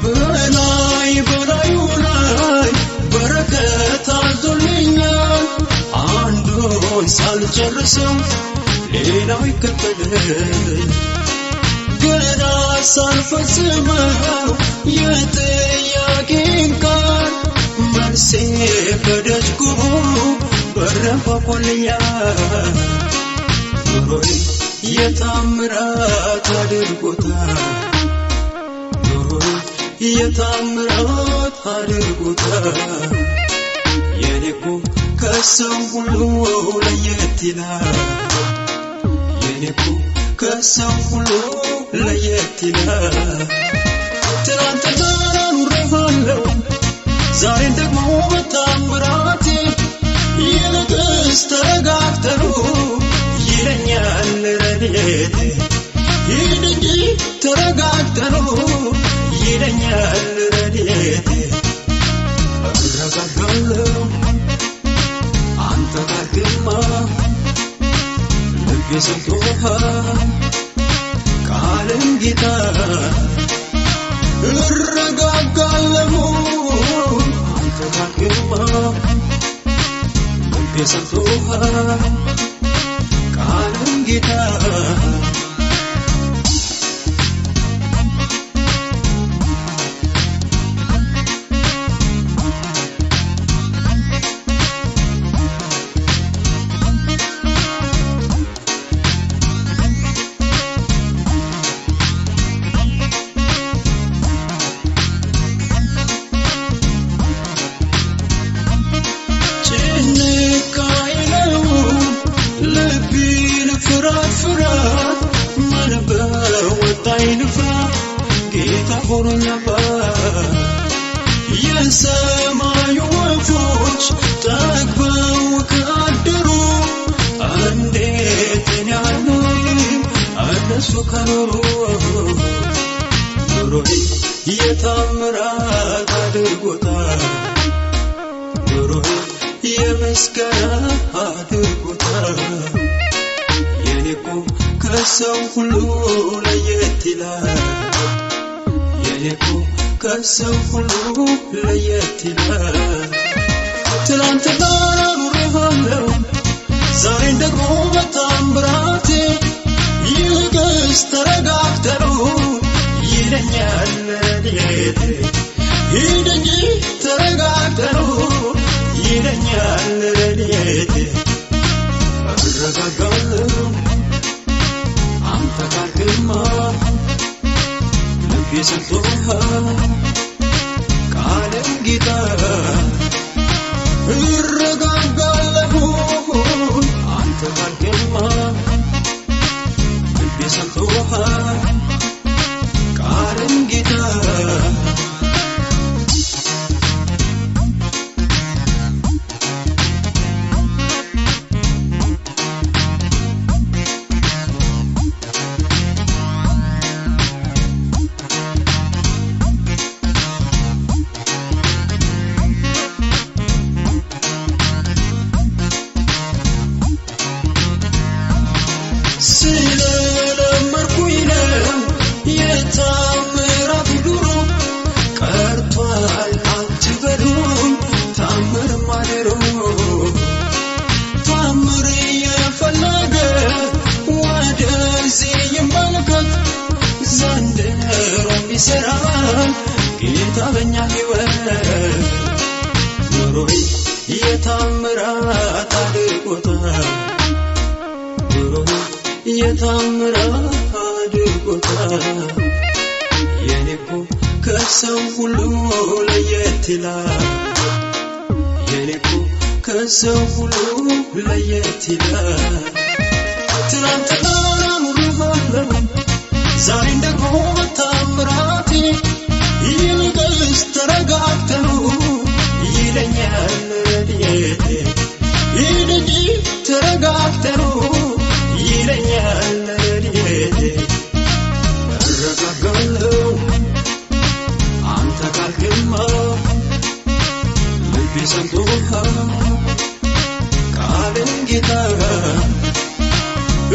በላይ በላዩ ላይ በረከት አዞልኛል። አንዱን ሳልጨርሰው ሌላው ይከተል። ገና ሳልፈጽመው የጥያቄን ቃል መልሴ በደጅ ቆሞ በር አንኳኩቶልኛል። ኑሮዬ የታምራት አድርጎታል። ኑሮዬ የታምራት አድርጎታል። የኔ እኮ ከሰው ሁሉ ለየት ይላል። የኔ እኮ ከሰው ሁሉ ለየት ይላል። ትናንትና ኑሬዋለሁ፣ ዛሬን ደግሞ በታምራቴ። ይልቅስ ተረጋግተው ይለኛል ረድኤቴ። ሂድ እንጂ ተረጋግተው ይለኛል ረድኤቴ። እረጋጋለሁ አንተ ካልክማ፣ ልቤ ሰምቶሃል ቃልን ጌታ። እረጋጋለሁ አንተ ካልክማ፣ ልቤ ሰምቶሃል ቃልን ጌታ። ጭንቅ አይለው ልቤን ፍርሃት ፍርሃት፣ ምን በወጣኝ ልፍራ ጌታ ሆኖኝ አባት። የሰማዩ ወፎች ጠግበው ካደሩ፣ እንዴት እኔ አልኖርም እነሱ ከኖሩ? ኑሮዬ የታምራት አድርጎታል። ኑሮዬ የምስጋና አድርጎታል። የኔ እኮ ከሰው ሁሉ ለየት ይላል። የኔ እኮ ከሰው ሁሉ ለየት ይላል። ትላንትና ኑሬዋለሁ፣ ዛሬን ደግሞ በታምራቴ። ይልቅስ ተረጋግተው ይለኛል ረድኤቴ። ሂድ እንጂ ተረጋግተው ይለኛል ረድኤቴ። እረጋጋለሁ አንተ ካልክማ፣ ልቤ ሰምቶሃል ቃልን ጌታ። እረጋጋለሁ አንተ ካልክማ፣ ልቤ ሰምቶሃል ቃልን ጌታ። ስለለመድኩኝ ነው የታምራት ኑሮ። ቀርቷል አትበሉኝ ታምር ማድሮ። ታምር የፈለገ ወደዚህ ይመልከት፣ ዘንድሮም ይሰራል ጌታ በኛ ሕይወት። ኑሮዬ የታምራት አድርጎታል። ኑሮዬ የታምራት አድርጎታል። የኔ እኮ ከሰው ሁሉ ለየት ይላል። እኔ እኮ ከሰው ሁሉ ለየት ይላል። ትናንትና ኑሮ አለው፣ ዛሬን ደግሞ በታምራቴ። ይልቅስ ተረጋግተኑ ይለኛል ረድኤቴ። ይልቅ ተረጋግተኑ ይለኛል ረድኤቴ። እረጋጋለሁ አንተ ካልክማ፣ ልቤ ሰምቶሃል ቃልን ጌታ።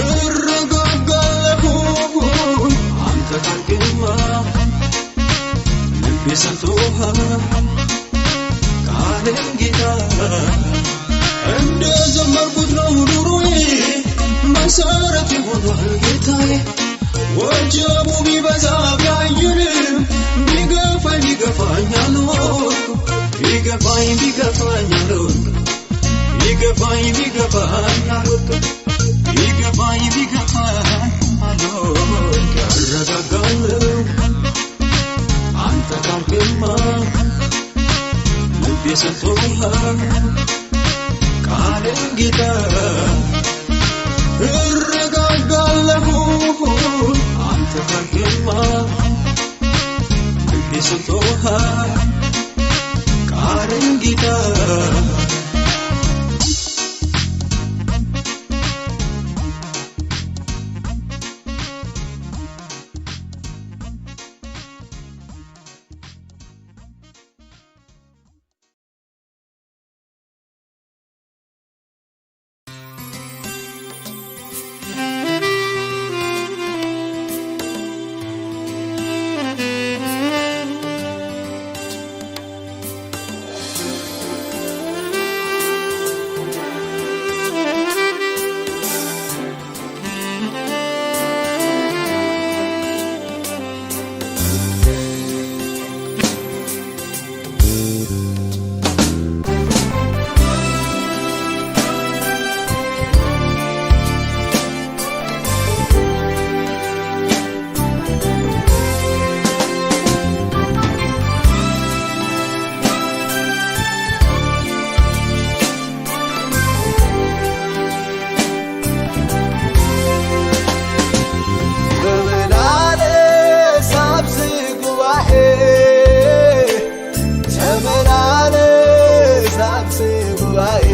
እረጋጋለሁ አንተ ካልክማ፣ ልቤ ሰምቶሃል ቃልን ጌታ። እንደ ዘመርኩት ነው ኑሮዬ፣ መሰረት ሆኗል ጌታዬ። ወጀቡ ቢበዛ ቢያይልም፣ ቢገፋኝ ቢገፋኝ አልወድኩም። ቢገፋኝ ቢገፋኝ አልወድኩም። ቢገፋኝ ቢገፋኝ አልወድኩም። ቢገፋኝ ቢገፋኝ አልወድኩም። እረጋጋለሁ አንተ ካልክማ፣ ልቤ ሰምቶሃል ቃልን ጌታ። እረጋጋለሁ አንተ ካልክማ፣ ልቤ ሰምቶሃል ቃልን ጌታ። ተመላለስ ኣብዚ ጉባኤ፣ ተመላለስ ኣብዚ ጉባኤ፣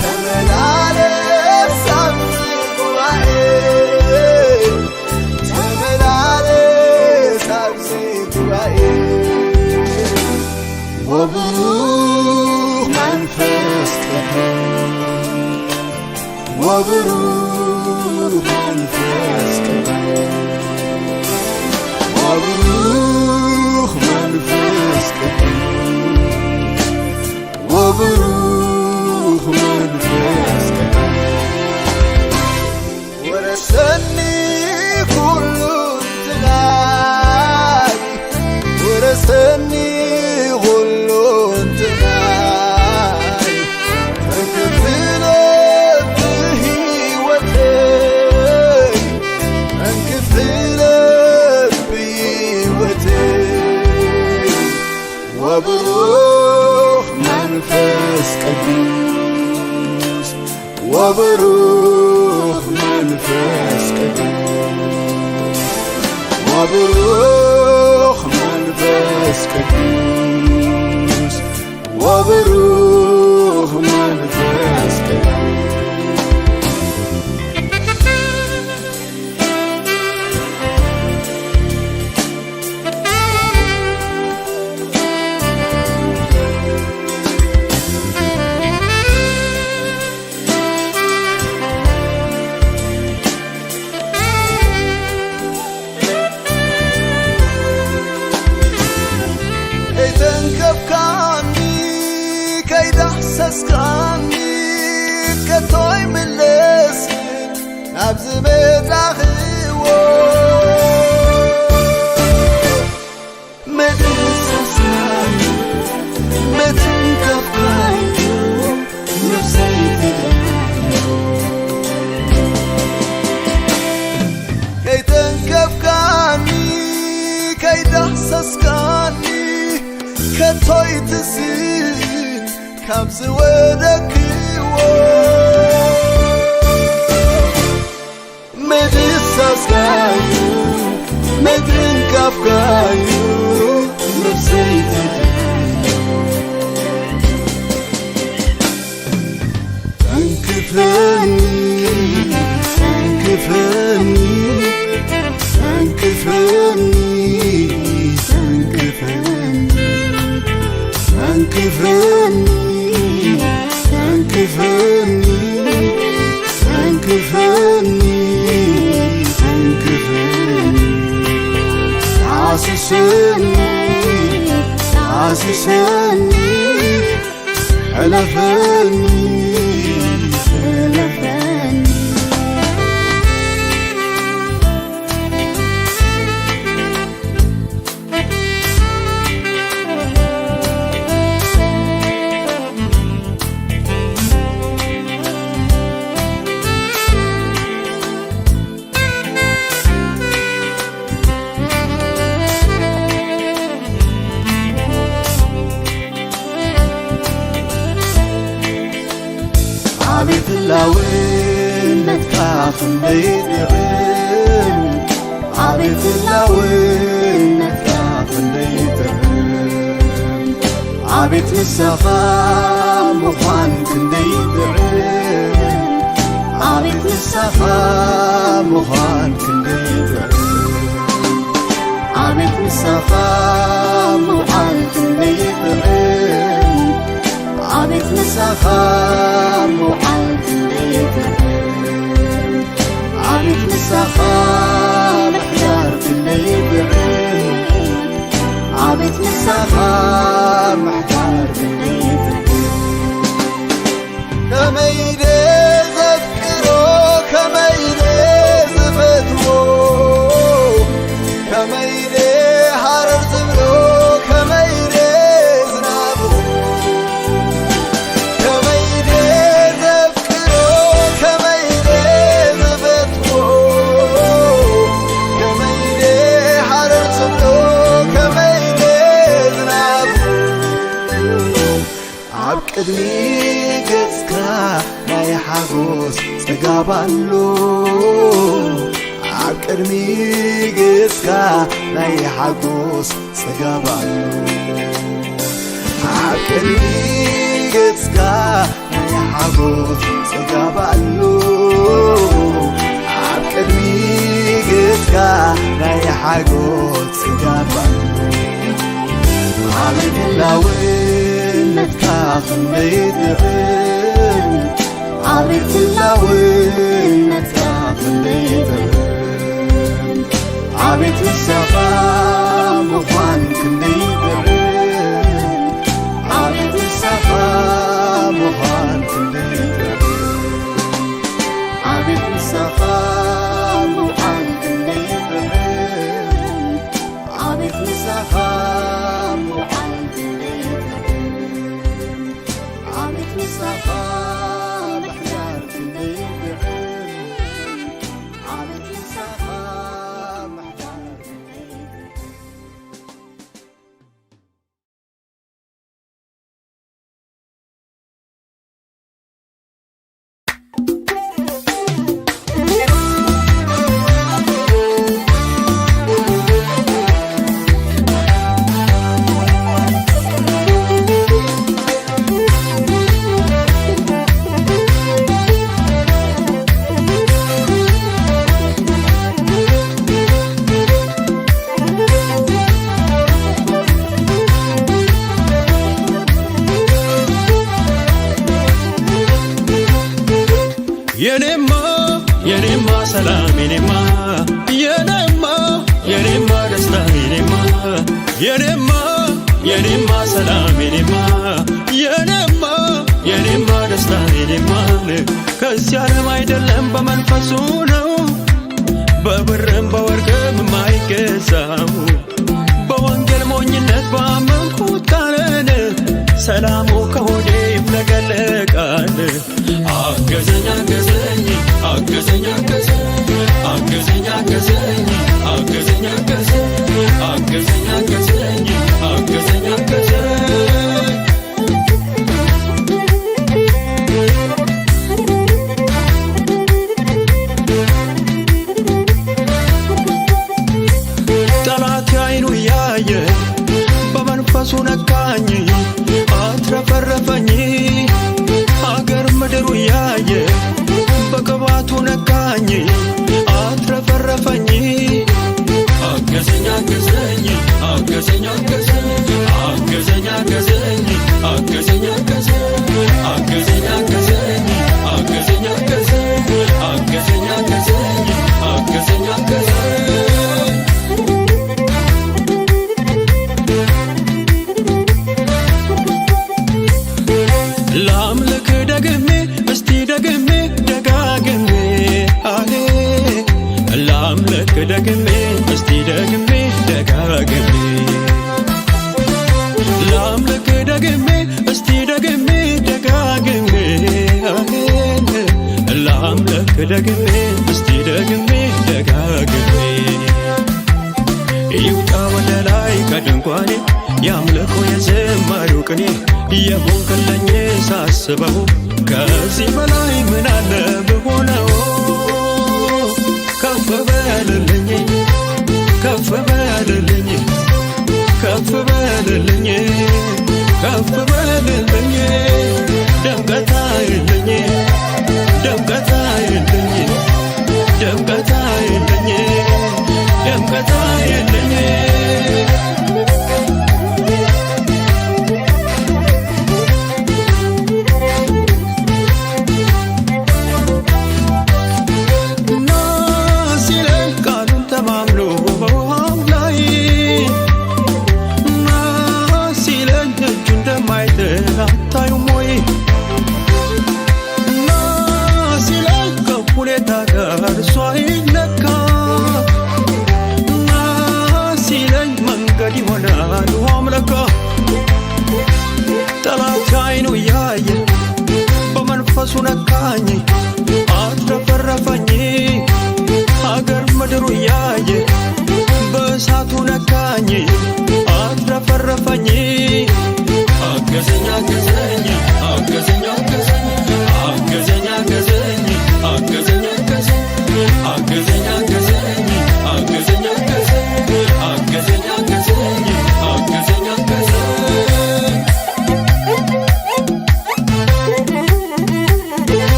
ተመላለስ ኣብዚ ጉባኤ፣ ተመላለስ ኣብዚ ጉባኤ። ወብሩኽ መንፈስ ቅዱስ፣ ወብሩኽ መንፈስ ቅዱስ፣ ወብሩኽ መንፈስ ቅዱስ፣ ወብሩኽ መንፈስ ቅዱስ። ወረሰኒ ኩሉ እንትናይ፣ ወረሰኒ ኩሉ እንትናይ፣ መንክፍለ ብህይወተይ፣ መንክፍለ ብህይወተይ። ወብሩኽ መንፈስ ቅዱስ፣ ወብሩኽ መንፈስ ቅዱስ፣ ወብሩኽ መንፈስ ቅዱስ፣ ወብሩኽ መንፈስ ቅዱስ። ከይተንከፍካኒ፣ ከይዳህሰስካኒ፣ ከቶ ኣይምለስን ናብ ዝመጻኽዎ። ምድህሰስካኒ፣ ምትንከፍካኒ፣ ነፍሰይ ትደልዮ። ከይተንከፍካኒ፣ ከይዳህሰስካኒ፣ እቶይ ትስእ ካብ ዝወደክዎ። ምድሳስካ እዩ፣ ምትንካፍካ እዩ ነፍሰይ ትድልዮ። ሰንክፈኒ፣ ሰንክፈኒ፣ ሰንክፈኒ፣ ሰንክፈኒ፣ ሰንክፈኒ፣ ሰንክፈኒ፣ ሰንክፈኒ፣ ሰንክፈኒ፣ ዳስሰኒ፣ ዳስሰኒ፣ ሕለፈኒ፣ ሕለፈኒ። ኣቤት ህላውነትካ ክንደይ ጥዕም፣ ኣቤት ህላውነትካ ክንደይ ጥዕም፣ ኣቤት ንስኻ ምዃን ክንደይ ጥዕም፣ ኣቤት ንስኻ ምዃን ክንደይ ጥዕም፣ ኣቤት ንስኻ ምውዓል ክንደይ ጥዕም፣ ኣቤት ንስኻ ምውዓል ክንደይ ጥዕም፣ ኣቤት ንስኻ ምሕዳር ክንደይ ጥዕም፣ ኣቤት ንስኻ ምሕዳር ክንደይ ጥዕም። ከመይ ኢለ ዘፍቅሮ፣ ከመይ ኢለ ዝፈትዎ፣ ከመይ ኢለ ሃረር ዝብሎ፣ ከመይ ኢለ ዝናፍቖ፣ ከመይ ኢለ ዘፍቅሮ፣ ከመይ ኢለ ዝፈትዎ፣ ከመይ ኢለ ሃረር ዝብሎ፣ ከመይ ኢለ ዝናፍቖ። ኣብ ቅድሚ ገጽካ ናይ ሓጎስ ጽጋብ ኣሎ፣ ኣብ ቅድሚ ገጽካ ናይ ሓጎስ ጽጋብ ኣሎ፣ ኣብ ቅድሚ ገጽካ ናይ ሓጎስ ጽጋብ ኣሎ፣ ኣብ ቅድሚ ገጽካ ናይ ሓጎስ ጽጋብ ኣሎ። ኣቤት ህላውነትካ ክንደይ ጥዕም፣ ኣቤት ህላውነትካ ክንደይ ጥዕም፣ ኣቤት ንስኻ ምዃን ክንደይ ጥዕም፣ ኣቤት ንስኻ ምዃን ክንደይ ጥዕም፣ ኣቤት ንስኻ ምዃን ክንደይ ጥዕም። ኣቤት ንስኻ ምውዓል ክንደይ ጥዑም፣ ኣቤት ንስኻ ምሕዳር ክንደይ ጥዑም፣ ኣቤት ንስኻ ምሕዳር ክንደይ ጥዑም። የኔማ የኔማ ሰላም የኔማ የኔማ የኔማ ደስታ የኔማ የኔማ የኔማ ሰላም የኔማ የኔማ የኔማ ደስታ የኔማ ከዚህ ዓለም አይደለም በመንፈሱ ነው። በብርም በወርቅም የማይገዛው በወንጌል ሞኝነት ባመንኩት ቃልን ሰላሙ ከሆዴ ይፍለቀለቃል። አገዘኝ አገዘኝ አገዘኝ አገዘኝ አገዘኝ አገዘኝ አገዘኝ አገዘኝ አገዘኝ አገዘኝ አገዘኝ አገዘኝ ነካኝ፣ አትረፈረፈኝ። ሀገር ምድሩ ያየ በቅባቱ ነካኝ፣ አትረፈረፈኝ። አገዘኝ አገዘኝ አገዘኝ አገዘኝ አገዘኝ አገዘኝ አገዘኝ አገዘኝ አገዘኝ አገዘኝ አገዘኝ አገዘኝ አገዘኝ አገዘኝ አገዘኝ አገዘኝ። ላምልክ ደግሜ እስቲ ደግሜ ደጋግሜ አሄ ላምልክ ደግሜ እስቲ ደግሜ ደጋግሜ ላምልክ ደግሜ እስቲ ደግሜ ደጋግሜ አሄ ላምልክ ደግሜ እስቲ ደግሜ ደጋግሜ ይውጣ ወደ ላይ ከድንኳኔ ያምልኮ የዘማሪው ቅኔ የሆንክልኝ ሳስበው ከዚህ በላይ ምን አለ ብሆነው? ከፍ በልልኝ ከፍ በልልኝ ከፍ በልልኝ ከፍ በልልኝ ደምቀት አይልኝ ደምቀት አይልኝ ደምቀት አይልኝ ደምቀት አይልኝ። ና ሲለኝ ቃሉን ተማምኖ በውሃው ላይ ና ሲለኝ እጁ እንደማይጥል አታዩም ወይ? ና ሲለኝ ከሁኔታ ጋር እሱ አይለካ ና ሲለኝ መንገድ ይሆናል ውሃም ለካ ጠላት አይኑ ያየ በመንፈሱ ነካኝ አትረፈረፈኝ ሀገር ምድሩ ያየ በእሳቱ ነካኝ አትረፈረፈኝ አገዘኝ አገዘኝ አገዘኝ አገዘኝ አገዘኝ አገዘኝ አገዘኝ አገዘኝ አገዘኝ አገዘኝ አገዘኝ አገዘኝ አገዘኝ አገዘኝ አገዘኝ አገዘኝ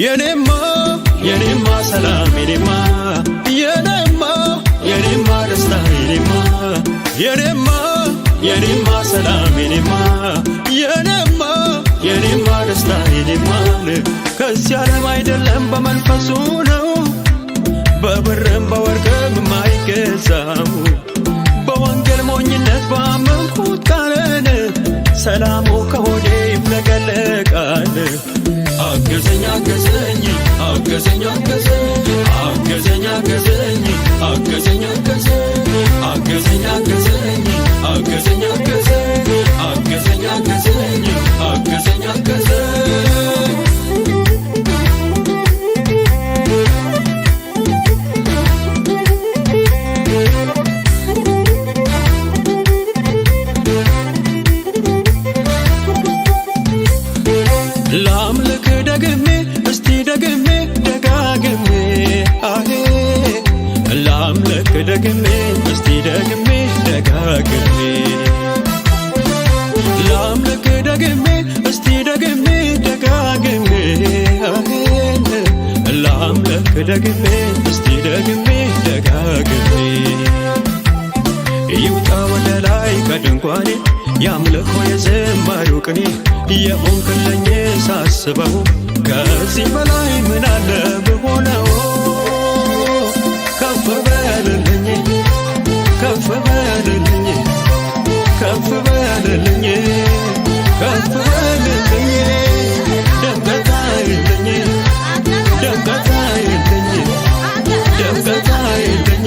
የኔማ የኔማ ሰላም የኔማ የኔማ የኔማ ደስታ የኔማ የኔማ የኔማ ሰላም የኔማ የኔማ የኔማ ደስታ የኔማ ከዚህ ዓለም አይደለም በመንፈሱ ነው በብርም በወርቅም የማይገዛው በወንጌል ሞኝነት ባመንኩት ቃልን ሰላሙ ከሆዴ ይፍለቀለቃል። አገዘኝ አገዘኝ አገዘኝ አገዘኝ አገዘኝ አገዘኝ አገዘኝ አገዘኝ አገዘኝ አገዘኝ አገዘኝ አገዘኝ አገዘኝ አገዘኝ አገዘኝ አገዘኝ ላምልክ ደግሜ እስቲ ደግሜ ደጋግሜ አሄ ላምልክ ደግሜ እስቲ ደግሜ ደጋግሜ ላምልክ ደግሜ እስቲ ደግሜ ደጋግሜ አሜን ላምልክ ደግሜ እስቲ ደግሜ ደጋግሜ ይውጣ ወደ ላይ ከድንኳኔ ያምልኮ የዘማሪው ቅኔ የሆንክልኝ ሳስበው ከዚህ በላይ ምን አለ ብሆነው ከፍ በልልኝ ከፍ በልልኝ ከፍ በልልኝ ከፍ በልልኝ ደምቀት አይልኝ ደምቀት አይልኝ ደምቀት አይልኝ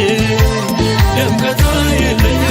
ደምቀት አይልኝ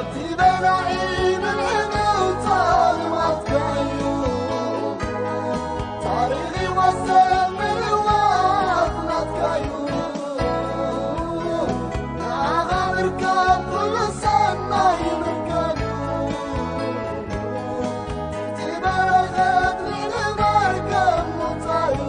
እቲ በላዒ ብልዒ ምውጻእ ልማድካ'ዩ። ታሪኽ ይወሰን ምልዋጥ ናትካ'ዩ። ንዓኻ ምርካብ ኩሉ ሰናይ ምርካብ'ዩ። እቲ በረኸት ምዕባለ ከም ምውጻእ'ዩ።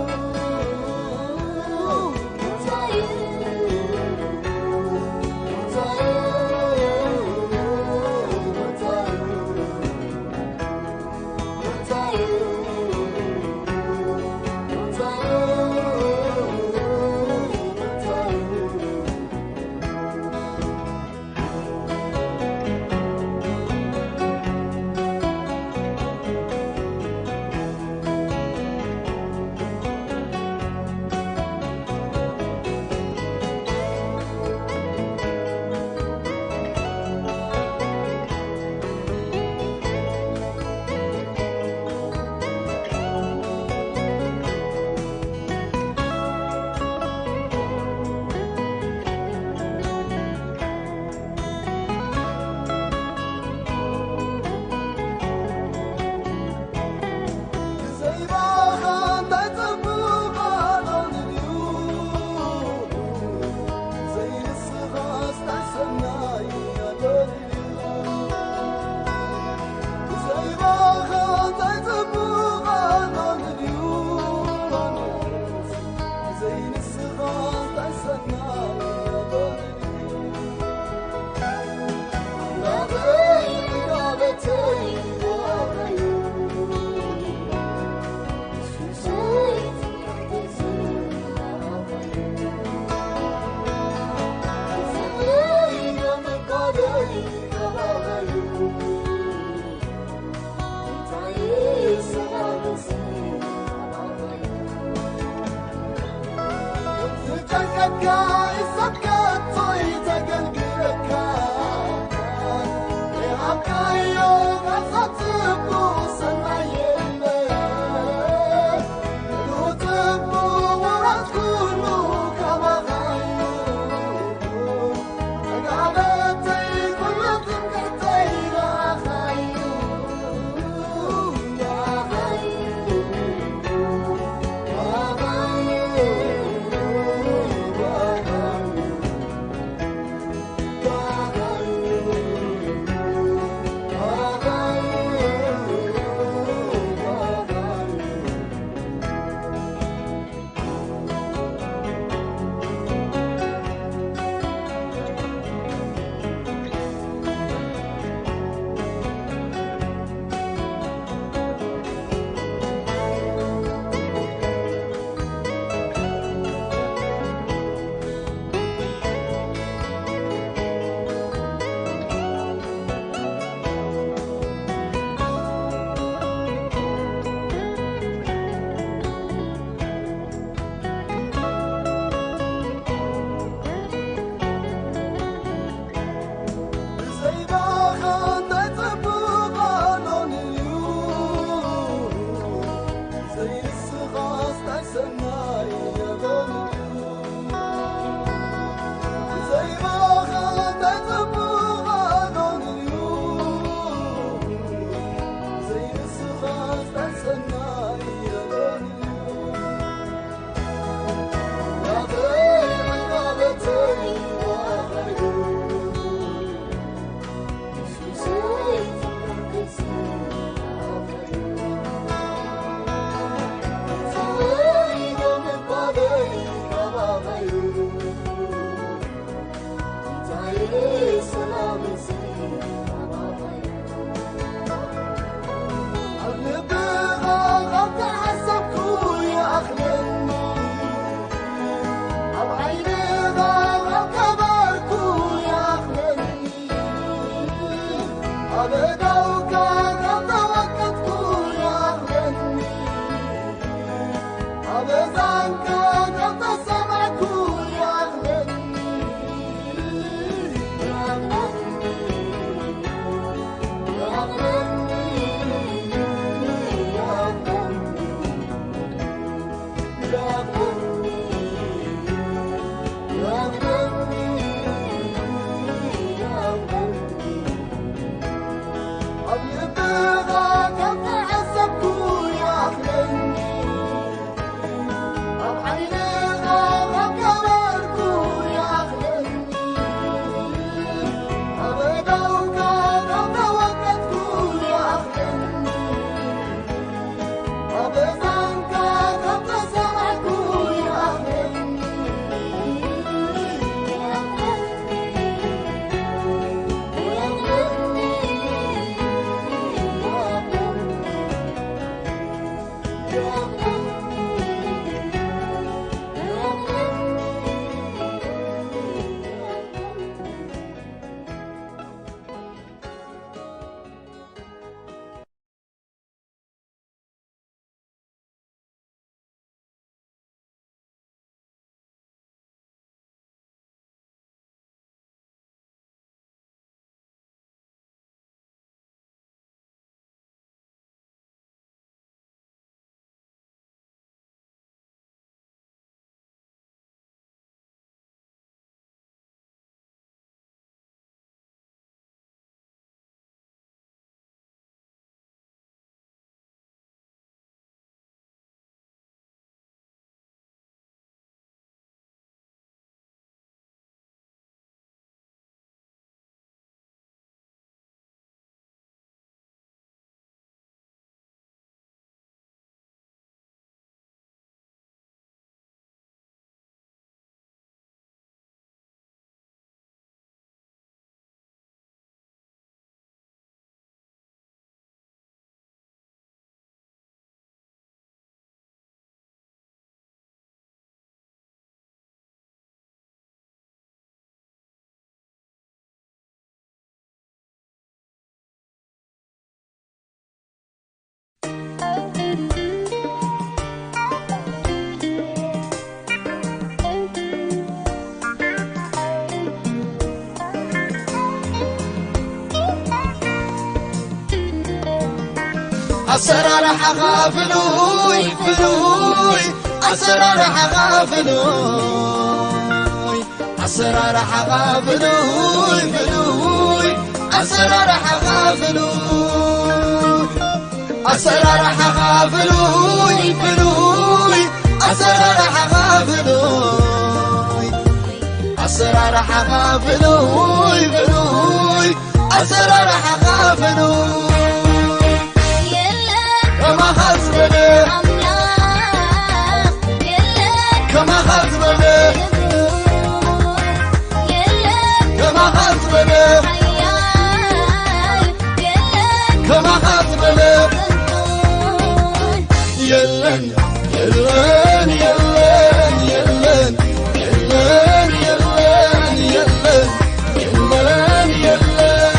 ኣሰራርሓኻ ፍሉይ ፍሉይ ኣሰራርሓኻ ፍሉይ ኣሰራርሓኻ ፍሉይ ፍሉይ ኣሰራርሓኻ ፍሉይ ኣሰራርሓኻ ፍሉይ ፍሉይ ኣሰራርሓኻ ፍሉይ ኣሰራርሓኻ ፍሉይ ፍሉይ ኣሰራርሓኻ ፍሉይ የለን ከማኻ ዝበለ ኣምላኽ የለን ከማኻ ዝበለ የለን ከማኻ ዝበለ ሓያል የለን ከማኻ ዝበለ የለን የለን የለን የለን የለን የለን የለን የለን የለን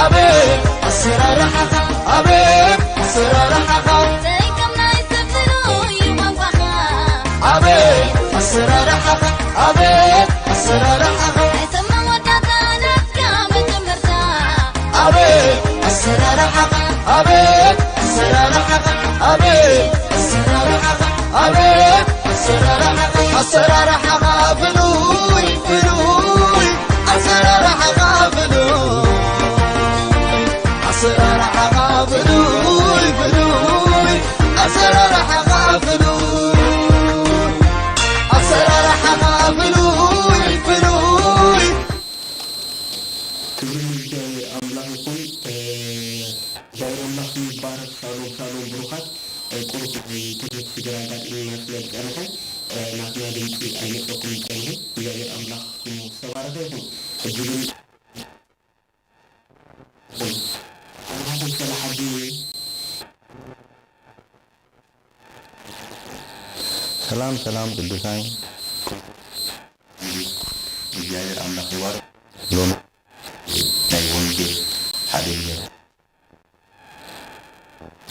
ኣቤት ኣሰራርሓኻ ኣቤት ኣሰራርሓኻ ዘይከም ናይ ሰብ ዝርኡ እዩ ቋንቋኻ ኣቤት ኣሰራርሓኻ ኣቤት ኣሰራርሓኻ ናይ ሰብ መወዳእታ ናትካ መጀመርታ ኣቤት ኣሰራርሓኻ ኣቤት ኣሰራርሓኻ ኣቤት ኣሰራርሓኻ ኣቤት ኣሰራርሓኻ ኣሰራርሓኻ ፍሉይ ፍሉይ ኣሰራርሓኻ ፍሉይ ኣሰራርሓኻ ፍሉይ ፍሉይ ኣሰራርሓኻ ፍሉይ ኣሰራርሓኻ ፍሉይ ፍሉይ ክብሪ ንእግዚኣብሔር ኣምላኽ ይኹን። እግዚኣብሔር ኣምላኽ ይባረክ። ሻሎም ሻሎም ብሩኻት። ቁሩብ ናይ ቴክኒክ ሽግር ኣጋጢሙና ስለ ዝጸንሐ ናትና ድምፂ ኣይመፀኩም ይጸንሐ። እግዚኣብሔር ኣምላኽ ስሙ ዝተባረኸ ይኹን። ሕጂ ግን ሰላም ሰላም ቅዱሳን እግዚኣብሔር ኣምላኽ ይባርክ። ሎሚ ናይ ወንጌል ሓደ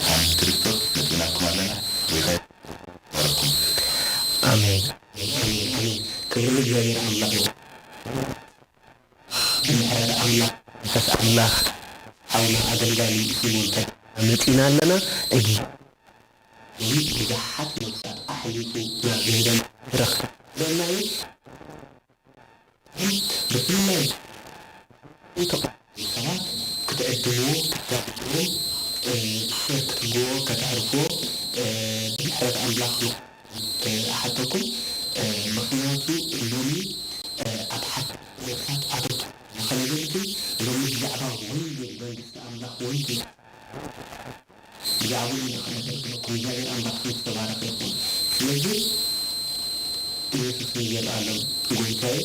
ሳምንት ክርስቶስ መጺእናኩም ኣለና። ጌታ ይባርኩም። ኣሜን። ኣሜን። ኣሜን። ክብሪ ንእግዚኣብሔር ኣምላኽ ይኹን። ብምሕረት ኣምላኽ መንፈስ ኣምላኽ ሓውና ኣገልጋሊ ሲሞን ተስፋ መጺና ኣለና። እዚ ብዙሓት ነፍሳት ኣሕሊፉ ናብ ምህዳን ረኽበናዮ። ብፍላይ ዝተቐበሉ ሰባት ክትዕድምዎ፣ ክትጋብዝዎ፣ እ፣ ሸር ክትብልዎ፣ ከተዕርፍዎ፣ እ፣ ብምሕረት ኣምላኽ እ፣ እሓተኩም፣ እ፣ ምኽንያቱ ሎሚ፣ እ፣ ኣብ ሓቂ ኩነታት ኣተኩሩ ንኸነገልግል ሎሚ ብዛዕባ ወንጌል መንግስቲ ኣምላኽ ወንጌል ብዛዕባኡ ኢና ከነገልግለኩም። እግዚኣብሔር ኣምላኽ ዝተባረኸ ይኹን። ስለዚ ኢየሱስ ንዘለኣለም ጎይታ እዩ።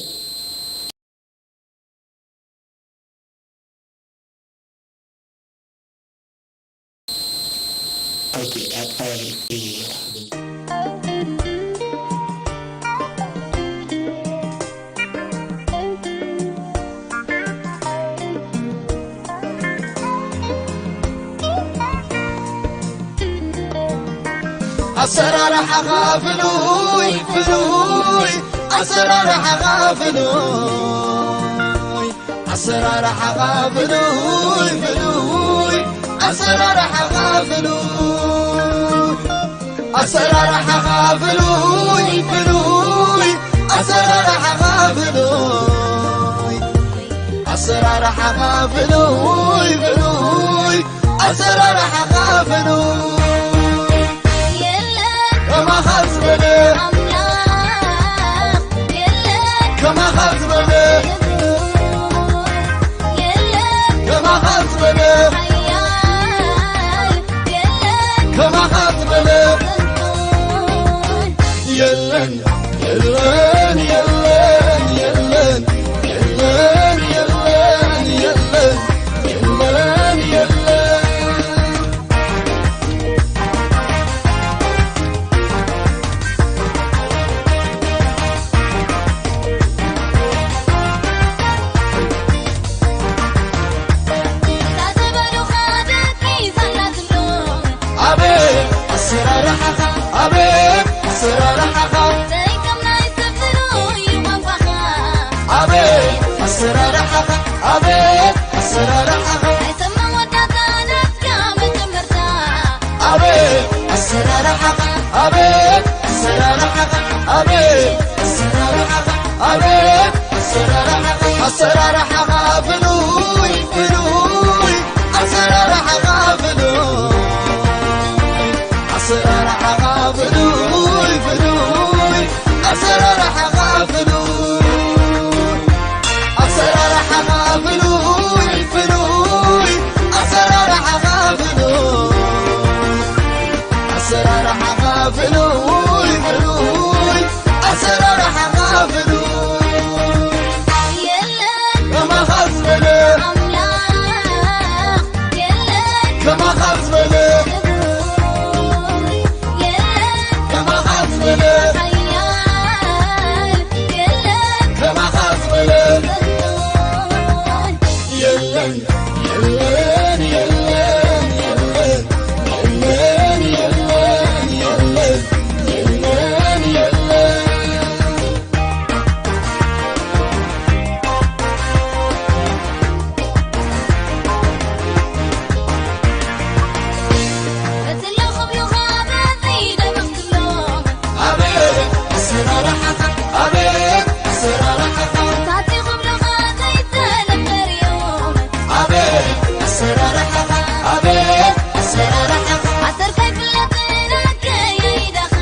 ኦኬ፣ ኣጣሪ። ኣሰራርሓኻ ፍሉይ ፍሉይ ኣሰራርሓኻ ፍሉይ ኣሰራርሓኻ ፍሉይ ፍሉይ ኣሰራርሓኻ ፍሉይ ኣሰራርሓኻ ፍሉይ ፍሉይ ኣሰራርሓኻ ፍሉይ ኣሰራርሓኻ ፍሉይ ፍሉይ ኣሰራርሓኻ ፍሉይ የለን ከማኻ ዝበለ ኣምላኽ የለን ከማኻ ዝበለ የለን ከማኻ ዝበለ ሓያል የለን ከማኻ ዝበለ የለን የለን የለን የለን የለን የለን የለን የለን የለን ኣቤት ኣሰራርሓኻ። ናይ ሰብ መወዳእታ ናትካ መጀመርታ። ኣቤት ኣሰራርሓኻ። ኣቤት ኣሰራርሓኻ። ኣቤት ኣሰራርሓኻ። ኣቤት ኣሰራርሓኻ። ኣሰራርሓኻ ፍሉይ ፍሉይ። ኣሰራርሓኻ ፍሉይ። ኣሰራርሓኻ ፍሉይ ፍሉይ። ኣሰራርሓኻ ፍሉይ። ኣሰራርሓኻ ፍሉይ ፍሉይ። ኣሰራርሓኻ ፍሉይ። ኣሰራርሓኻ ፍሉይ ፍሉይ። ኣሰራርሓኻ ፍሉይ። የለን ከማኻ ዝበለ ኣምላኽ የለን ከማኻ ዝበለ የለን ከማኻ ዝበለ ሓያል የለን ከማኻ ዝበለ የለን የለን የለን የለን የለን የለን የለን የለን የለን። እቲ ኣለኹ ብሉኻ በዚ ደመኽትሎም። ኣቤት ኣሰራርሓኻ፣ ኣቤት ኣሰራርሓኻ። ታቲ ክብሉኻ ዘይተለመድዮም። ኣቤት ኣሰራርሓኻ፣ ኣቤት ኣሰራርሓኻ። ኣሰርካይ ፍለጥን ኣከያይዳኻ።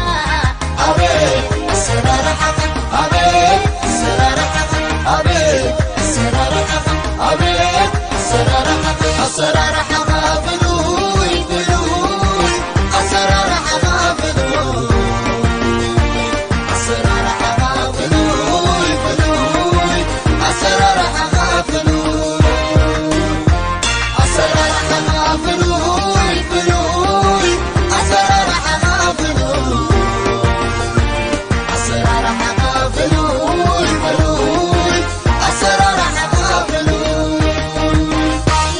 ኣቤት ኣሰራርሓኻ፣ ኣቤት ኣሰራርሓኻ፣ ኣቤት ኣሰራርሓኻ፣ ኣቤት ኣሰራርሓኻ። ኣሰራርሓኻ ፍሉይ ፍሉይ፣ ኣሰራርሓኻ ፍሉይ፣ ኣሰራርሓኻ ፍሉይ ፍሉይ፣ ኣሰራርሓኻ ፍሉይ። ኣሰራርሓኻ ፍሉይ ፍሉይ፣ ኣሰራርሓኻ ፍሉይ፣ ኣሰራርሓኻ ፍሉይ ፍሉይ፣ ኣሰራርሓኻ ፍሉይ።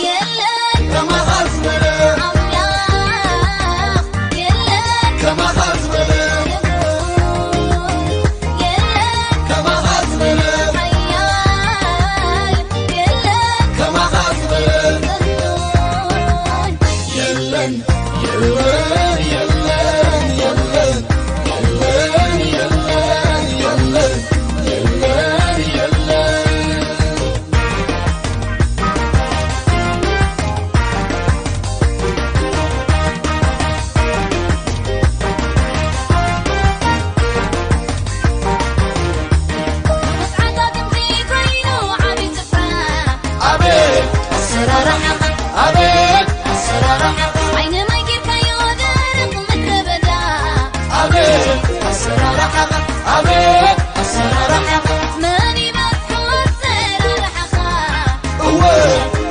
የለን ከማኻ ዝበለ ኣምላኽ የለን ከማኻ ዝበለ የለን ከማኻ ዝበለ ሓያል የለን ከማኻ ዝበለ የለን የለን የለን የለን የለን የለን የለን የለን። ኣቤት ኣሰራርሓኻ፣ ኣቤት ኣሰራርሓኻ። ዓይኒ ማይ ጌርካዮ ደረቕ ምድረ በዳ። ኣቤት ኣሰራርሓኻ፣ ኣቤት ኣሰራርሓኻ። መን ይመስሎ ኣሰራርሓኻ? እወ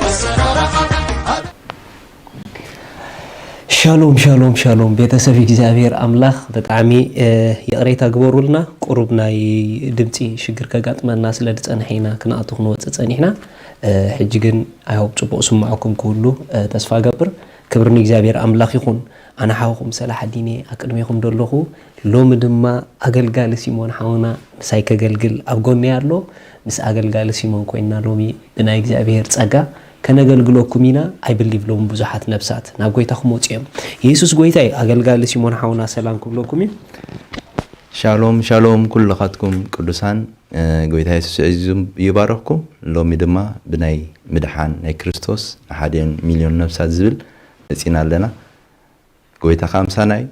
ኣሰራርሓኻ። ሻሎም ሻሎም ሻሎም ቤተሰብ እግዚኣብሔር ኣምላኽ ብጣዕሚ ይቕሬታ ግበሩልና። ቁሩብ ናይ ድምፂ ሽግር ከጋጥመና ስለ ዝፀንሐ ኢና ክንኣቱ ክንወፅእ ፀኒሕና። ሕጂ ግን ኣይሆብ ፅቡቕ ስምዐኩም ክህሉ ተስፋ ገብር። ክብሪ ንእግዚኣብሔር ኣምላኽ ይኹን። ኣነ ሓውኹም ሰላሓዲን እየ ኣብ ቅድሜኹም ዘለኹ። ሎሚ ድማ ኣገልጋሊ ሲሞን ሓውና ምሳይ ከገልግል ኣብ ጎነይ ኣሎ። ምስ ኣገልጋሊ ሲሞን ኮይንና ሎሚ ብናይ እግዚኣብሔር ጸጋ ከነገልግለኩም ኢና። I believe ሎሚ ብዙሓት ነፍሳት ናብ ጎይታ ክመጹ እዮም። የሱስ ጎይታ እዩ። ኣገልጋሊ ሲሞን ሓውና ሰላም ክብለኩም እዩ። ሻሎም ሻሎም ኩልኻትኩም ቅዱሳን፣ ጎይታ የሱስ ዕዚዙ ይባረኽኩም። ሎሚ ድማ ብናይ ምድሓን ናይ ክርስቶስ ንሓደ ሚልዮን ነፍሳት ዝብል መጺና ኣለና። ጎይታ ከኣ ምሳና እዩ።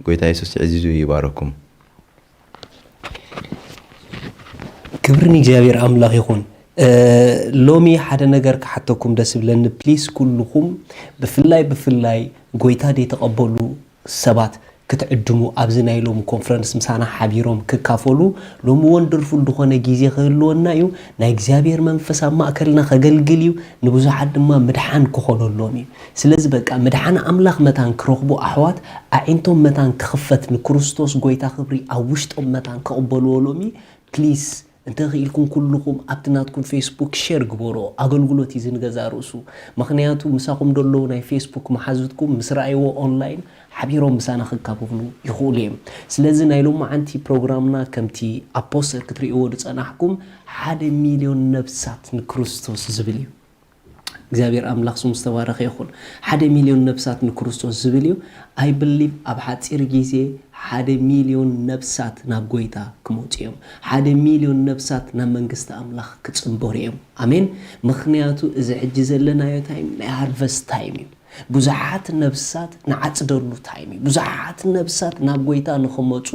ጎይታ የሱስ ዕዚዙ ይባረኩም። ክብሪ ንእግዚኣብሔር ኣምላኽ ይኹን። ሎሚ ሓደ ነገር ክሓተኩም ደስ ዝብለኒ፣ ፕሊስ ኩልኹም ብፍላይ ብፍላይ ጎይታ ዘይተቐበሉ ሰባት ክትዕድሙ ኣብዚ ናይ ሎሚ ኮንፈረንስ ምሳና ሓቢሮም ክካፈሉ ሎሚ ወንደርፉል ዝኾነ ግዜ ክህልወና እዩ። ናይ እግዚኣብሔር መንፈስ ኣብ ማእከልና ከገልግል እዩ፣ ንብዙሓት ድማ ምድሓን ክኾነሎም እዩ። ስለዚ በቃ ምድሓን ኣምላኽ መታን ክረኽቡ ኣሕዋት ኣዒንቶም መታን ክኽፈት ንክርስቶስ ጎይታ ክብሪ ኣብ ውሽጦም መታን ክቕበልዎ ሎሚ ፕሊስ እንተ ኽኢልኩም ኩልኹም ኣብቲ ናትኩም ፌስቡክ ሼር ግበሮ። ኣገልግሎት እዩ ዝንገዛ ርእሱ። ምኽንያቱ ምሳኹም ደለዉ ናይ ፌስቡክ መሓዙትኩም ምስ ረኣይዎ ኦንላይን ሓቢሮም ምሳና ክካፈሉ ይኽእሉ እዮም። ስለዚ ናይ ሎማዓንቲ ፕሮግራምና ከምቲ ኣብ ፖስተር ክትርእይዎ ዝጸናሕኩም ሓደ ሚልዮን ነብሳት ንክርስቶስ ዝብል እዩ። እግዚኣብሔር ኣምላኽ ስሙ ዝተባረኸ ይኹን። ሓደ ሚልዮን ነብሳት ንክርስቶስ ዝብል እዩ። I believe ኣብ ሓፂር ግዜ ሓደ ሚልዮን ነብሳት ናብ ጎይታ ክመፁ እዮም። ሓደ ሚልዮን ነብሳት ናብ መንግስቲ ኣምላኽ ክፅንበሩ እዮም። ኣሜን። ምኽንያቱ እዚ ሕጂ ዘለናዮ ታይም ናይ ሃርቨስት ታይም እዩ። ብዙሓት ነብሳት ንዓፅደሉ ታይም እዩ። ብዙሓት ነብሳት ናብ ጎይታ ንኽመፁ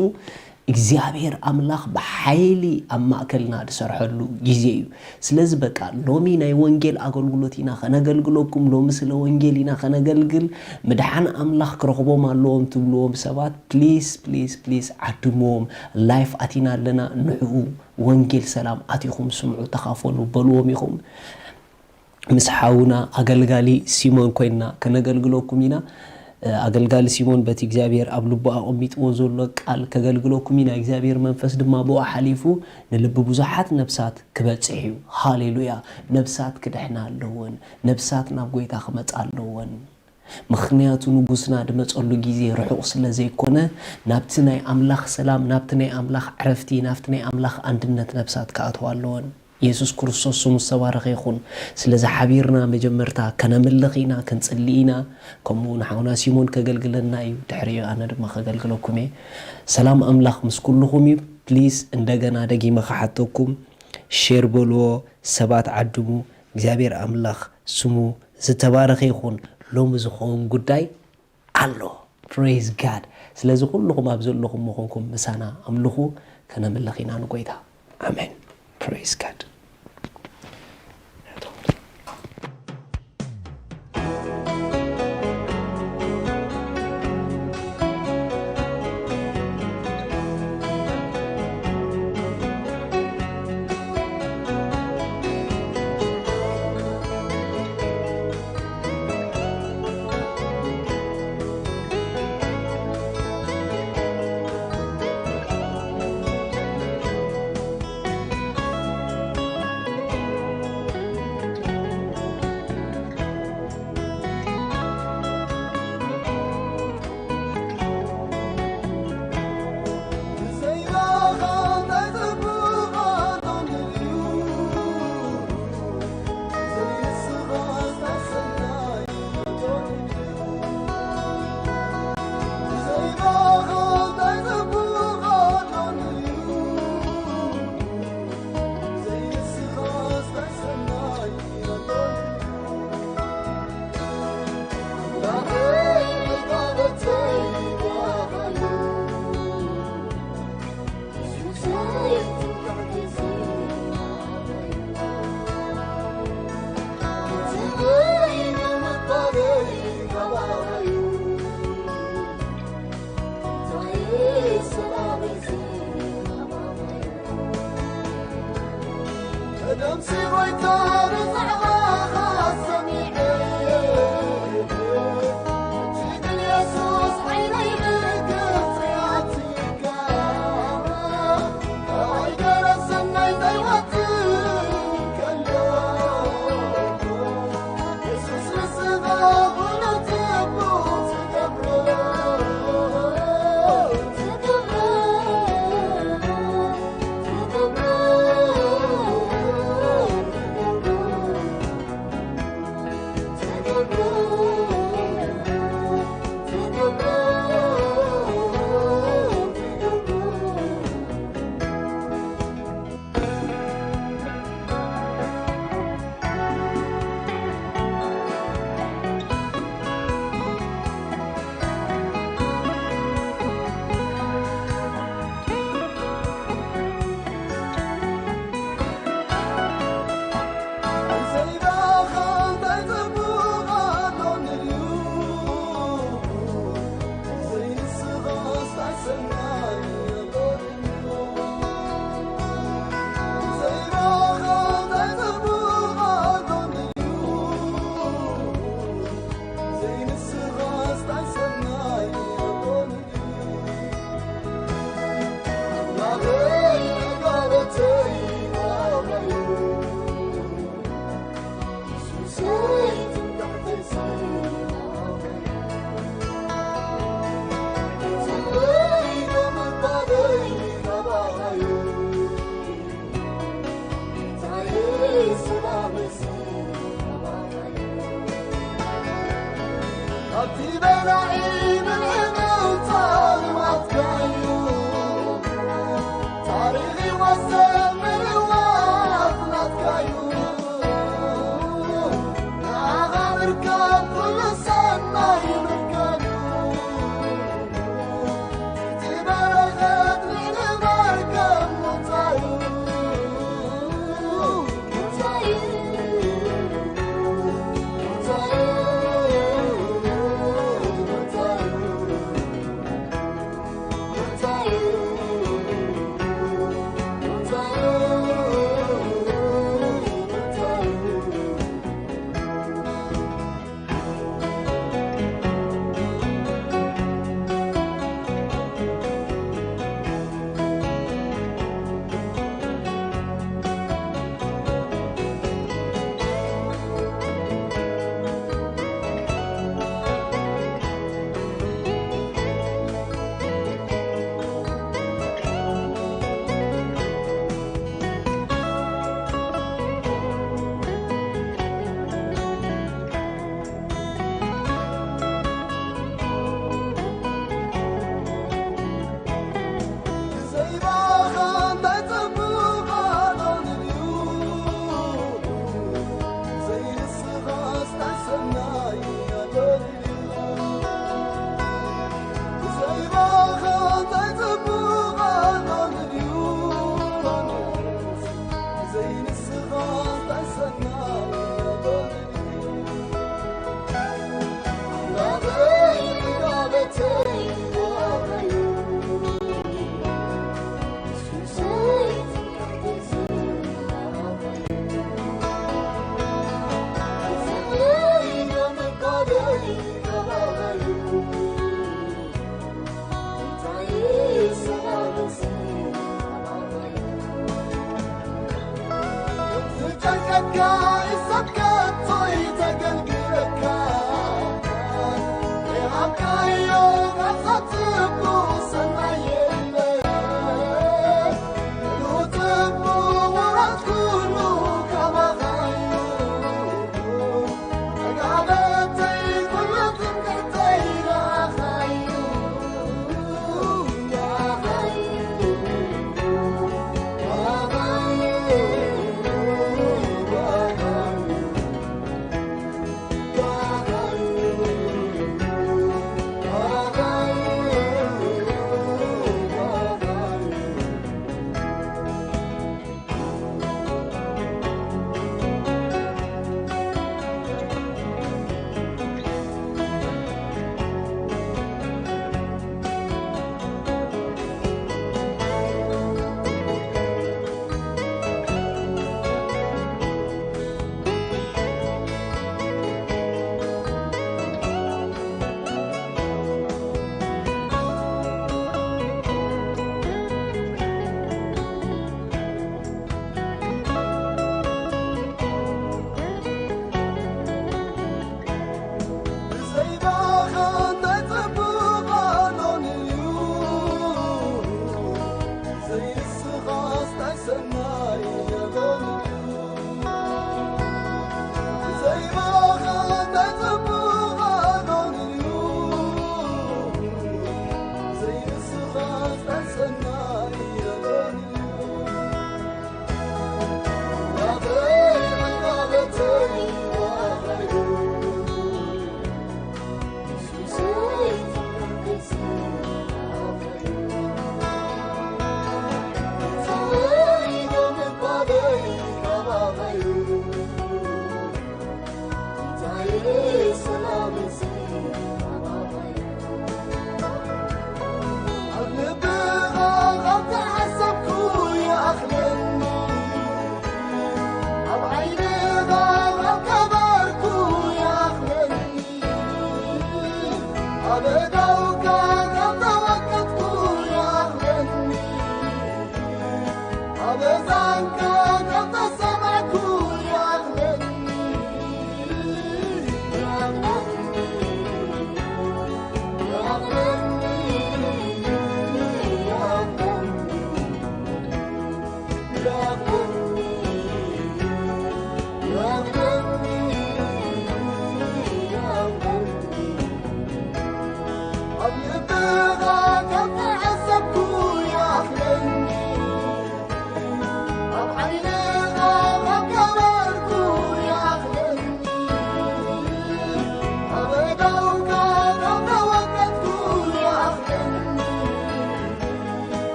እግዚኣብሔር ኣምላኽ ብሓይሊ ኣብ ማእከልና ዝሰርሐሉ ግዜ እዩ። ስለዚ በቃ ሎሚ ናይ ወንጌል ኣገልግሎት ኢና ከነገልግለኩም፣ ሎሚ ስለ ወንጌል ኢና ከነገልግል፣ ምድሓን ኣምላኽ ክረኽቦም ኣለዎም ትብልዎም ሰባት ፕሊስ ፕሊስ ፕሊስ ዓድምዎም። ላይፍ ኣቲና ኣለና፣ ንዕኡ ወንጌል ሰላም ኣቲኹም ስምዑ፣ ተኻፈሉ በልዎም ኢኹም። ምስ ሓውና ኣገልጋሊ ሲሞን ኮይንና ከነገልግለኩም ኢና። ኣገልጋሊ ሲሞን በቲ እግዚኣብሔር ኣብ ልቡ ኣቐሚጥዎ ዘሎ ቃል ከገልግለኩም ኢና። እግዚኣብሔር መንፈስ ድማ ብኡ ሓሊፉ ንልቢ ብዙሓት ነብሳት ክበጽሕ እዩ። ሃሌሉያ! ነብሳት ክድሕና ኣለወን። ነብሳት ናብ ጎይታ ክመጻ ኣለወን። ምኽንያቱ ንጉስና ድመጸሉ ግዜ ርሑቕ ስለ ዘይኮነ ናብቲ ናይ ኣምላኽ ሰላም፣ ናብቲ ናይ ኣምላኽ ዕረፍቲ፣ ናብቲ ናይ ኣምላኽ ኣንድነት ነብሳት ክኣትዋ ኣለወን። የሱስ ክርስቶስ ስሙ ዝተባረኸ ይኹን። ስለዚ ሓቢርና መጀመርታ ከነምልኽ ኢና፣ ክንጽሊ ኢና። ከምኡ ንሓውና ሲሞን ከገልግለና እዩ፣ ድሕሪኡ ኣነ ድማ ከገልግለኩም እየ። ሰላም ኣምላኽ ምስ ኩልኹም እዩ። ፕሊስ እንደገና ደጊመ ክሓተኩም፣ ሼር በልዎ፣ ሰባት ዓድሙ። እግዚኣብሔር ኣምላኽ ስሙ ዝተባረኸ ይኹን። ሎሚ ዝኸውን ጉዳይ ኣሎ። ፕሬዝ ጋድ። ስለዚ ኩልኹም ኣብ ዘለኹም ምኾንኩም ምሳና ኣምልኹ። ከነምልኽ ኢና ንጎይታ። ኣሜን። ፕሬዝ ጋድ።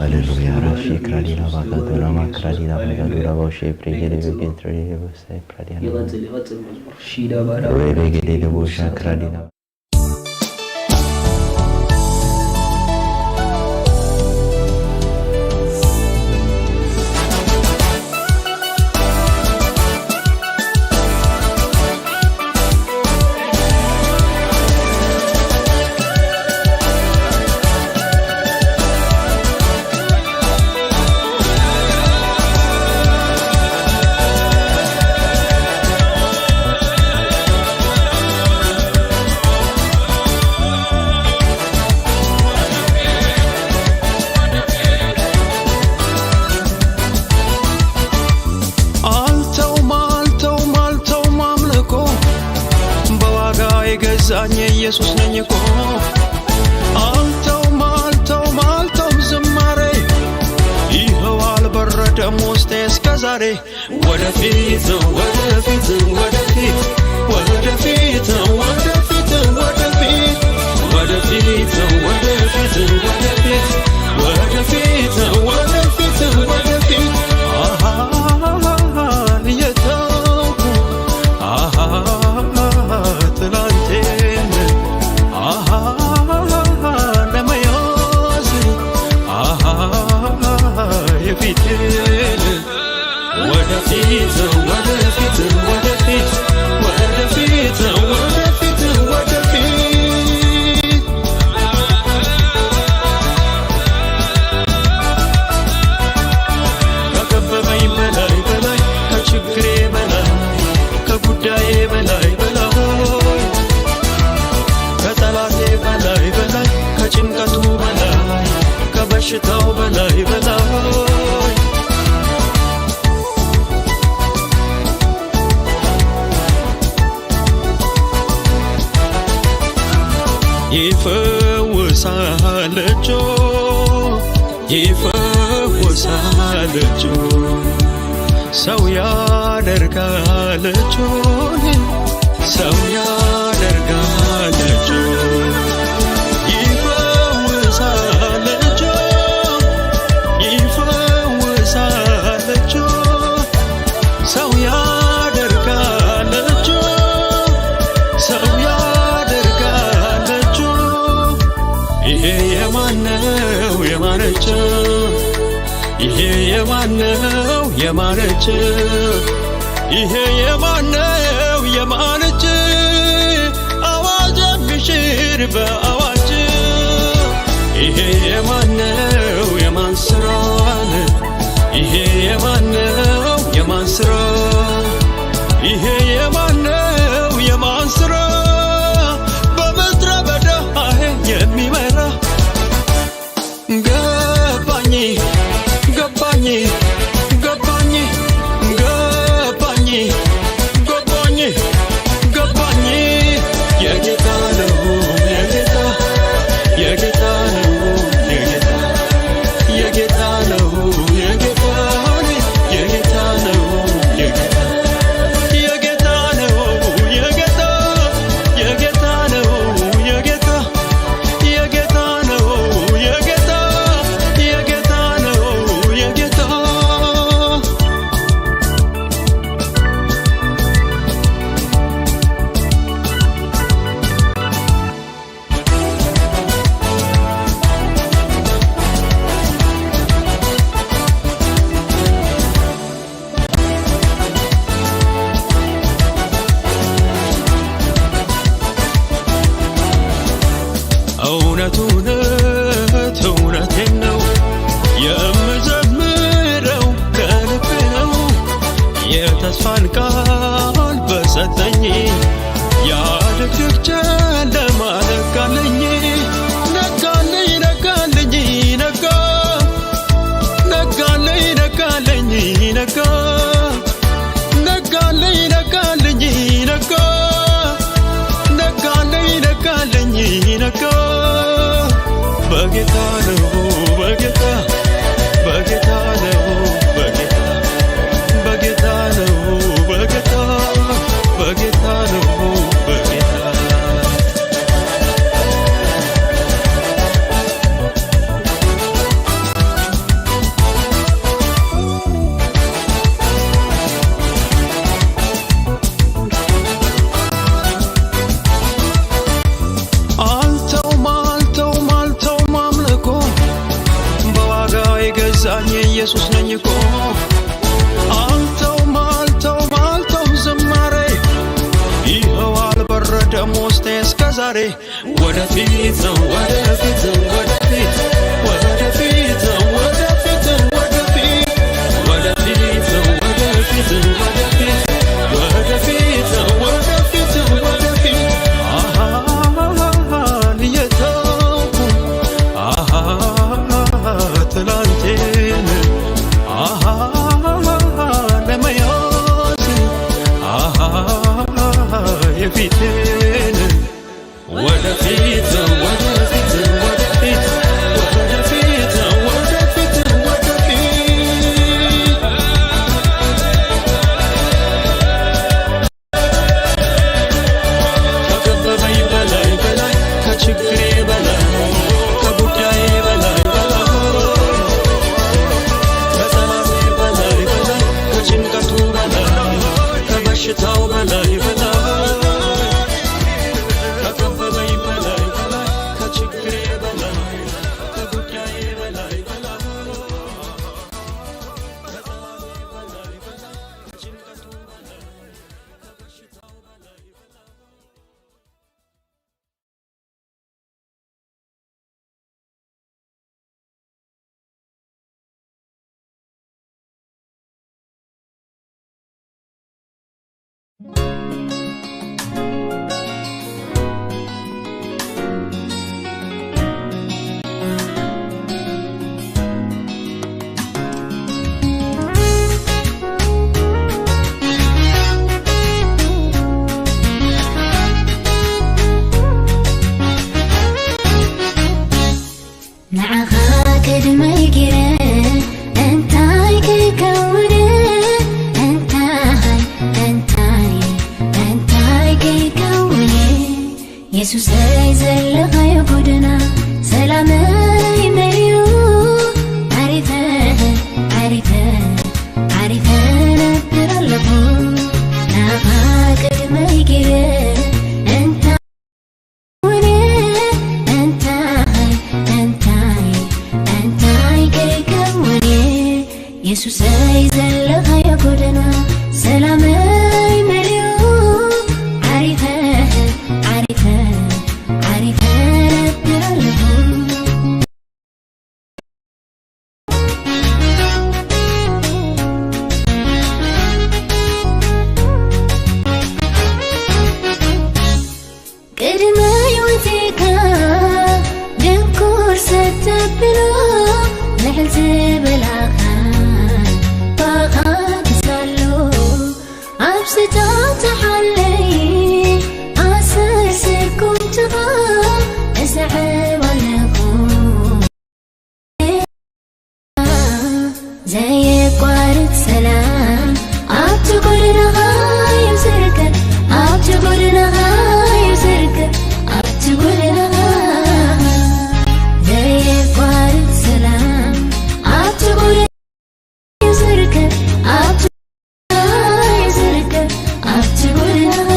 ሃሌሉያ። ራሺ ክራዲና ባጋዶና ማክራዲና ባጋዶና ባውሼ ፕሬጌ ደቤጌ ትሬጌ በሳይ ፕራዲያና ይቀጥል ይቀጥል መዝሙር ሺዳ ባዳ ሬቤጌ ደቦሻ ክራዲና አልተውም አልተውም አልተውም አምልኮ በዋጋ የገዛኝ ኢየሱስ ነኝ እኮ። አልተውም አልተውም አልተውም ዝማሬ ይኸው አልበረደም ውስጤ እስከ ዛሬ። ወደፊት ወደፊት ወደፊት ወደፊት ወደፊት ወደፊት ወደፊት ወደፊት ወደፊት ወደፊት ወደፊት አሃ የተውኩ አሃ ትላንቴን አሃ ለመያዝ አሃ የፊቴን ወደፊት ወደፊት ወደፊት ወደፊት ወደፊት ወደፊት ከከበበኝ በላይ በላይ ከችግሬ በላይ ከጉዳዬ በላይ በላይ ከጠላቴ በላይ በላይ ከጭንቀቱ በላይ ከበሽታው በላይ በላይ ይፈውሳል እጁ ይፈውሳል እጁ ሰው ያደርጋል እጁን ሰው ያደርጋል እጁ ይፈውሳል እጁ ይፈውሳል እጁ ሰው ያደርጋል እጁ ሰው ያደርጋል እጁ ይሄ የማነው የማነች ይሄ የማነው የማነች ይሄ የማነው የማነች አዋጅ የሚሽር በአዋጅ ይሄ የማነው የማን ስራ ነው? ይሄ የማነው የማን ስራ ይሄ የማነው የማን ስራ በምድረ በዳ አሄ የሚመራ ገባኝ ገባኝ ገባኝ ገባኝ ገባኝ ገባኝ የጌታ ነው የጌታ የጌታ ነው የጌታ የጌታ ነው የጌታ የጌታ ነው የጌታ የጌታ ነው የጌታ የጌታ ነው የጌታ የጌታ ነው የጌታ የጌታ ነው የጌታ እውነት እውነት እውነቴን ነው የምዘምረው ከልቤ ነው የተስፋን ቃል በሰጠኝ ያ ድቅድቅ ጨለማ ነጋልኝ ነጋልኝ ነጋልኝ ነጋ ነጋልኝ ነጋልኝ ነጋ ነጋልኝ ነጋልኝ ነጋ ነጋልኝ ነጋልኝ ነጋ በጌታ ነው በጌታ በጌታ ነው በጌታ በጌታ ነው በጌታ በጌታ ዛኝ ኢየሱስ ነኝ እኮ። አልተውም አልተውም አልተውም ዝማሬ፣ ይኸው አልበረደም ውስጤ እስከ ዛሬ። ወደፊት ነው ወደፊት ወደፊት ወደፊት ወደፊት ወደፊት ወደፊት ወደፊት ወደፊት ወደፊት ወደፊት አሃ እየተውኩ አሃ ትላንቴን አሃ ለመያዝ አሃ የፊቴን ወደፊት ወደፊት ወደፊት ወደፊት ወደፊት ወደፊት ከከበበኝ በላይ በላይ ከችግሬ በላይ ከጉዳዬ በላይ በላይ ከጠላቴ በላይ በላይ ከጭንቀቱ በላይ ከበሽታው በላይ በላይ ከከበበኝ በላይ በላይ ከችግሬ በላይ ከጉዳዬ በላይ በላይ ንዓኻ ቅድመይ ገይረ እንታይ ከይከውን እንታይ እንታይ እንታይ ከይከውን የሱሰይ ዘለኻዮ ጎደና ሰላመይ መሊኡ ዓሪፈ ዓሪፈ ዓሪፈ ነብር ኣለኹ ናኻ ቅድመይ ገይረ እንታይ እንታይ እንታይ እንታይ ከይከውን የሱሰይ ዘለኻዮ ጎደና ሰላመይ መሊኡ ዓሪፈ ዓሪፈ ዓሪፈ ነብር ኣለኹ ቅድመይ ወጺእካ ድንኩር ሰብ ተብሎ ልዕል ዝበላኻ ባኻ ክሳሎ ኣብ ስታ ተሓለይ ኣሰር ስርኩም ትኻ እሰዕብ ኣለኹ ዘየቋርጽ ሰላም ኣብቲ ጎደናኻ እዩ ዝርከብ ኣብቲ ጎደናኻ እዩ ዝርከብ ኣብቲ ጎደናኻ ዘየቋርጽ ሰላም ኣብቲ ጎደና እዩ ዝርከብ ኣብቲ እዩ ዝርከብ ኣብቲ ጎደናኻ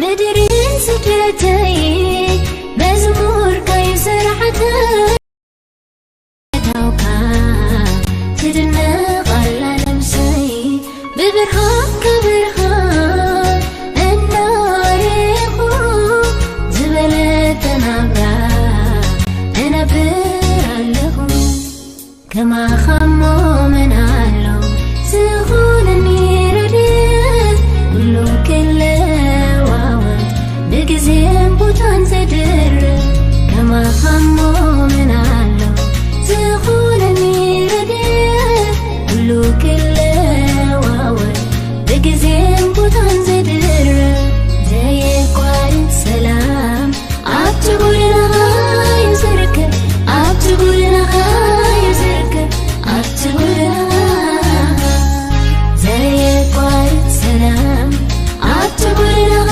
ምድርን ስደተይ መዝሙርካዩ ስራሕተይ ታውካ ትድነቕ ኣላ ነብሰይ ብብርሃንካ ብርሃን እናረኹ ዝበለተ ናብራ እነብር ኣለኹ ከማኻ እሞ መን ኣሎ ዝኾነኒ ረድኤት ኩሉ ክለዋወጥ ብግዜን ቦታን ዘድርብ ከማኻ እሞ መን ኣሎ ዝኾነኒ ረድኤት ኩሉ ክለዋወጥ ብግዜን ቦታን ዘድርብ ዘየቋርጽ ሰላም ኣብቲ ጎደናኻ እዩ ዝርከብ ኣብቲ ጎደናኻ እዩ ዝርከብ ኣብቲ ጎደናኻ ዘየቋርጽ ሰላም ኣብቲ ጎደናኻ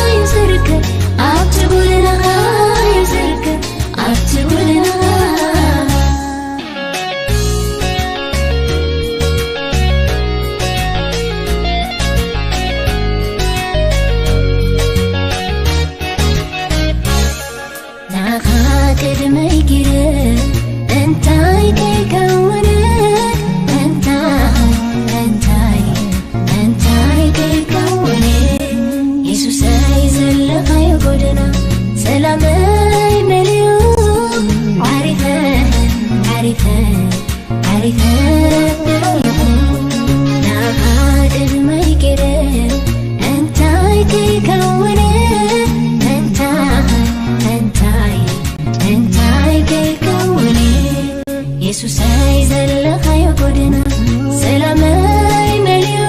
እዩ ዝርከብ ኣብቲ ጎደናኻ እዩ ዝርከብ ኣብቲ ጎደናኻ እንታይ ከይከውን፣ እንታይ፣ እንታይ፣ እንታይ ከይከውን፣ የሱሰይ ዘለኻዮ ጎደና ሰላመይ መሊኡ፣ ዓሪፈ፣ ዓሪፈ፣ ዓሪፈ ኣለኹ ንዓኻ ቅድመይ ገይረ። እንታይ ከይከውን፣ እንታይ፣ እንታይ፣ እንታይ ከይከውን፣ የሱሰይ ዘለኻዮ ጎደና ሰላመይ መሊኡ፣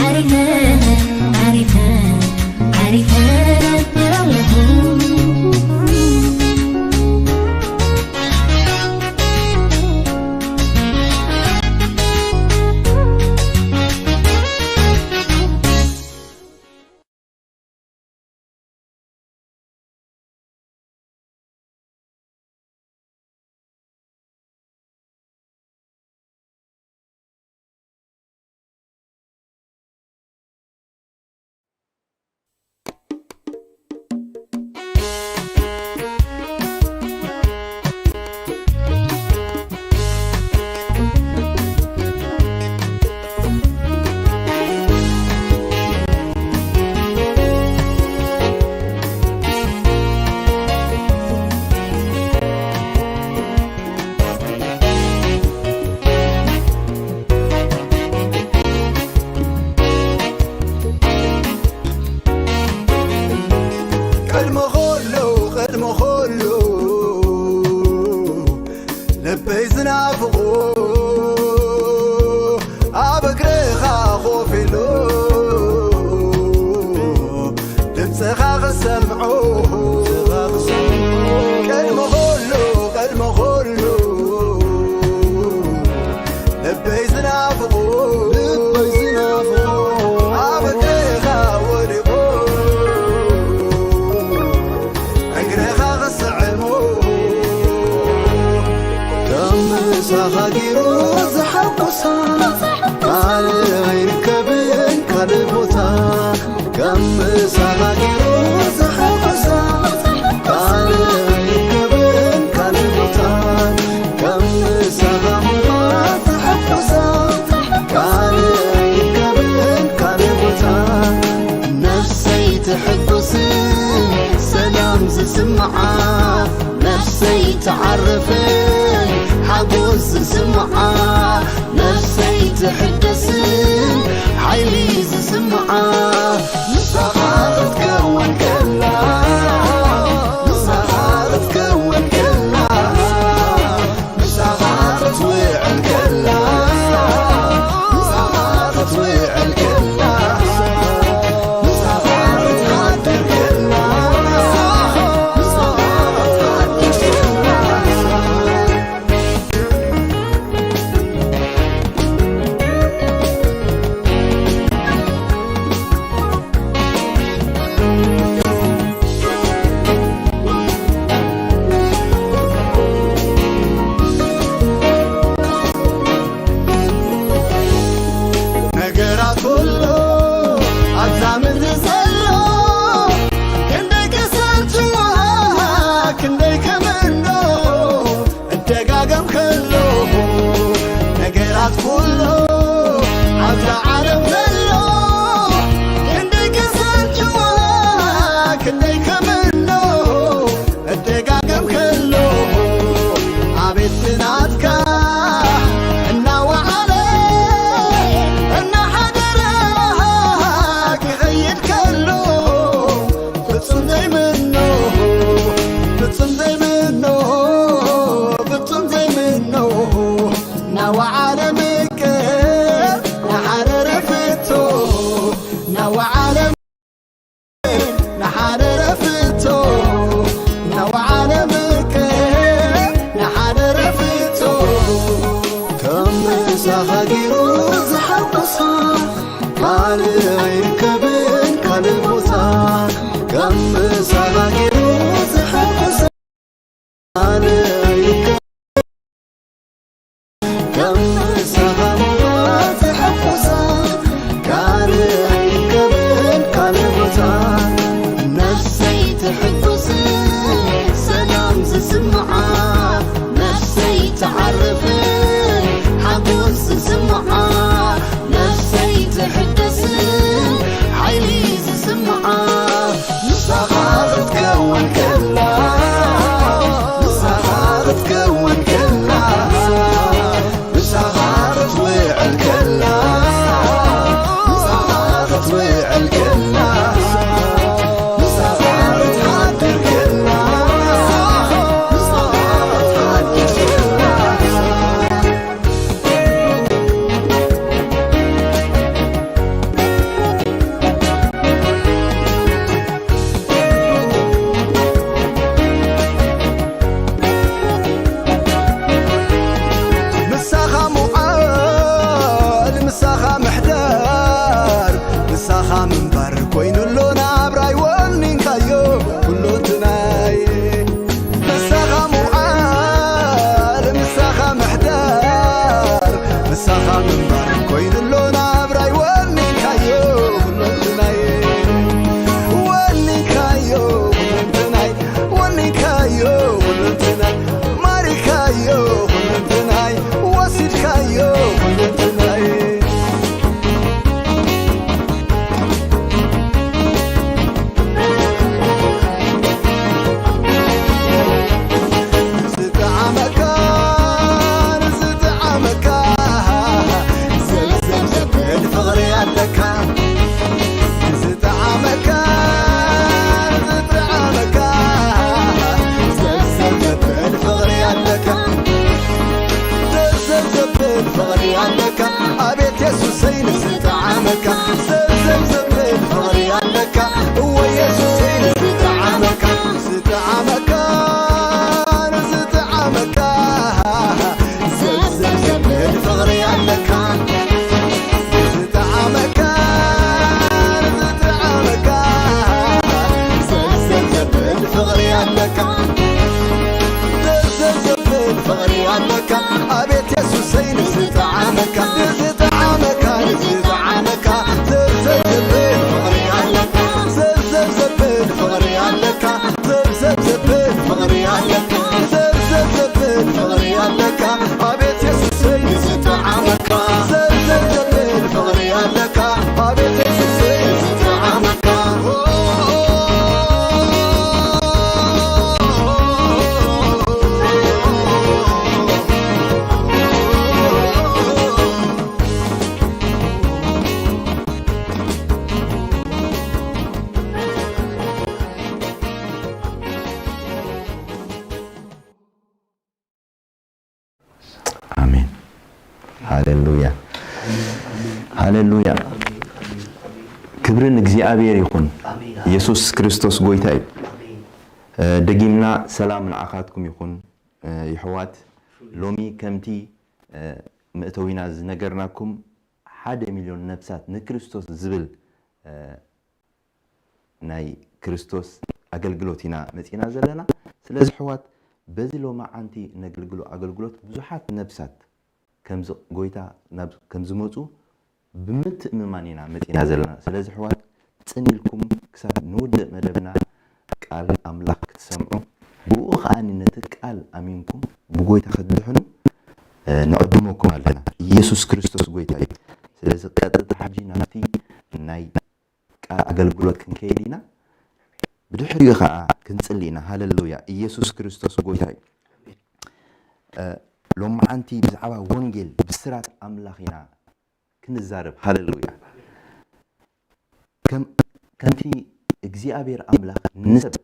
ዓሪፈ፣ ዓሪፈ፣ ዓሪፈ ነብር ኣለኹ። ቅድሚ ኹሉ፣ ቅድሚ ኹሉ፣ ልበይ ዝናፍቑ ኣብ እግርኻ ኮፍ ኢሉ ድምፅኻ ክሰምዑ። ቅድሚ ኹሉ፣ ቅድሚ ኹሉ፣ ልበይ ዝናፍቑ፣ ልበይ ዝናፍቑ፣ ኣብ እግርኻ ወዲቑ፣ እግርኻ ክስዕሙ። ከም ምሳኻ ገይሩ ዝሓጎሳ፣ ካልእ ኣይርከብን ካልእ ቦታ። ከም ምሳኻ ገይሩ ዝሓጎሳ፣ ካልእ ኣይርከብን ካልእ ቦታ። ከም ምሳኻ እማ ተሓጎሳ፣ ካልእ ኣይርከብን ካልእ ቦታ። ነፍሰይ ትሕጎስን ሰላም ዝስምዓ፣ ነፍሰይ ትዓርፍን ሓጎስ ዝስምዓ፣ ነፍሰይ ትሕደስን ሓይሊ ዝስምዓ፣ ንስኻ ክትከውን ከላ፣ ንስኻ ክትከውን ከላ፣ ምሳኻ ክትውዕል ከላ፣ ምሳኻ ክትውዕል ከላ፣ ምሳኻ ክትሓድር ከላ፣ ምሳኻ ክትሓድር ከላ። ነገራት ኩሉ ኣብዛ ምድሪ ዘሎ ክንደይ ከሰልችዋ፣ ክንደይ ከምኖ እደጋገም ከለኹ፣ ነገራት ኩሉ ኣብዛ ዓለም ዘሎ ክንደይ ከሰልችዋ፣ ክንደይ ከምኖ እደጋገም ከለኹ፣ ኣቤት ናትካ እናወዓለ እናሓደረ ክኸይድ ከሎ፣ ፍጹም ዘይምኖ፣ ፍጹም ዘይምኖ፣ ፍጹም ዘይምኖ፣ እናወዓለ ምቅር እናሓደረ ፍቶ፣ እናወዓለ ንሓደረ ፍቶ፣ ናወዓለ ምቅር ንሓደረ ፍቶ። ከም ምሳኻ ገይሩ ዝሓጎሳ፣ ካልእ ኣይርከብን ካልእ ቦታ። ከም ምሳኻ ገይሩ ዝሓጎሳ፣ ካልእ ኣይርከብን ከም ምሳኻ ዝሓጎሳ፣ ካልእ ኣይርከብን ካልእ ቦታ። ነፍሰይ ትሕጎስ ሰላም ዝስምዓ፣ ነፍሰ ኣለካ። ዘብዘብ ዘብል ፍቕሪ ኣለካ። ኣቤት የሱሰይ ንዝጠዓመካ፣ ንዝጠዓመካ፣ ንዝጠዓመካ። ዘብዘብ ዘብል ፍቕሪ ኣለካ። ዘብዘብ ዘብል ፍቕሪ ኣለካ። ዘብዘብ ዘብል ፍቕሪ ኣለካ። ዘብዘብ ዘብል ፍቕሪ ኣለካ። ኣቤት የሱሰይ ንዝጠዓመካ። ዘብዘብ ዘብል ፍቕሪ ኣለካ። ኣቤት የሱሰይ ንዝጠዓመካ። ኣሜን። ሃሌሉያ፣ ሃሌሉያ። ክብሪ ንእግዚኣብሔር ይኹን። ኣሜን። ኢየሱስ ክርስቶስ ጎይታ እዩ። ኣሜን። እ፣ ደጊምና ሰላም ንዓኻትኩም ይኹን። እ፣ ይሕዋት፣ ሎሚ ከምቲ፣ እ፣ መእተዊና ዝነገርናኩም ሓደ ሚልዮን ነፍሳት ንክርስቶስ ዝብል፣ እ፣ ናይ ክርስቶስ ኣገልግሎት ኢና መጺና ዘለና። ስለዚ ኣሕዋት፣ በዚ ሎማዓንቲ እነገልግሎ ኣገልግሎት ብዙሓት ነፍሳት ከምዚ ጎይታ ናብ፣ ከም ዝመጹ ብምትእምማን ኢና መጺና ዘለና። ስለዚ ኣሕዋት፣ ጽን ኢልኩም ክሳብ ንውድእ መደብና ቃል ኣምላኽ ክትሰምዑ፣ ብኡ ከኣ ነቲ ቃል ኣሚንኩም ብጎይታ ክትድሕኑ፣ እ፣ ንዕድመኩም ኣለና። ኢየሱስ ክርስቶስ ጎይታ እዩ። ስለዚ ቀጥታ ሕጂ ናብቲ ናይ ቃል ኣገልግሎት ክንከይድ ኢና። ብድሕሪኡ ኸዓ ክንጽሊ ኢና። ሃሌሉያ። ኢየሱስ ክርስቶስ ጎይታ እዩ። እ፣ ሎማዓንቲ ብዛዕባ ወንጌል ብስራት ኣምላኽ ኢና ክንዛረብ። ሃሌሉያ። ከም፣ ከምቲ እግዚኣብሔር ኣምላኽ ንሰብ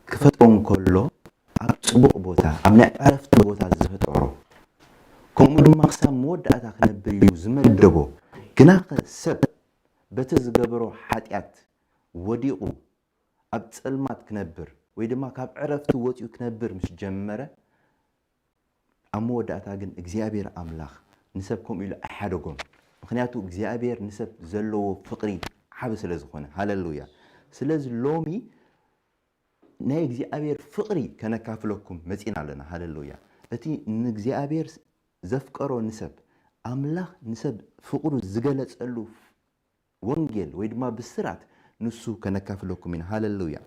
ክፈጥሮ እንከሎ፣ ኣብ ጽቡቕ ቦታ፣ ኣብ ናይ ዕረፍቲ ቦታ ዝፈጠሮ፣ ከምኡ ድማ ክሳብ መወዳእታ ክነብር እዩ ዝመደቦ። ግናኸ ሰብ በቲ ዝገበሮ ሓጢኣት ወዲቑ ኣብ ጸልማት ክነብር ወይ ድማ ካብ ዕረፍቲ ወጺኡ ክነብር ምስ ጀመረ፣ ኣብ መወዳእታ ግን እግዚኣብሔር ኣምላኽ ንሰብ ከምኡ ኢሉ ኣይሓደጎን። ምኽንያቱ እግዚኣብሔር ንሰብ ዘለዎ ፍቕሪ ዓቢ ስለ ዝኾነ። ሃሌሉያ። ስለዚ ሎሚ ናይ እግዚኣብሔር ፍቕሪ ከነካፍለኩም መጺና ኣለና። ሃሌሉያ። እቲ ንእግዚኣብሔር ዘፍቀሮ ንሰብ፣ ኣምላኽ ንሰብ ፍቕሩ ዝገለጸሉ ወንጌል ወይ ድማ ብስራት ንሱ ከነካፍለኩም ኢና። ሃሌሉያ።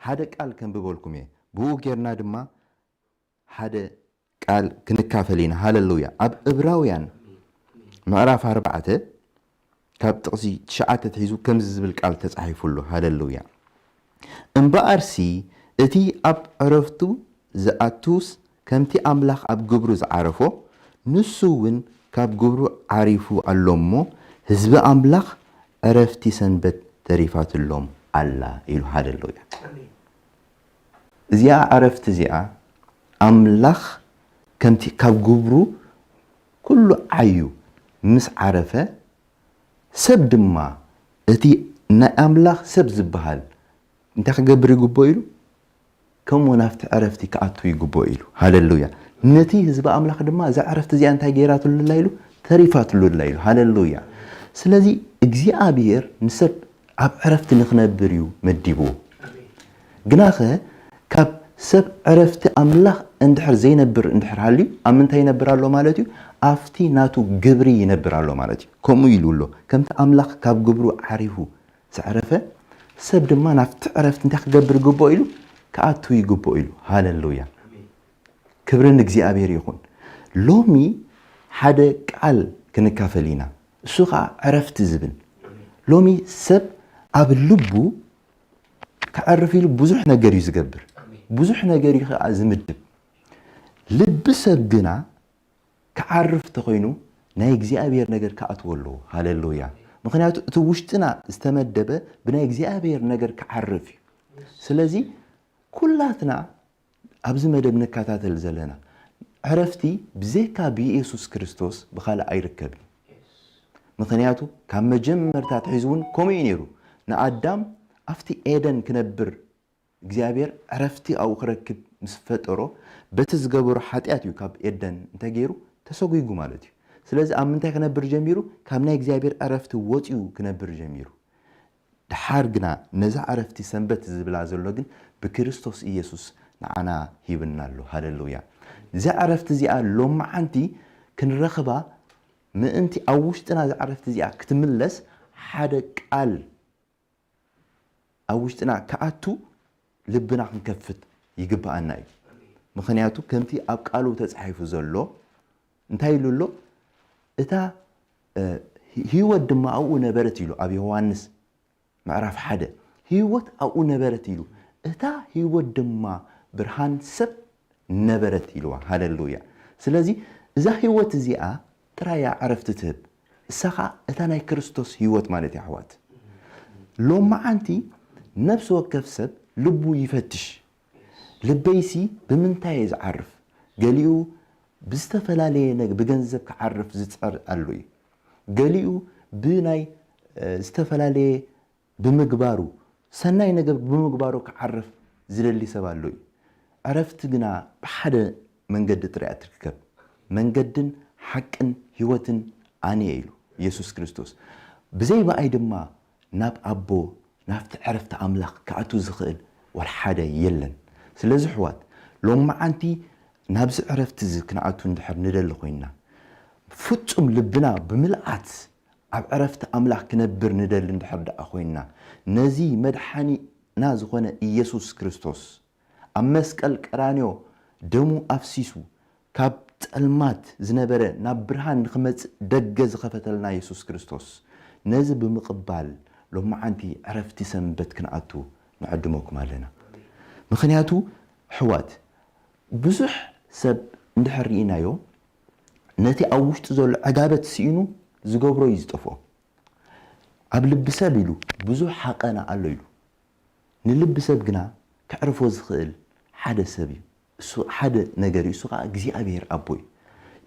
ሓደ ቃል ከንብበልኩም እየ። ብኡ ጌርና ድማ ሓደ ቃል ክንካፈል ኢና። ሃሌሉያ። ኣብ ዕብራውያን ምዕራፍ ኣርባዕተ ካብ ጥቕሲ ትሽዓተ ትሒዙ ከምዚ ዝብል ቃል ተጻሒፉ ኣሎ። ሃሌሉያ። እምበኣርሲ እቲ ኣብ ዕረፍቱ ዝኣቱስ ከምቲ ኣምላኽ ኣብ ግብሩ ዝዓረፎ፣ ንሱ እውን ካብ ግብሩ ዓሪፉ ኣሎ እሞ፣ ህዝቢ ኣምላኽ ዕረፍቲ ሰንበት ተሪፋትሎም ኣላ ኢሉ። ሃሌሉያ። ኣሜን። እዚኣ ዕረፍቲ እዚኣ ኣምላኽ ከምቲ ካብ ግብሩ ኩሉ ዓዩ ምስ ዓረፈ፣ ሰብ ድማ እቲ ናይ ኣምላኽ ሰብ ዝበሃል እንታይ ክገብር ይግብኦ ኢሉ? ከምኡ ናብቲ ዕረፍቲ ክኣቱ ይግብኦ ኢሉ። ሃሌሉያ። ነቲ ህዝቢ ኣምላኽ ድማ እዛ ዕረፍቲ እዚኣ እንታይ ገይራትሉ ኣላ ኢሉ? ተሪፋትሉ ኣላ ኢሉ። ሃሌሉያ። ስለዚ እግዚኣብሔር ንሰብ ኣብ ዕረፍቲ ንኽነብር እዩ መዲብዎ። ግናኸ ካብ ሰብ ዕረፍቲ ኣምላኽ እንድሕር ዘይነብር እንድሕር ሃልዩ፣ ኣብ ምንታይ ይነብር ኣሎ ማለት እዩ? ኣብቲ ናቱ ግብሪ ይነብር ኣሎ ማለት እዩ። ከምኡ ኢሉ ኣሎ፣ ከምቲ ኣምላኽ ካብ ግብሩ ዓሪፉ ዘዕረፈ፣ ሰብ ድማ ናብቲ ዕረፍቲ እንታይ ክገብር ይግብኦ ኢሉ? ክኣቱ ይግብኦ ኢሉ። ሃሌሉያ። ክብሪ ንእግዚኣብሔር ይኹን። ሎሚ ሓደ ቃል ክንካፈል ኢና። እሱ ኸዓ ዕረፍቲ ዝብል። ሎሚ ሰብ ኣብ ልቡ ከዕርፍ ኢሉ ብዙሕ ነገር እዩ ዝገብር። ብዙሕ ነገር እዩ ኸዓ ዝምድብ። ልቢ ሰብ ግና ክዓርፍ ተኾይኑ ናይ እግዚኣብሔር ነገር ክኣትዎ ኣለዎ። ሃሌሉያ። ምኽንያቱ እቲ ውሽጥና ዝተመደበ ብናይ እግዚኣብሔር ነገር ክዓርፍ እዩ። ስለዚ ኩላትና ኣብዚ መደብ ንከታተል ዘለና ዕረፍቲ ብዘይካ ብኢየሱስ ክርስቶስ ብኻልእ ኣይርከብን። ምኽንያቱ ካብ መጀመርታ ኣትሒዙ እውን ከምኡ እዩ ነይሩ። ንኣዳም ኣብቲ ኤደን ክነብር እግዚኣብሔር ዕረፍቲ ኣብኡ ክረክብ ምስ ፈጠሮ በቲ ዝገበሮ ሓጢኣት እዩ ካብ ኤደን እንተገይሩ ተሰጒጉ ማለት እዩ። ስለዚ ኣብ ምንታይ ክነብር ጀሚሩ? ካብ ናይ እግዚኣብሔር ዕረፍቲ ወፂኡ ክነብር ጀሚሩ። ድሓር ግና ነዛ ዕረፍቲ ሰንበት ዝብላ ዘሎ ግን ብክርስቶስ ኢየሱስ ንዓና ሂብና ኣሎ። ሃሌሉያ። እዛ ዕረፍቲ እዚኣ ሎመዓንቲ ክንረኽባ ምእንቲ ኣብ ውሽጥና እዛ ዕረፍቲ እዚኣ ክትምለስ ሓደ ቃል ኣብ ውሽጥና ክኣቱ ልብና ክንከፍት ይግብኣና እዩ። ምኽንያቱ ከምቲ ኣብ ቃሉ ተጻሒፉ ዘሎ እንታይ ኢሉ ኣሎ? እታ ህይወት ድማ ኣብኡ ነበረት ኢሉ ኣብ ዮሃንስ ምዕራፍ ሓደ፣ ህይወት ኣብኡ ነበረት ኢሉ፣ እታ ህይወት ድማ ብርሃን ሰብ ነበረት ኢልዋ። ሃሌሉያ። ስለዚ እዛ ህይወት እዚኣ ጥራይ እያ ዕረፍቲ ትህብ። እሳ ኸዓ እታ ናይ ክርስቶስ ህይወት ማለት እያ። ኣሕዋት፣ ሎመዓንቲ ነፍሲ ወከፍ ሰብ ልቡ ይፈትሽ። ልበይሲ ብምንታይ እየ ዝዓርፍ? ገሊኡ ብዝተፈላለየ ነገ ብገንዘብ ክዓርፍ ዝጸር ኣሎ እዩ። ገሊኡ ብናይ ዝተፈላለየ ብምግባሩ፣ ሰናይ ነገር ብምግባሩ ክዓርፍ ዝደሊ ሰብ ኣሎ እዩ። ዕረፍቲ ግና ብሓደ መንገዲ ጥራይ እያ ትርከብ። መንገድን ሓቅን ህይወትን ኣነ እየ ኢሉ የሱስ ክርስቶስ። ብዘይ ብኣይ ድማ ናብ ኣቦ ናብቲ ዕረፍቲ ኣምላኽ ክኣቱ ዝኽእል ዋላ ሓደ የለን። ስለዚ ኣሕዋት፣ ሎመዓንቲ ናብዚ ዕረፍቲ እዚ ክንኣቱ እንድሕር ንደሊ ኮይንና፣ ፍጹም ልብና ብምልኣት ኣብ ዕረፍቲ ኣምላኽ ክነብር ንደሊ እንድሕር ደኣ ኮይንና፣ ነዚ መድሓኒና ዝኾነ ኢየሱስ ክርስቶስ ኣብ መስቀል ቀራንዮ ደሙ ኣፍሲሱ ካብ ጸልማት ዝነበረ ናብ ብርሃን ንኽመጽእ ደገ ዝኸፈተልና የሱስ ክርስቶስ፣ ነዚ ብምቕባል ሎመዓንቲ ዕረፍቲ ሰንበት ክንኣቱ ንዕድመኩም ኣለና። ምኽንያቱ ኣሕዋት፣ ብዙሕ ሰብ እንድሕር ርኢናዮ፣ ነቲ ኣብ ውሽጡ ዘሎ ዕጋበት ስኢኑ ዝገብሮ እዩ ዝጠፍኦ። ኣብ ልቢ ሰብ ኢሉ ብዙሕ ሃቐና ኣሎ ኢሉ። ንልቢ ሰብ ግና ከዕርፎ ዝኽእል ሓደ ሰብ እዩ። እሱ ሓደ ነገር እዩ፣ እሱ ኸዓ እግዚኣብሔር ኣቦ እዩ።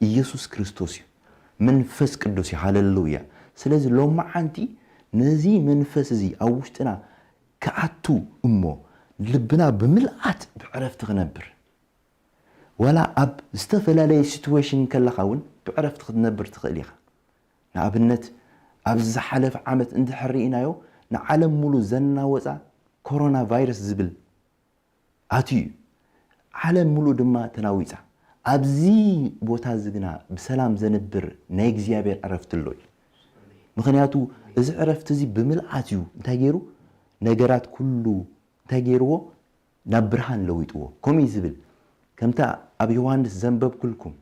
ኢየሱስ ክርስቶስ እዩ። መንፈስ ቅዱስ እዩ። ሃሌሉያ። ስለዚ ሎመዓንቲ ነዚ መንፈስ እዚ ኣብ ውሽጥና ክኣቱ እሞ ልብና ብምልኣት ብዕረፍቲ ክነብር። ዋላ ኣብ ዝተፈላለየ ሲትዌሽን ከለኻ እውን ብዕረፍቲ ክትነብር ትኽእል ኢኻ። ንኣብነት፣ ኣብዚ ዝሓለፈ ዓመት እንድሕር ርኢናዮ፣ ንዓለም ሙሉ ዘናወጻ ኮሮና ቫይረስ ዝብል ኣትዩ እዩ። ዓለም ሙሉ ድማ ተናዊጻ። ኣብዚ ቦታ እዚ ግና ብሰላም ዘንብር ናይ እግዚኣብሔር ዕረፍቲ ኣሎ እዩ። ምኽንያቱ እዚ ዕረፍቲ እዚ ብምልኣት እዩ እንታይ ገይሩ? ነገራት ኩሉ እንታይ ገይርዎ? ናብ ብርሃን ለዊጥዎ። ከምኡ እዩ ዝብል፣ ከምታ ኣብ ዮሃንስ ዘንበብኩልኩም፣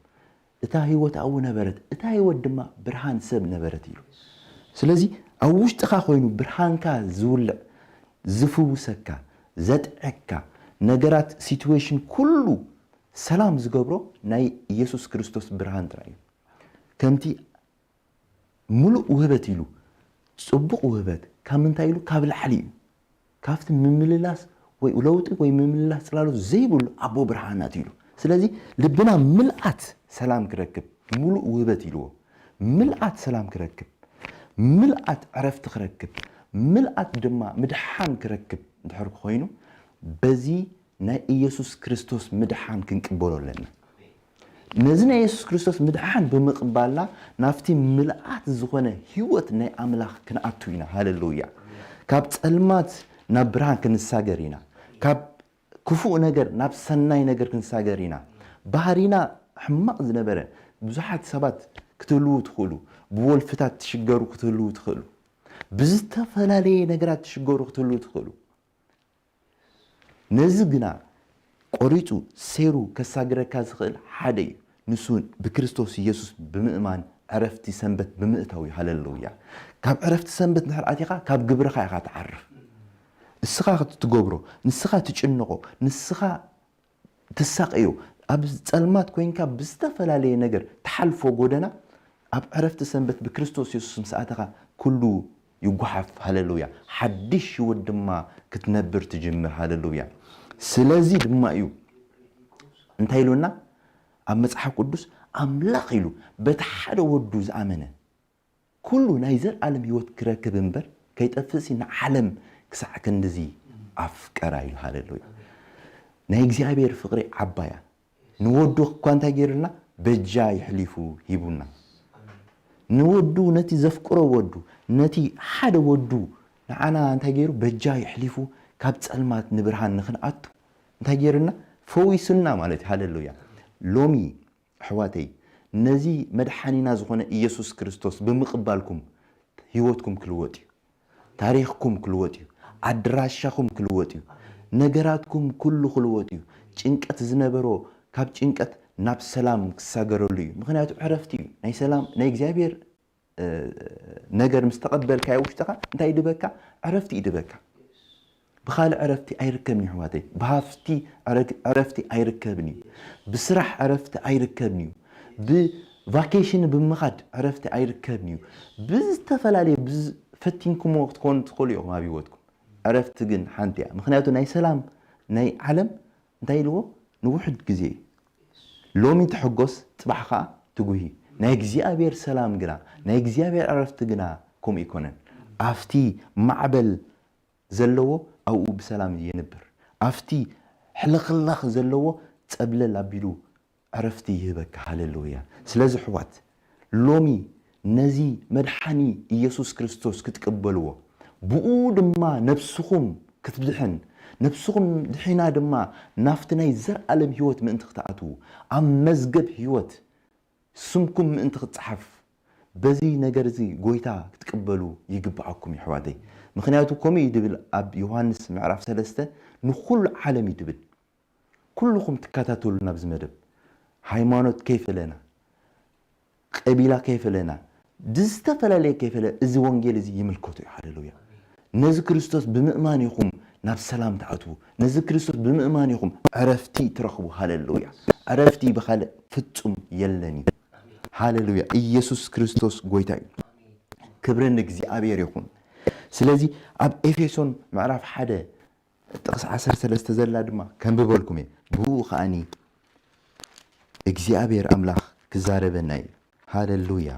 እታ ህይወት ኣብኡ ነበረት፣ እታ ህይወት ድማ ብርሃን ሰብ ነበረት ኢሉ። ስለዚ ኣብ ውሽጥኻ ኮይኑ ብርሃንካ ዝውልዕ፣ ዝፍውሰካ፣ ዘጥዕካ፣ ነገራት ሲትዌሽን ኩሉ ሰላም ዝገብሮ ናይ ኢየሱስ ክርስቶስ ብርሃን ጥራይ እዩ። ከምቲ ምሉእ ውህበት ኢሉ፣ ጽቡቕ ውህበት ካብ ምንታይ ኢሉ? ካብ ላዕሊ እዩ። ካብቲ ምምልላስ ወይ ለውጢ ወይ ምምልላስ ጽላሎት ዘይብሉ ኣቦ ብርሃናት ኢሉ። ስለዚ ልብና ምልኣት ሰላም ክረክብ፣ ምሉእ ውህበት ኢልዎ፣ ምልኣት ሰላም ክረክብ፣ ምልኣት ዕረፍቲ ክረክብ፣ ምልኣት ድማ ምድሓን ክረክብ እንድሕር ኮይኑ፣ በዚ ናይ ኢየሱስ ክርስቶስ ምድሓን ክንቅበሎ ኣለና። ነዚ ናይ የሱስ ክርስቶስ ምድሓን ብምቕባልና ናብቲ ምልኣት ዝኾነ ህይወት ናይ ኣምላኽ ክንኣቱ ኢና። ሃሌሉያ። ካብ ጸልማት ናብ ብርሃን ክንሳገር ኢና። ካብ ክፉእ ነገር ናብ ሰናይ ነገር ክንሳገር ኢና። ባህሪና ሕማቕ ዝነበረ ብዙሓት ሰባት ክትህልዉ ትኽእሉ፣ ብወልፍታት ትሽገሩ ክትህልዉ ትኽእሉ፣ ብዝተፈላለየ ነገራት ትሽገሩ ክትህልዉ ትኽእሉ። ነዚ ግና ቆሪጹ ሴሩ ከሳግረካ ዝኽእል ሓደ እዩ። ንሱ ብክርስቶስ ኢየሱስ ብምእማን ዕረፍቲ ሰንበት ብምእታው እዩ። ሃሌሉያ። ካብ ዕረፍቲ ሰንበት እንድሕር ኣቲኻ ካብ ግብርኻ ኢኻ ትዓርፍ። እስኻ ክትትገብሮ፣ ንስኻ ትጭንቖ፣ ንስኻ ትሳቐዮ፣ ኣብ ጸልማት ኮይንካ ብዝተፈላለየ ነገር ትሓልፎ ጎደና ኣብ ዕረፍቲ ሰንበት ብክርስቶስ የሱስ ምስ ኣተኻ ኩሉ ይጓሓፍ። ሃሌሉያ። ሓድሽ ህይወት ድማ ክትነብር ትጅምር። ሃሌሉያ። ስለዚ ድማ እዩ እንታይ ኢሉና ኣብ መጽሓፍ ቅዱስ? ኣምላኽ ኢሉ በቲ ሓደ ወዱ ዝኣመነ ኩሉ ናይ ዘልኣለም ህይወት ክረክብ እምበር ከይጠፍእሲ ንዓለም ክሳዕ ክንድዚ ኣፍቀራ ኢሉ። ሃሌሉያ። ናይ እግዚኣብሔር ፍቕሪ ዓባያ። ንወዱ እኳ እንታይ ገይሩልና? በጃ የሕሊፉ ሂቡና። ንወዱ፣ ነቲ ዘፍቅሮ ወዱ፣ ነቲ ሓደ ወዱ ንዓና እንታይ ገይሩ? በጃ የሕሊፉ ካብ ጸልማት ንብርሃን ንኽንኣቱ እንታይ ገይሩና? ፈዊሱና ማለት እዩ። ሃሌሉያ። ሎሚ ኣሕዋተይ፣ ነዚ መድሓኒና ዝኾነ ኢየሱስ ክርስቶስ ብምቕባልኩም ህይወትኩም ክልወጥ እዩ። ታሪኽኩም ክልወጥ እዩ። ኣድራሻኹም ክልወጥ እዩ። ነገራትኩም ኩሉ ክልወጥ እዩ። ጭንቀት ዝነበሮ ካብ ጭንቀት ናብ ሰላም ክሳገረሉ እዩ። ምኽንያቱ ዕረፍቲ እዩ። ናይ ሰላም ናይ እግዚኣብሔር ነገር ምስ ተቐበልካዮ ውሽጥኻ እንታይ ይድበካ? ዕረፍቲ ይድበካ። ብኻልእ ዕረፍቲ ኣይርከብን እዩ ኣሕዋተይ። ብሃፍቲ ዕረፍቲ ኣይርከብን እዩ። ብስራሕ ዕረፍቲ ኣይርከብን እዩ። ብቫኬሽን ብምኻድ ዕረፍቲ ኣይርከብን እዩ። ብዝተፈላለየ ፈቲንኩምዎ ክትኮኑ ትኽእሉ ኢኹም ኣብ ህይወትኩም። ዕረፍቲ ግን ሓንቲ እያ። ምኽንያቱ ናይ ሰላም ናይ ዓለም እንታይ ኢልዎ? ንውሑድ ግዜ እዩ። ሎሚ ትሕጎስ፣ ጽባሕ ኸዓ ትጉሂ። ናይ እግዚኣብሔር ሰላም ግና፣ ናይ እግዚኣብሔር ዕረፍቲ ግና ከምኡ ኣይኮነን። ኣብቲ ማዕበል ዘለዎ ኣብኡ ብሰላም የንብር። ኣብቲ ሕልኽላኽ ዘለዎ ጸብለል ኣቢሉ ዕረፍቲ ይህበካ። ሃሌሉያ። ስለዚ ኣሕዋት፣ ሎሚ ነዚ መድሓኒ ኢየሱስ ክርስቶስ ክትቅበልዎ፣ ብኡ ድማ ነብስኹም ክትድሕን፣ ነብስኹም ድሒና ድማ ናብቲ ናይ ዘርኣለም ህይወት ምእንቲ ክትኣትዉ፣ ኣብ መዝገብ ህይወት ስምኩም ምእንቲ ክትጽሓፍ፣ በዚ ነገር እዚ ጎይታ ክትቅበሉ ይግብኣኩም ይሕዋተይ። ምኽንያቱ ከምኡ እዩ ድብል ኣብ ዮሃንስ ምዕራፍ ሰለስተ፣ ንኹሉ ዓለም እዩ ድብል። ኩልኹም ትከታተሉና ኣብዚ መደብ፣ ሃይማኖት ከይፈለና፣ ቀቢላ ከይፈለና፣ ዝተፈላለየ ከይፈለ እዚ ወንጌል እዚ ይምልከቱ እዩ። ሃሌሉያ። ነዚ ክርስቶስ ብምእማን ኢኹም ናብ ሰላም ትኣትዉ። ነዚ ክርስቶስ ብምእማን ኢኹም ዕረፍቲ ትረኽቡ። ሃሌሉያ። ዕረፍቲ ብኻልእ ፍጹም የለን እዩ። ሃሌሉያ። ኢየሱስ ክርስቶስ ጎይታ እዩ። ክብሪ ንእግዚኣብሔር ይኹን። ስለዚ ኣብ ኤፌሶን ምዕራፍ ሓደ ጥቕሲ ዓሰርተ ሰለስተ ዘላ ድማ ከንብበልኩም እየ። ብኡ ከኣኒ እግዚኣብሔር ኣምላኽ ክዛረበና እዩ። ሃሌሉያ።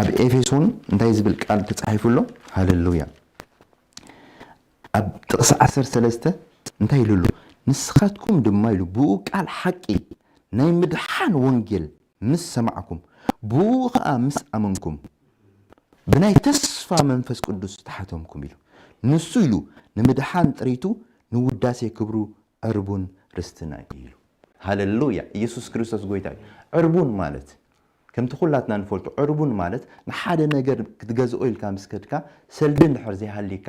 ኣብ ኤፌሶን እንታይ ዝብል ቃል ተጻሒፉ ኣሎ? ሃሌሉያ። ኣብ ጥቕሲ ዓሰርተ ሰለስተ እንታይ ኢሉ ኣሎ? ንስኻትኩም ድማ ኢሉ ብኡ ቃል ሓቂ ናይ ምድሓን ወንጌል ምስ ሰማዕኩም፣ ብኡ ኸዓ ምስ ኣመንኩም፣ ብናይ ተስፋ መንፈስ ቅዱስ ተሓተምኩም ኢሉ። ንሱ ኢሉ ንምድሓን ጥሪቱ ንውዳሴ ክብሩ ዕርቡን ርስትና እዩ ኢሉ። ሃሌሉያ! ኢየሱስ ክርስቶስ ጎይታ እዩ። ዕርቡን ማለት ከምቲ ኩላትና ንፈልጦ፣ ዕርቡን ማለት ንሓደ ነገር ክትገዝኦ ኢልካ ምስ ከድካ፣ ሰልዲ እንድሕር ዘይሃሊካ፣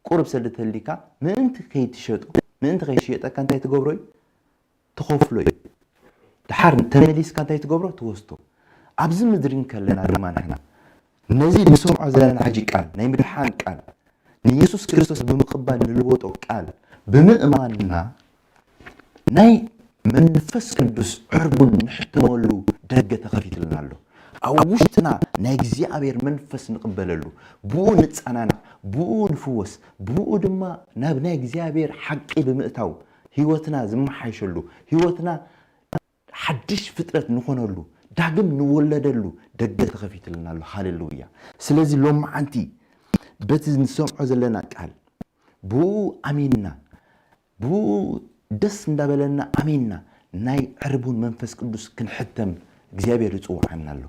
ቁሩብ ሰልዲ ተሊካ፣ ምእንቲ ከይትሸጦ፣ ምእንቲ ከይሽየጠካ እንታይ ትገብሮ እዩ? ትኸፍሎ እዩ። ድሓር ተመሊስካ እንታይ ትገብሮ? ትወስዶ። ኣብዚ ምድሪ እንከለና ድማ ንሕና ነዚ ንሰምዖ ዘለና ሕጂ ቃል፣ ናይ ምድሓን ቃል፣ ንኢየሱስ ክርስቶስ ብምቕባል ንልወጦ ቃል ብምእማንና ናይ መንፈስ ቅዱስ ዕርቡን ንሕተመሉ ደገ ተኸፊትልና ኣሎ። ኣብ ውሽጥና ናይ እግዚኣብሔር መንፈስ ንቕበለሉ፣ ብኡ ንጸናናዕ፣ ብኡ ንፍወስ፣ ብኡ ድማ ናብ ናይ እግዚኣብሔር ሓቂ ብምእታው ህይወትና ዝመሓይሸሉ፣ ህይወትና ሓድሽ ፍጥረት ንኾነሉ፣ ዳግም ንወለደሉ ደገ ተኸፊትልና ኣሎ። ሃሌሉያ። ስለዚ ሎማዓንቲ በቲ ንሰምዖ ዘለና ቃል ብኡ ኣሚንና፣ ብኡ ደስ እንዳበለና ኣሚንና ናይ ዕርቡን መንፈስ ቅዱስ ክንሕተም እግዚኣብሔር ይጽውዓና ኣሎ።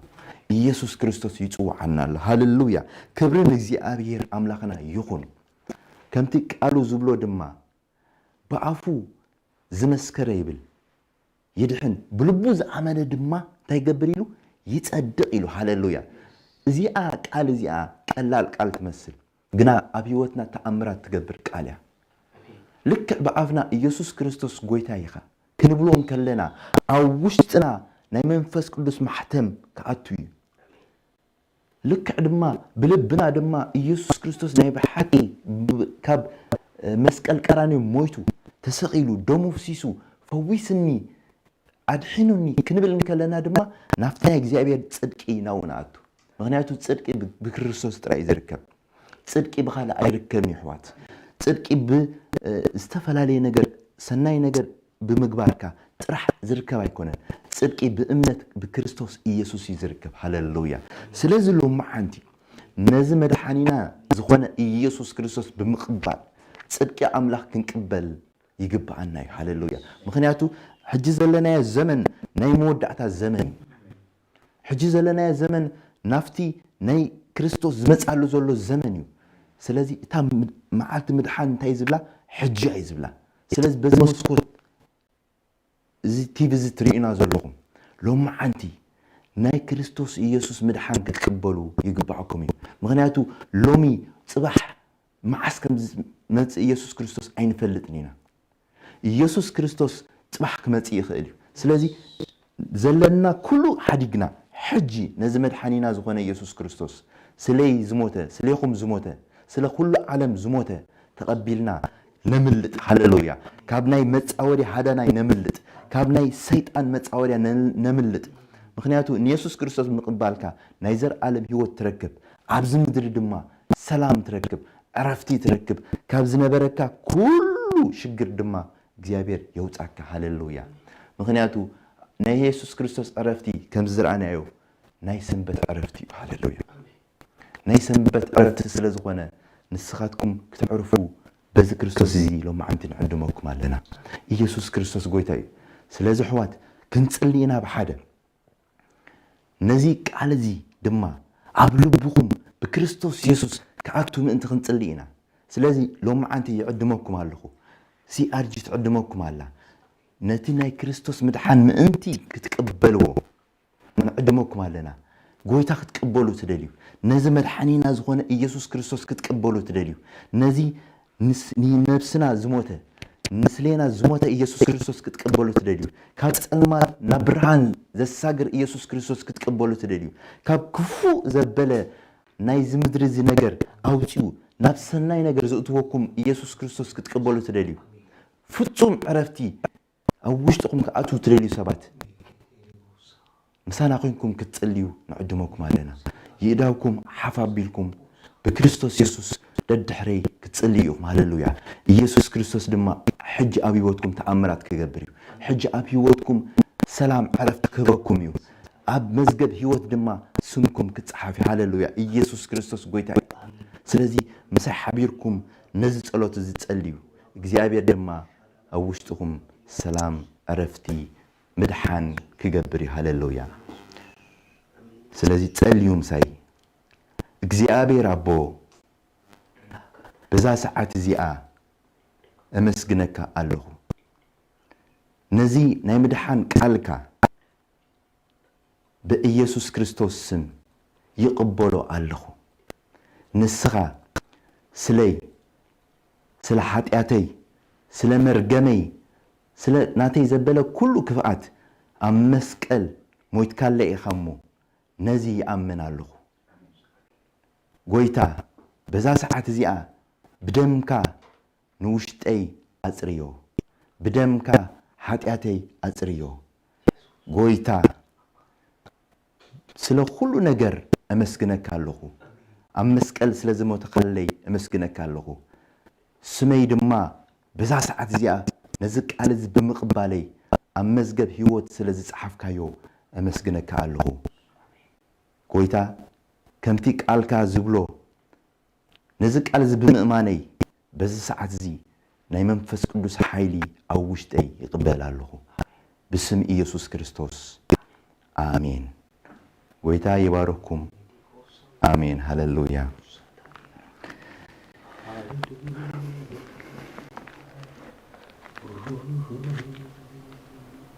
ኢየሱስ ክርስቶስ ይጽውዓና ኣሎ። ሃሌሉያ። ክብሪ ንእግዚኣብሔር ኣምላኽና ይኹን። ከምቲ ቃሉ ዝብሎ ድማ ብኣፉ ዝመስከረ ይብል ይድሕን፣ ብልቡ ዝኣመነ ድማ እንታይ ይገብር ኢሉ? ይጸድቕ ኢሉ። ሃሌሉያ። እዚኣ ቃል እዚኣ ቀላል ቃል ትመስል፣ ግና ኣብ ህይወትና ተኣምራት ትገብር ቃል እያ። ልክዕ ብኣፍና ኢየሱስ ክርስቶስ ጎይታ ኢኻ ክንብሎ እንከለና ኣብ ውሽጥና ናይ መንፈስ ቅዱስ ማሕተም ክኣቱ እዩ። ልክዕ ድማ ብልብና ድማ ኢየሱስ ክርስቶስ ናይ ብሓቂ ብ-፣ ካብ፣ እ፣ መስቀል ቀራንዮ ሞይቱ፣ ተሰቒሉ፣ ደሙ ፍሲሱ፣ ፈዊስኒ፣ ኣድሒኑኒ ክንብል እንከለና ድማ ናብቲ ናይ እግዚኣብሔር ጽድቂ ናብኡ ንኣቱ። ምኽንያቱ ጽድቂ ብ-፣ ብክርስቶስ ጥራይ እዩ ዝርከብ። ጽድቂ ብኻልእ ኣይርከብን እዩ ኣሕዋት። ጽድቂ ብ-፣ እ፣ ዝተፈላለየ ነገር፣ ሰናይ ነገር ብምግባርካ ጥራሕ ዝርከብ ኣይኮነን። ጽድቂ ብእምነት ብክርስቶስ ኢየሱስ እዩ ዝርከብ። ሃሌሉያ። ስለዚ ሎማዓንቲ ነዚ መድሓኒና ዝኾነ ኢየሱስ ክርስቶስ ብምቕባል ጽድቂ ኣምላኽ ክንቅበል ይግብኣና እዩ። ሃሌሉያ። ምኽንያቱ ሕጂ ዘለናዮ ዘመን ናይ መወዳእታ ዘመን እዩ። ሕጂ ዘለናዮ ዘመን ናብቲ ናይ ክርስቶስ ዝመጻሉ ዘሎ ዘመን እዩ። ስለዚ እታ ም- መዓልቲ ምድሓን እንታይ ዝብላ? ሕጂ እዩ ዝብላ። ስለዚ በዚ መስኮት እዚ ቲቪ እዚ ትርእዩና ዘለኹም ሎማዓንቲ ናይ ክርስቶስ ኢየሱስ ምድሓን ክትቅበሉ ይግባዓኩም እዩ። ምኽንያቱ ሎሚ ጽባሕ መዓስ ከም ዝመጽእ ኢየሱስ ክርስቶስ ኣይንፈልጥን ኢና። ኢየሱስ ክርስቶስ ጽባሕ ክመጽእ ይኽእል እዩ። ስለዚ ዘለና ኩሉ ሓዲግና ሕጂ ነዚ መድሓኒና ዝኾነ ኢየሱስ ክርስቶስ ስለይ ዝሞተ፣ ስሌኹም ዝሞተ፣ ስለ ኩሉ ዓለም ዝሞተ ተቐቢልና ነምልጥ። ሃሌሉያ። ካብ ናይ መጻወዲ ሃዳናይ ነምልጥ። ካብ ናይ ሰይጣን መጻወድያ ነ- ነምልጥ። ምኽንያቱ ንየሱስ ክርስቶስ ምቕባልካ ናይ ዘርኣለም ህይወት ትረክብ፣ ኣብዚ ምድሪ ድማ ሰላም ትረክብ፣ ዕረፍቲ ትረክብ፣ ካብ ዝነበረካ ኩሉ ሽግር ድማ እግዚኣብሔር የውጻካ። ሃሌሉያ። ምኽንያቱ ናይ የሱስ ክርስቶስ ዕረፍቲ ከም ዝረኣናዮ ናይ ሰንበት ዕረፍቲ እዩ። ሃሌሉያ። ናይ ሰንበት ዕረፍቲ ስለ ዝኾነ ንስኻትኩም ክተዕርፉ በዚ ክርስቶስ እዚ ሎማዓንቲ ንዕድመኩም ኣለና። ኢየሱስ ክርስቶስ ጎይታ እዩ። ስለዚ ኣሕዋት ክንጽሊ ኢና ብሓደ። ነዚ ቃል እዚ ድማ ኣብ ልብኹም ብክርስቶስ የሱስ ክኣቱ ምእንቲ ክንጽሊ ኢና። ስለዚ ሎማዓንቲ ይዕድመኩም ኣለኹ። ሲኣርጂ ትዕድመኩም ኣላ። ነቲ ናይ ክርስቶስ ምድሓን ምእንቲ ክትቅበልዎ ንዕድመኩም ኣለና። ጎይታ ክትቅበሉ ትደልዩ፣ ነዚ መድሓኒና ዝኾነ ኢየሱስ ክርስቶስ ክትቅበሉ ትደልዩ፣ ነዚ ንስ- ንነብስና ዝሞተ፣ ንስሌና ዝሞተ ኢየሱስ ክርስቶስ ክትቅበሉ ትደልዩ፣ ካብ ጸልማት ናብ ብርሃን ዘሳግር ኢየሱስ ክርስቶስ ክትቅበሉ ትደልዩ፣ ካብ ክፉእ ዘበለ ናይዚ ምድሪ እዚ ነገር ኣውጺኡ ናብ ሰናይ ነገር ዘእትወኩም ኢየሱስ ክርስቶስ ክትቅበሉ ትደልዩ፣ ፍጹም ዕረፍቲ ኣብ ውሽጥኹም ክኣትዉ ትደልዩ ሰባት ምሳና ኮንኩም ክትጽልዩ ንዕድመኩም ኣለና። ይእዳውኩም ሓፍ ኣቢልኩም ብክርስቶስ የሱስ ደድሕረይ ክትጽልዩ ኢኹም። ሃሌሉያ። ኢየሱስ ክርስቶስ ድማ ሕጂ ኣብ ህይወትኩም ተኣምራት ክገብር እዩ። ሕጂ ኣብ ህይወትኩም ሰላም ዕረፍቲ ክህበኩም እዩ። ኣብ መዝገብ ህይወት ድማ ስምኩም ክጸሓፍ እዩ። ሃሌሉያ። ኢየሱስ ክርስቶስ ጎይታ እዩ። ስለዚ ምሳይ ሓቢርኩም ነዚ ጸሎት እዚ ጸልዩ። እግዚኣብሔር ድማ ኣብ ውሽጥኹም ሰላም፣ ዕረፍቲ፣ ምድሓን ክገብር እዩ። ሃሌሉያ። ስለዚ ጸልዩ ምሳይ። እግዚኣብሔር ኣቦ፣ በዛ ሰዓት እዚኣ እመስግነካ ኣለኹ። ነዚ ናይ ምድሓን ቃልካ ብኢየሱስ ክርስቶስ ስም ይቕበሎ ኣለኹ። ንስኻ ስለይ፣ ስለ ሓጢኣተይ፣ ስለ መርገመይ፣ ስለ ናተይ ዘበለ ኩሉ ክፍኣት ኣብ መስቀል ሞይትካለ ኢኻ እሞ ነዚ ይኣምን ኣለኹ። ጎይታ፣ በዛ ሰዓት እዚኣ ብደምካ ንውሽጠይ ኣጽርዮ፣ ብደምካ ሓጢኣተይ ኣጽርዮ። ጎይታ፣ ስለ ኩሉ ነገር እመስግነካ ኣለኹ። ኣብ መስቀል ስለ ዝሞትካለይ እመስግነካ ኣለኹ። ስመይ ድማ በዛ ሰዓት እዚኣ ነዚ ቃል እዚ ብምቕባለይ ኣብ መዝገብ ህይወት ስለ ዝጸሓፍካዮ እመስግነካ ኣለኹ። ጎይታ፣ ከምቲ ቃልካ ዝብሎ ነዚ ቃል እዚ ብምእማነይ በዚ ሰዓት እዚ ናይ መንፈስ ቅዱስ ሓይሊ ኣብ ውሽጠይ ይቕበል ኣለኹ። ብስም ኢየሱስ ክርስቶስ፣ ኣሜን። ጎይታ ይባርኩም። ኣሜን። ሃሌሉያ።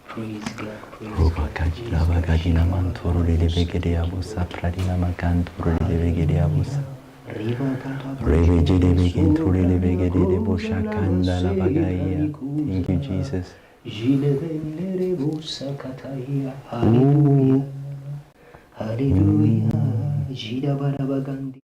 Praise God, praise God, Roba kajila praise God. Bagajina mantoro lele begede abusa pradina makanto lele begede abusa. Riba gada Rebe jede begentro lele begede de bosha kanda la bagaya. Thank you, Jesus. Jile vendere busa kataya. Hallelujah. Hallelujah. Jida bara bagandi.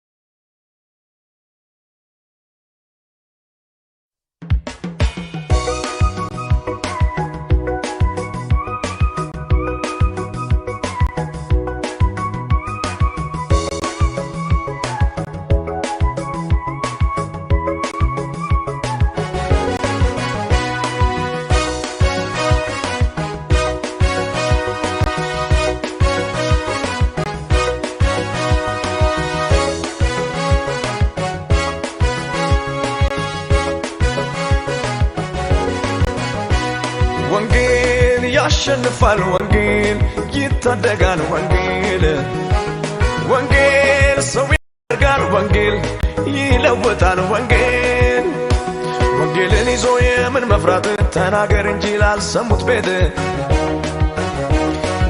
ያሸንፋል ወንጌል፣ ይታደጋል ወንጌል። ወንጌል ሰው ያደርጋል ወንጌል፣ ይለውጣል ወንጌል። ወንጌልን ይዞ የምን መፍራት? ተናገር እንጂ ላልሰሙት ቤት።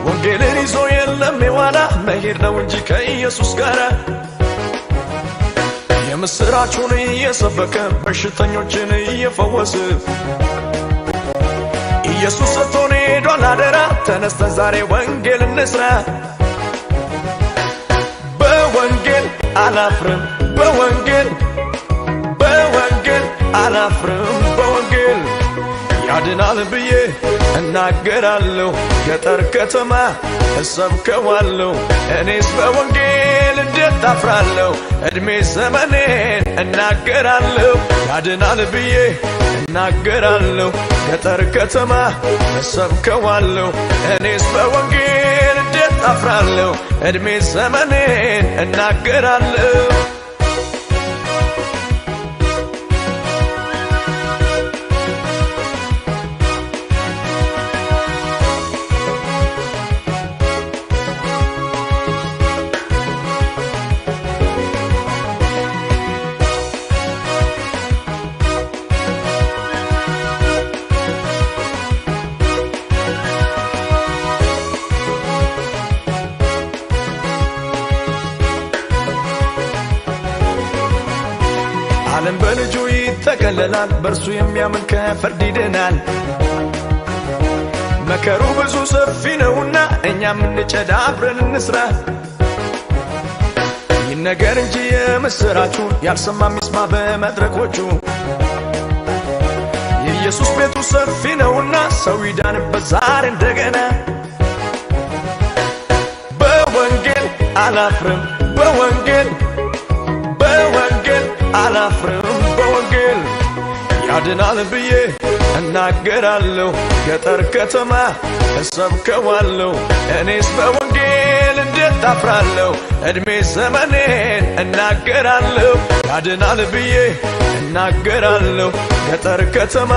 ወንጌልን ይዞ የለም የዋላ፣ መሄድ ነው እንጂ ከኢየሱስ ጋር። የምስራቹን እየሰበከ በሽተኞችን እየፈወሰ ኢየሱስ ሰጥቶን ሄዷል አደራ። ተነስተን ዛሬ ወንጌል እንስራ። በወንጌል አላፍርም፣ በወንጌል በወንጌል አላፍርም፣ በወንጌል ያድናል ብዬ እናገራለሁ። ገጠር ከተማ እሰብከዋለሁ። እኔስ በወንጌል እንዴት አፍራለሁ? እድሜ ዘመኔን እናገራለሁ። ያድናል ብዬ እናገራለሁ። ገጠር ከተማ እሰብከዋለሁ። እኔስ በወንጌል እንዴት አፍራለሁ? እድሜ ዘመኔን እናገራለሁ። ዓለም በልጁ ይጠቀለላል፣ በእርሱ የሚያምን ከፍርድ ይድናል። መከሩ ብዙ ሰፊ ነውና እኛም እንጨድ አብረን እንስራ። ይነገር እንጂ የምስራቹ፣ ያልሰማ የሚስማ በመድረኮቹ። የኢየሱስ ቤቱ ሰፊ ነውና ሰው ይዳንበት ዛሬ እንደገና። በወንጌል አላፍርም፣ በወንጌል በወንጌል አላፍርም፣ በወንጌል ያድናል ብዬ እናገራለሁ። ገጠር ከተማ እሰብከዋለሁ። እኔስ በወንጌል እንዴት አፍራለሁ? እድሜ ዘመኔን እናገራለሁ። ያድናል ብዬ እናገራለሁ። ገጠር ከተማ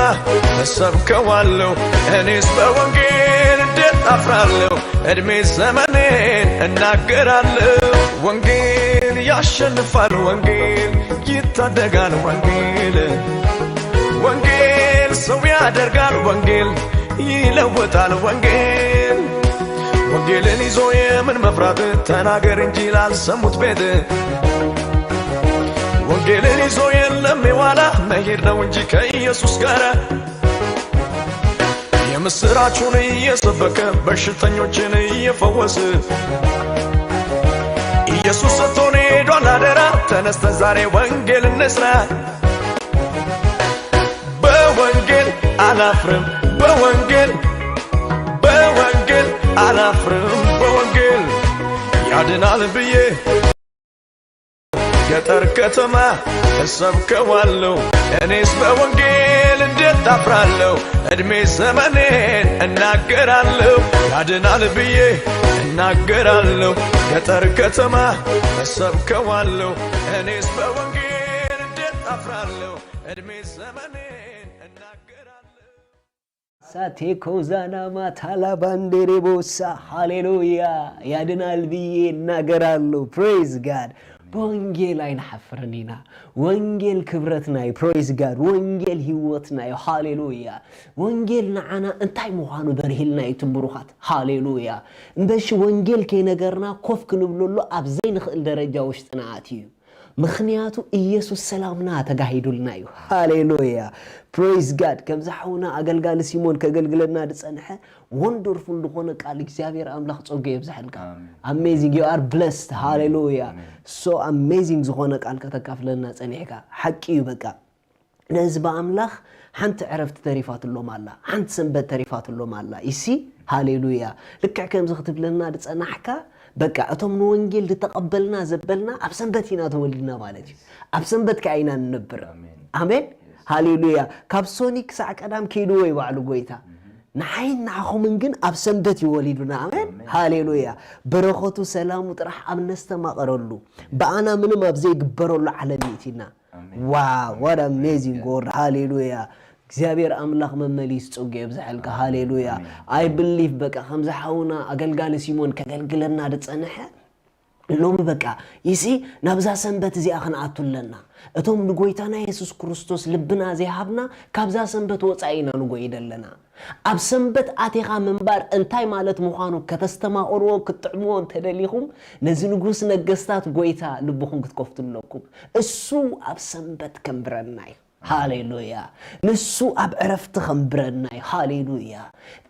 እሰብከዋለሁ። እኔስ በወንጌል እንዴት አፍራለሁ? እድሜ ዘመኔን እናገራለሁ። ወንጌል ያሸንፋል፣ ወንጌል ይታደጋል፣ ወንጌል ወንጌል ሰው ያደርጋል፣ ወንጌል ይለውጣል፣ ወንጌል ወንጌልን ይዞ የምን መፍራት? ተናገር እንጂ ላልሰሙት ቤት። ወንጌልን ይዞ የለም የዋላ፣ መሄድ ነው እንጂ ከኢየሱስ ጋር። የምስራቹን እየሰበከ በሽተኞችን እየፈወሰ ኢየሱስ ሰጥቶን ሄዷል አደራ። ተነስተን ዛሬ ወንጌል እንስራ። በወንጌል አላፍርም፣ በወንጌል በወንጌል አላፍርም፣ በወንጌል ያድናል ብዬ ገጠር ከተማ እሰብከዋለሁ። እኔስ በወንጌል እንዴት አፍራለሁ? እድሜ ዘመኔን እናገራለሁ። ያድናል ብዬ እናገራለሁ። ገጠር ከተማ እሰብከዋለሁ። እኔስ በወንጌል እንዴት አፍራለሁ? እድሜ ዘመኔን እናገራለሁ። ሳቴኮዛናማ ታላባንዴሬቦሳ። ሃሌሉያ። ያድናል ብዬ እናገራለሁ። Praise God። ብወንጌል ኣይንሓፍርን ኢና። ወንጌል ክብረትና እዩ። Praise God። ወንጌል ህይወትና እዩ። ሃሌሉያ። ወንጌል ንዓና እንታይ ምዃኑ በርሂልና እዩ፣ ትም ብሩኻት። ሃሌሉያ። እምበሺ ወንጌል ከይነገርና ኮፍ ክንብለሉ ኣብ ዘይንኽእል ደረጃ ውሽጥና ኣትዩ እዩ። ምኽንያቱ ኢየሱስ ሰላምና ተጋሂዱልና እዩ። ሃሌሉያ። Praise God። ከምዚ ሓውና ኣገልጋሊ ሲሞን ከገልግለና ዝጸንሐ ወንደርፉል ዝኾነ ቃል እግዚኣብሔር ኣምላኽ ጸጉ የብዝሐልካ። ኣሜን። Amazing። You are blessed። ሃሌሉያ። ኣሜን። So amazing ዝኾነ ቃል ከተካፍለና ጸኒሕካ። ሓቂ እዩ በቃ። ንህዝቢ ኣምላኽ ሓንቲ ዕረፍቲ ተሪፋትሎም ኣላ፣ ሓንቲ ሰንበት ተሪፋትሎም ኣላ። ይሲ ሃሌሉያ። ልክዕ ከምዚ ክትብለና ዝጸናሕካ፣ በቃ እቶም ንወንጌል ዝተቐበልና ዘበልና ኣብ ሰንበት ኢና ተወሊድና ማለት እዩ። ኣብ ሰንበት ከኣ ኢና ንነብር። ኣሜን። ኣሜን። ሃሌሉያ። ካብ ሶኒ ክሳዕ ቀዳም ከይድዎ እዩ ባዕሉ ጎይታ። ንዓይን ንዓኹምን ግን ኣብ ሰንበት እዩ ወሊዱና። ኣሜን። ኣሜን። ሃሌሉያ። በረኸቱ ሰላሙ ጥራሕ ኣብ ነስተማቐረሉ፣ ብኣና ምንም ኣብ ዘይግበረሉ ዓለም ይእቲና። ኣሜን። Wow, what amazing word። ሃሌሉያ። እግዚኣብሔር ኣምላኽ መመሊስ ጸጉ የብዝሐልካ። ሃሌሉያ። I believe በቃ ከምዚ ሓውና ኣገልጋሊ ሲሞን ከገልግለና ዝጸንሐ ሎሚ በቃ ይሲ ናብዛ ሰንበት እዚኣ ክንኣቱ ኣለና። እቶም ንጎይታና የሱስ ክርስቶስ ልብና ዘይሃብና ካብዛ ሰንበት ወጻኢ ኢና ንጎይደ ኣለና። ኣብ ሰንበት ኣቲኻ ምንባር እንታይ ማለት ምዃኑ ከተስተማቕርዎ ክትጥዕምዎ እንተደሊኹም ነዚ ንጉስ ነገስታት ጎይታ ልብኹም ክትከፍቱ ኣለኩም። እሱ ኣብ ሰንበት ከንብረና እዩ። ሃሌሉያ። ንሱ ኣብ ዕረፍቲ ከንብረና እዩ። ሃሌሉያ።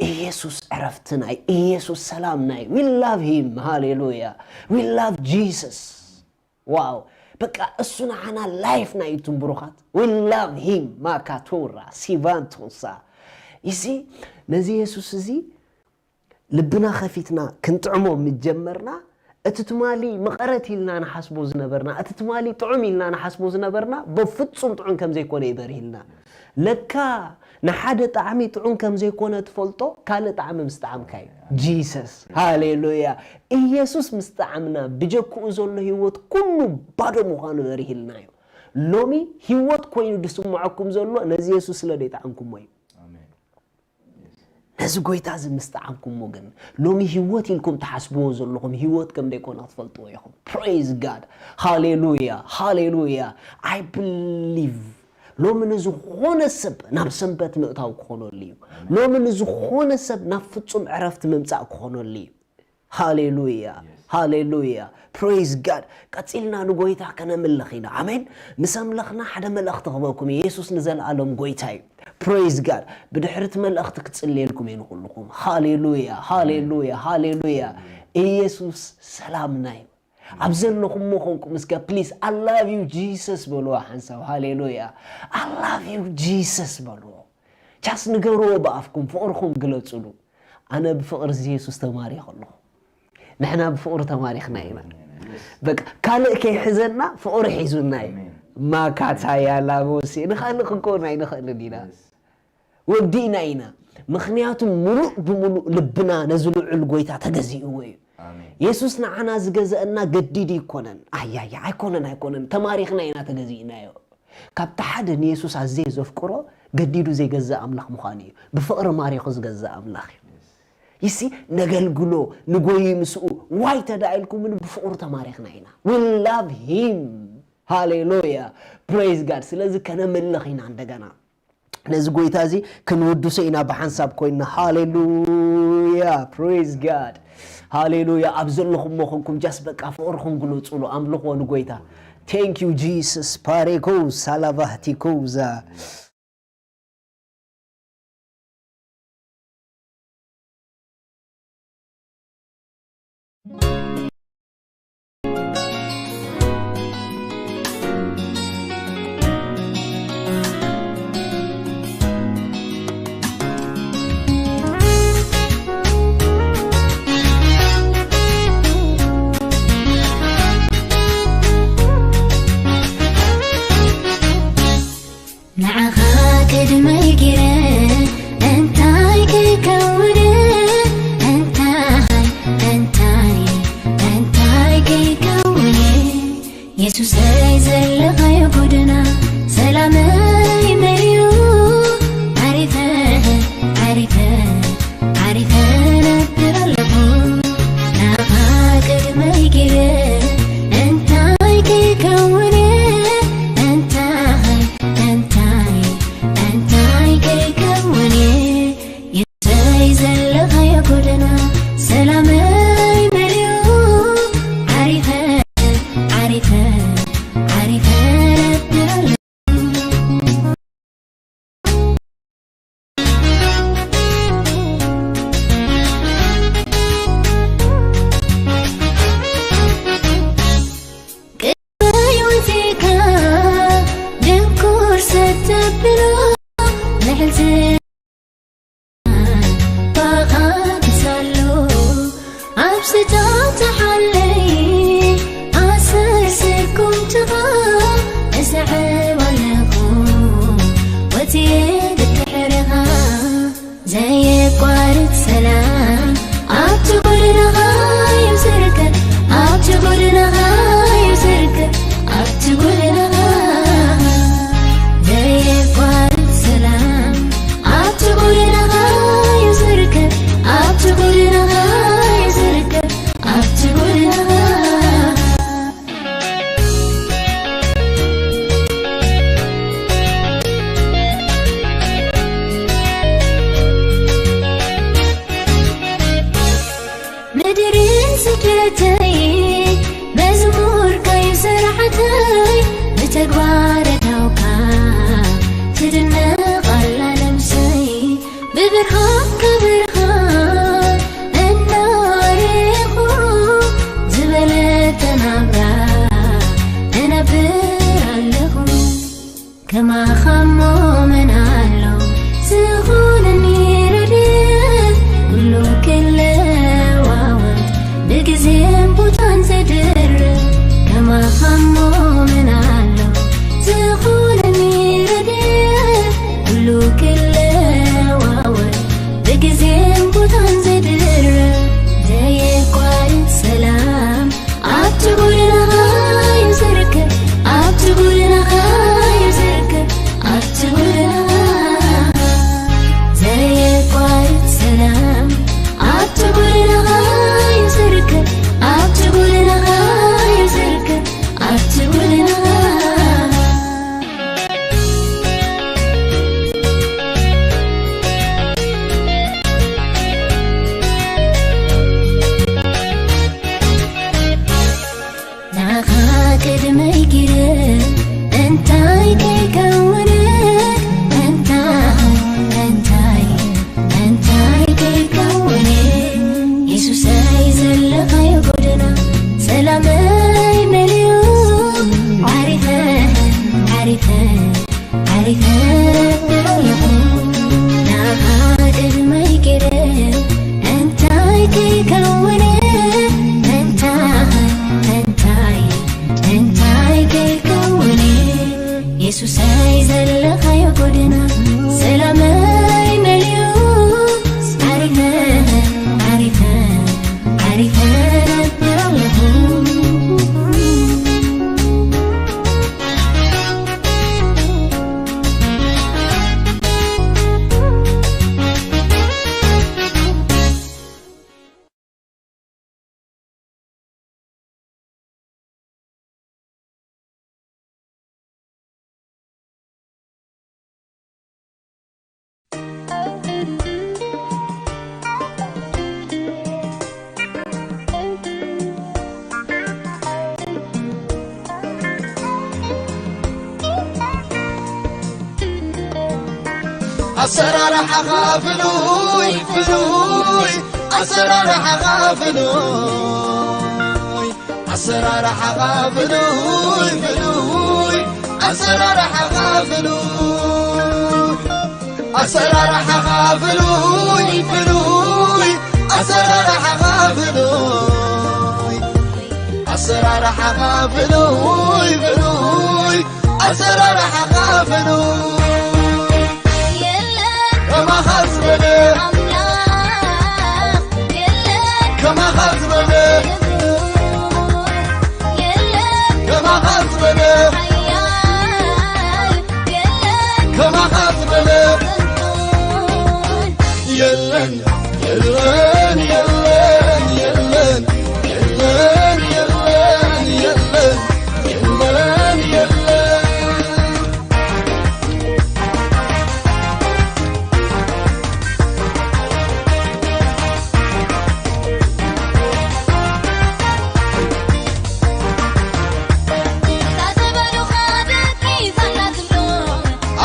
ኢየሱስ ዕረፍትና እዩ። ኢየሱስ ሰላምና እዩ። We love him. ሃሌሉያ። We love Jesus. ዋው። በቃ እሱ ንዓና ላይፍና እዩ። እቱም ብሩኻት፣ we love him. ማካቶራ ሲቫንቶሳ። ይሲ ነዚ የሱስ እዚ ልብና ከፊትና ክንጥዕሞ ምስ ጀመርና፣ እቲ ትማሊ መቐረት ኢልና ንሓስቦ ዝነበርና፣ እቲ ትማሊ ጥዑም ኢልና ንሓስቦ ዝነበርና፣ በፍጹም ጥዑም ከም ዘይኮነ እዩ በሪህልና። ለካ ንሓደ ጣዕሚ ጥዑም ከም ዘይኮነ ትፈልጦ፣ ካልእ ጣዕሚ ምስ ጣዕምካ እዩ። ጂሰስ፣ ሃሌሉያ። ኢየሱስ ምስ ጣዕምና፣ ብጀክኡ ዘሎ ህይወት ኩሉ ባዶ ምዃኑ በሪህልና እዩ። ሎሚ ህይወት ኮይኑ ዝስምዐኩም ዘሎ ነዚ የሱስ ስለ ዘይጠዓምኩሞ እዩ። ኣሜን። ነዚ ጎይታ እዚ ምስ ጠዓምኩሞ ግን፣ ሎሚ ህይወት ኢልኩም ትሓስብዎ ዘለኹም ህይወት ከም ዘይኮነ ክትፈልጥዎ ኢኹም። Praise God. ሃሌሉያ፣ ሃሌሉያ። I believe ሎሚ ንዝኾነ ሰብ ናብ ሰንበት ምእታው ክኾነሉ እዩ። ሎሚ ንዝኾነ ሰብ ናብ ፍጹም ዕረፍቲ ምምጻእ ክኾነሉ እዩ። ሃሌሉያ፣ ሃሌሉያ። Praise God። ቀጺልና ንጎይታ ከነምልኽ ኢና። ኣሜን። ምስ ኣምለኽና ሓደ መልእኽቲ ክህበኩም እዩ። የሱስ ንዘለኣለም ጎይታ እዩ። Praise God። ብድሕሪ እቲ መልእኽቲ ክጽልየልኩም እየ ንኹልኹም። ሃሌሉያ፣ ሃሌሉያ፣ ሃሌሉያ። ኢየሱስ ሰላምና እዩ። ኣብ ዘለኹሞ ኾንኩም እስከ please I love you Jesus በልዎ ሓንሳብ። ሃሌሉያ። I love you Jesus በልዎ። ቻስ ንገርዎ ብኣፍኩም፣ ፍቕርኹም ግለጹሉ። ኣነ ብፍቕሪ እዚ የሱስ ተማሪኸ ኣለኹ። ንሕና ብፍቕሪ ተማሪኽና ኢና። በቃ ካልእ ከይሕዘና ፍቕሪ ሒዙና እዩ። ኣሜን። ማካታያ ላቦሲ ንኸልእ ክንከውን ኣይንኽእልን ኢና። ወዲእና ኢና። ምኽንያቱ ምሉእ ብምሉእ ልብና ነዚ ልዑል ጎይታ ተገዚእዎ እዩ። ኣሜን። የሱስ ንዓና ዝገዘአና ገዲዱ ኣይኮነን። ኣያያ፣ ኣይኮነን፣ ኣይኮነን። ተማሪኽና ኢና ተገዚእናዮ። ካብቲ ሓደ ንየሱስ ኣዘየ ዘፍቅሮ ገዲዱ ዘይገዝእ ኣምላኽ ምዃኑ እዩ። ብፍቕሪ ማሪኹ ዝገዝእ ኣምላኽ እዩ። ይሲ ነገልግሎ፣ ንጎይ ምስኡ፣ ዋይ ተዳ ኢልኩምኒ ብፍቕሩ ተማሪኽና ኢና። We love him. ሃሌሉያ። Praise God። ስለዚ ከነምልኽ ኢና እንደገና። ነዚ ጎይታ እዚ ክንውድሶ ኢና ብሓንሳብ ኮይንና። ሃሌሉያ። Praise God። ሃሌሉያ። ኣብ ዘለኹሞ ኮንኩም ጃስ በቃ ፍቕርኹም ግለጹሉ። ኣምልኾ ንጎይታ። Thank you Jesus። ፓሬኮ ሳላቫህቲኮዛ። ንዓኻ ቅድመይ ገይረ እንታይ ክከውን እንታይ እንታይ ቅድመይ ጊረ እንታይ ከይከውንክ እንታይ እንታይ እንታይ ከይከውንክ የሱሰይ ዘለኻዮ ጎደና ሰላመይ መሊኡ ዓሪፈ ዓሪፈ ዓሪፈ ኣለኹ ናኻ ቅድመይ ጊረ እንታይ ከይከውንክ እንታይ እንታይ እንታይ ከይከውንክ የሱሰይ ዘለኻዮ ጎደና ሰላመይ መሊኡ ዓሪፈ ዓሪፈ ዓሪፈ ነብር ኣለኹ ኣሰራርሓኻ ፍሉይ ፍሉይ ኣሰራርሓኻ ፍሉይ ኣሰራርሓኻ ፍሉይ ፍሉይ ኣሰራርሓኻ ፍሉይ ኣሰራርሓኻ ፍሉይ ፍሉይ ኣሰራርሓኻ ፍሉይ ኣሰራርሓኻ ፍሉይ ፍሉይ ኣሰራርሓኻ ፍሉይ የለን ከማኻ ዝበለ ኣምላኽ የለን ከማኻ ዝበለ የለን ከማኻ ዝበለ ሓያል የለን ከማኻ ዝበለ ስልጣን የለን የለን የለን የለን የለን የለን የለን የለን የለን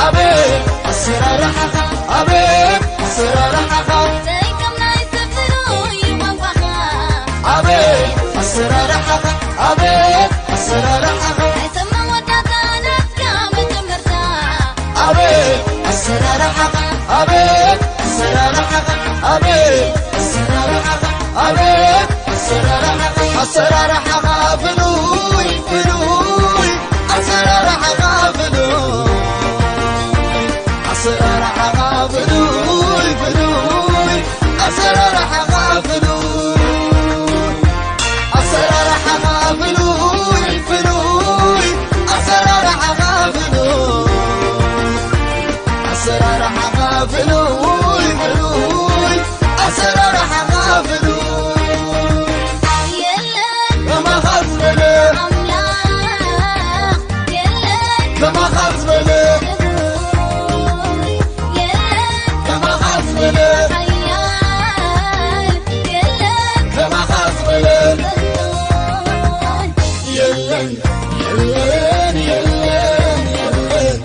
ኣቤት ኣሰራርሓኻ ኣቤት ኣሰራርሓኻ ዘይከም ናይ ሰብ ፍሉይ ቋንቋኻ ኣቤት ኣሰራርሓኻ ኣቤት ኣሰራርሓኻ ኣይሰማ ወዳታ ናትካ መጀመርታ ኣቤት ኣሰራርሓኻ ኣቤት ኣሰራርሓኻ ኣቤት ኣሰራርሓኻ ኣቤት ኣሰራርሓኻ ኣሰራርሓኻ ፍሉይ ፍሉይ ኣሰራርሓኻ ፍሉይ ኣሰራርሓኻ ፍሉይ ፍሉይ ኣሰራርሓኻ ፍሉይ ኣሰራርሓኻ ፍሉይ ፍሉይ ኣሰራርሓኻ ፍሉይ ኣሰራርሓኻ ፍሉይ ፍሉይ ኣሰራርሓኻ ፍሉይ የለን ከማኻ ዝበለ ኣምላኽ የለን ከማኻ ዝበለ የለን ከማኻ ዝበለ ሓያል የለን ከማኻ ዝበለ ስልጣን የለን የለን የለን የለን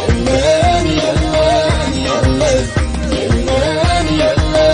የለን የለን የለን የለን የለን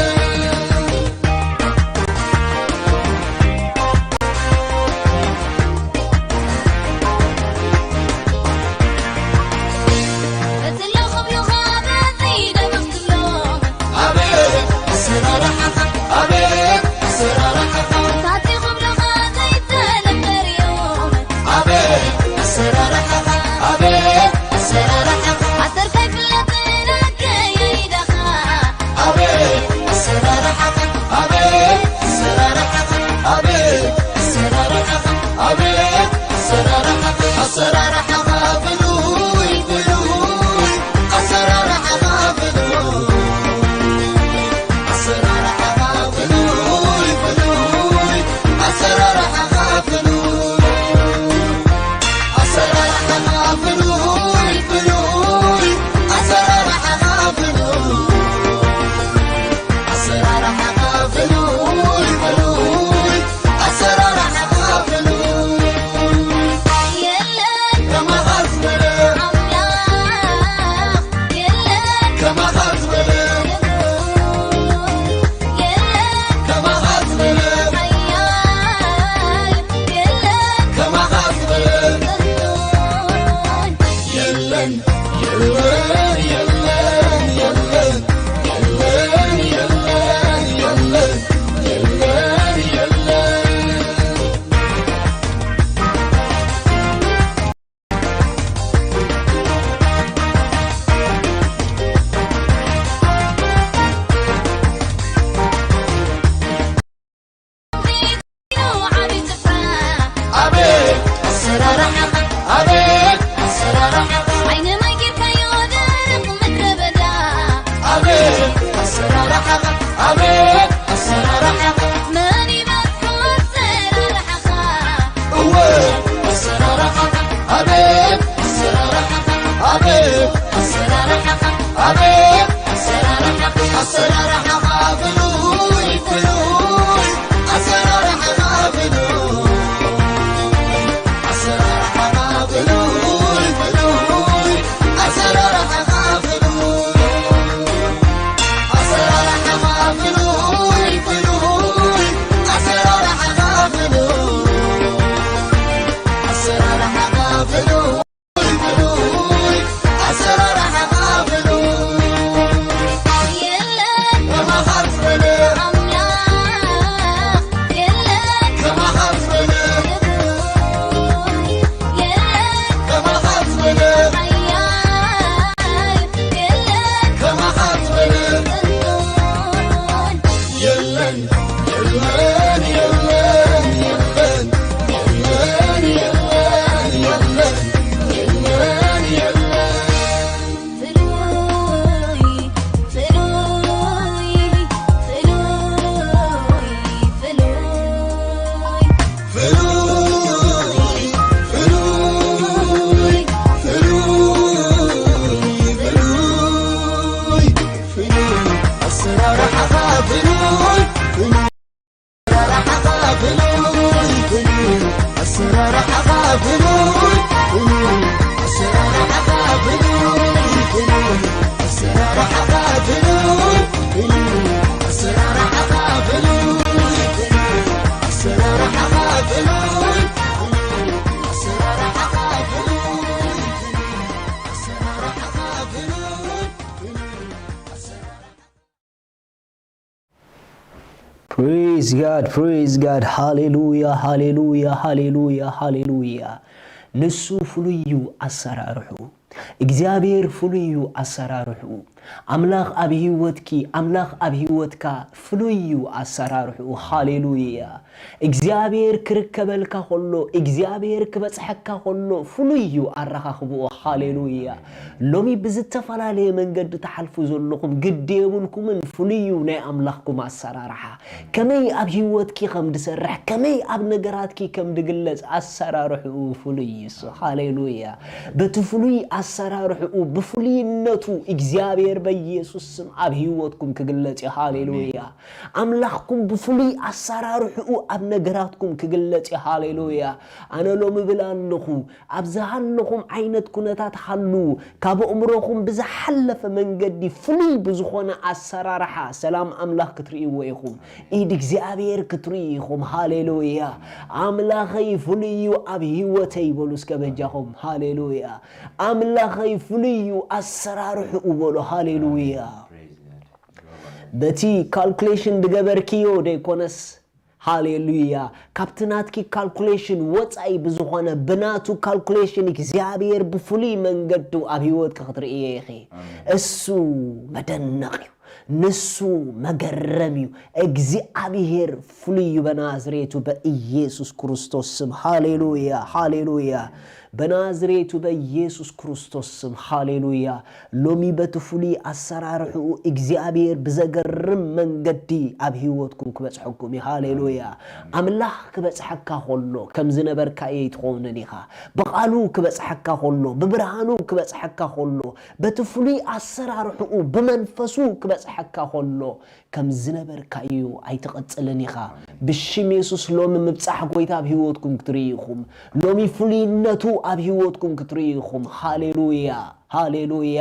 ኣቤት ኣሰራርሓኻ፣ ኣቤት ኣሰራርሓኻ፣ ዓይኒ ማይ ጌርካዮ ደረቕ ምድረ በዳ። ኣቤት ኣሰራርሓኻ፣ ኣቤት ኣሰራርሓኻ፣ መን ይመስሎ ኣሰራርሓኻ? እወ ኣሰራርሓኻ፣ ኣቤት ኣሰራርሓኻ፣ ኣቤት ኣሰራርሓኻ፣ ኣቤት ኣሰራርሓኻ፣ ኣሰራርሓኻ ፍሉይ ፍሉይ፣ ኣሰራርሓኻ ፍሉይ፣ ኣሰራርሓኻ ፍሉይ ፍሉይ፣ ኣሰራርሓኻ ፍሉይ፣ ኣሰራርሓኻ ፍሉይ ፍሉይ፣ ኣሰራርሓኻ ፍሉይ፣ ኣሰራርሓኻ ፍሉይ። የለን፣ የለን፣ የለን፣ የለን፣ የለን፣ የለን፣ የለን፣ የለን። ፍሉይ፣ ፍሉይ፣ ፍሉይ፣ ፍሉይ። ፍሉይ፣ ፍሉይ፣ ፍሉይ፣ ፍሉይ፣ ፍሉይ፣ ኣሰራርሓኻ ፍሉይ፣ ፍሉይ፣ ኣሰራርሓኻ ፍሉይ፣ ፍሉይ፣ ኣሰራርሓኻ ፍሉይ፣ ፍሉይ፣ ኣሰራርሓኻ ፍሉይ፣ ፍሉይ፣ ኣሰራርሓኻ ፍሉይ፣ ፍሉይ፣ ኣሰራርሓኻ ፍሉይ፣ ፍሉይ፣ ኣሰራርሓኻ ፍሉይ። Praise God, praise God, ሃሌሉያ፣ ሃሌሉያ፣ ሃሌሉያ፣ ሃሌሉያ። ንሱ ፍሉይ እዩ ኣሰራርሑ። እግዚኣብሔር ፍሉይ እዩ ኣሰራርሑ። ኣምላኽ ኣብ ህይወትኪ፣ ኣምላኽ ኣብ ህይወትካ ፍሉይ እዩ ኣሰራርሑ። ሃሌሉያ። እግዚኣብሔር ክርከበልካ ከሎ፣ እግዚኣብሔር ክበጽሐካ ከሎ ፍሉይ እዩ ኣረኻኽብኡ። ሃሌሉያ። ሎሚ ብዝተፈላለየ መንገዲ ትሓልፉ ዘለኹም ግዲ የብልኩምን፣ ፍሉይ እዩ ናይ ኣምላኽኩም ኣሰራርሓ። ከመይ ኣብ ህይወትኪ ከም ድሰርሕ፣ ከመይ ኣብ ነገራትኪ ከም ድግለጽ ኣሰራርሕኡ ፍሉይ እዩ እሱ። ሃሌሉያ። በቲ ፍሉይ ኣሰራርሕኡ ብፍሉይነቱ እግዚኣብሔር በኢየሱስ ስም ኣብ ህይወትኩም ክግለጽ እዩ። ሃሌሉያ። ኣምላኽኩም ብፍሉይ ኣሰራርሕኡ ኣብ ነገራትኩም ክግለጽ እዩ። ሃሌሉያ። ኣነ ሎም እብል ኣለኹ፣ ኣብ ዝሃለኹም ዓይነት ኩነታት ሃሉ፣ ካብ ኣእምሮኹም ብዝሓለፈ መንገዲ ፍሉይ ብዝኾነ ኣሰራርሓ ሰላም ኣምላኽ ክትርእይዎ ኢኹም። ኢድ እግዚኣብሔር ክትርእዩ ኢኹም። ሃሌሉያ። ኣምላኸይ ፍሉይ እዩ ኣብ ህይወተይ በሉ እስከ በጃኹም። ሃሌሉያ። ኣምላኸይ ፍሉይ እዩ ኣሰራርሕኡ በሉ። ሃሌሉያ። በቲ ካልኩሌሽን ድገበርክዮ ደይኮነስ፣ ሃሌሉያ፣ ካብቲ ናትኪ ካልኩሌሽን ወጻኢ ብዝኾነ ብናቱ ካልኩሌሽን እግዚኣብሔር ብፍሉይ መንገዱ ኣብ ህይወትኪ ክትርእየ ኢኺ። ኣሜን። እሱ መደነቕ እዩ። ንሱ መገረም እዩ። እግዚኣብሔር ፍሉይ እዩ በናዝሬቱ በኢየሱስ ክርስቶስ ስም። ሃሌሉያ፣ ሃሌሉያ። በናዝሬቱ በኢየሱስ ክርስቶስ ስም። ሃሌሉያ። ሎሚ በቲ ፍሉይ ኣሰራርሕኡ እግዚኣብሔር ብዘገርም መንገዲ ኣብ ህይወትኩም ክበጽሐኩም እዩ። ሃሌሉያ። ኣምላኽ ክበጽሐካ ከሎ ከም ዝነበርካዮ ኣይትኸውንን ኢኻ። ብቓሉ ክበጽሐካ ከሎ፣ ብብርሃኑ ክበጽሐካ ከሎ፣ በቲ ፍሉይ ኣሰራርሕኡ ብመንፈሱ ክበጽሐካ ከሎ፣ ከም ዝነበርካዮ ኣይትቐጽልን ኢኻ። ብሽም የሱስ ሎሚ ምብጻሕ ጎይታ ኣብ ህይወትኩም ክትርእዩ ኢኹም። ሎሚ ፍሉይነቱ ኣብ ህይወትኩም ክትርእዩ ኢኹም። ሃሌሉያ፣ ሃሌሉያ።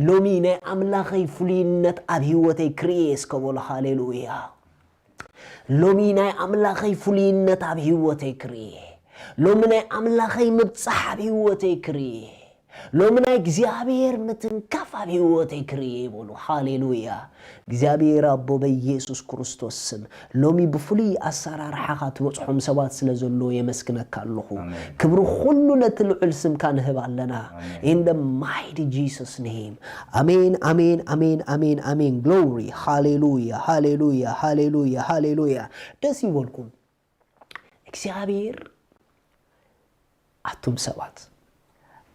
ሎሚ ናይ ኣምላኸይ ፍሉይነት ኣብ ህይወተይ ክርእየ እስከ በሉ። ሃሌሉያ። ሎሚ ናይ ኣምላኸይ ፍሉይነት ኣብ ህይወተይ ክርእየ። ሎሚ ናይ ኣምላኸይ ምብጻሕ ኣብ ህይወተይ ክርእየ። ሎሚ ናይ እግዚኣብሔር ምትንካፍ ኣብ ህይወተይ ክርእየ ይበሉ። ሃሌሉያ። እግዚኣብሔር ኣቦ በኢየሱስ ክርስቶስ ስም ሎሚ ብፍሉይ ኣሰራርሓኻ ትበጽሖም ሰባት ስለ ዘሎ የመስግነካ ኣለኹ። ክብሪ ኩሉ ነቲ ልዑል ስምካ ንህብ ኣለና። In the mighty Jesus name. ኣሜን፣ ኣሜን፣ ኣሜን፣ ኣሜን፣ ኣሜን። ግሎሪ። ሃሌሉያ፣ ሃሌሉያ፣ ሃሌሉያ፣ ሃሌሉያ። ደስ ይበልኩም። እግዚኣብሔር ኣቱም ሰባት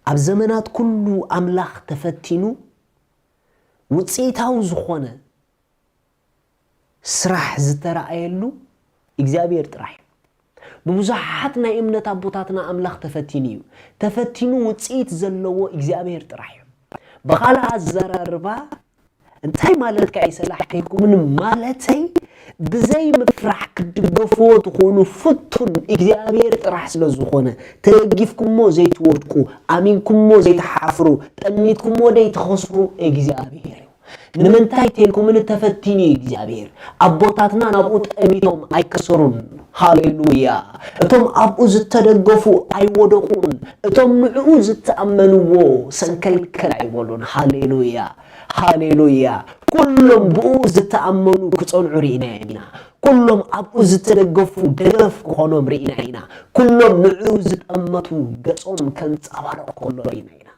ኣብ ዘመናት ኩሉ ኣምላኽ ተፈቲኑ ውፅኢታዊ ዝኾነ ስራሕ ዝተረኣየሉ እግዚኣብሔር ጥራሕ እዩ። ብብዙሓት ናይ እምነት ኣቦታትና ኣምላኽ ተፈቲኑ እዩ። ተፈቲኑ ውፅኢት ዘለዎ እግዚኣብሔር ጥራሕ እዩ። ብኻልእ ኣዘራርባ እንታይ ማለት ከ ኣይሰላሕከይኩምን ማለተይ ብዘይ ምፍራሕ ክትድገፍዎ ትኽእሉ ፍቱን እግዚኣብሔር ጥራሕ ስለ ዝኾነ ተደጊፍኩሞ ዘይትወድቁ ኣሚንኩሞ ዘይትሓፍሩ ጠሚትኩሞ ዘይትኸስሩ እግዚኣብሔር እዩ። ንምንታይ ተልኩምን ተፈቲኑ እዩ እግዚኣብሔር ኣቦታትና ናብኡ ጠሚቶም ኣይከሰሩን። ሃሌሉያ። እቶም ኣብኡ ዝተደገፉ ኣይወደቑን። እቶም ንዕኡ ዝተኣመንዎ ሰንከልከል ኣይበሉን። ሃሌሉያ። ሃሌሉያ። ኩሎም ብኡ ዝተኣመኑ ክጸንዑ ርኢና ኢና። ኩሎም ኣብኡ ዝተደገፉ ደገፍ ክኾኖም ርኢና ኢና። ኩሎም ንዕኡ ዝጠመቱ ገጾም ከንጸባርቕ ከሎ ርኢና ኢና።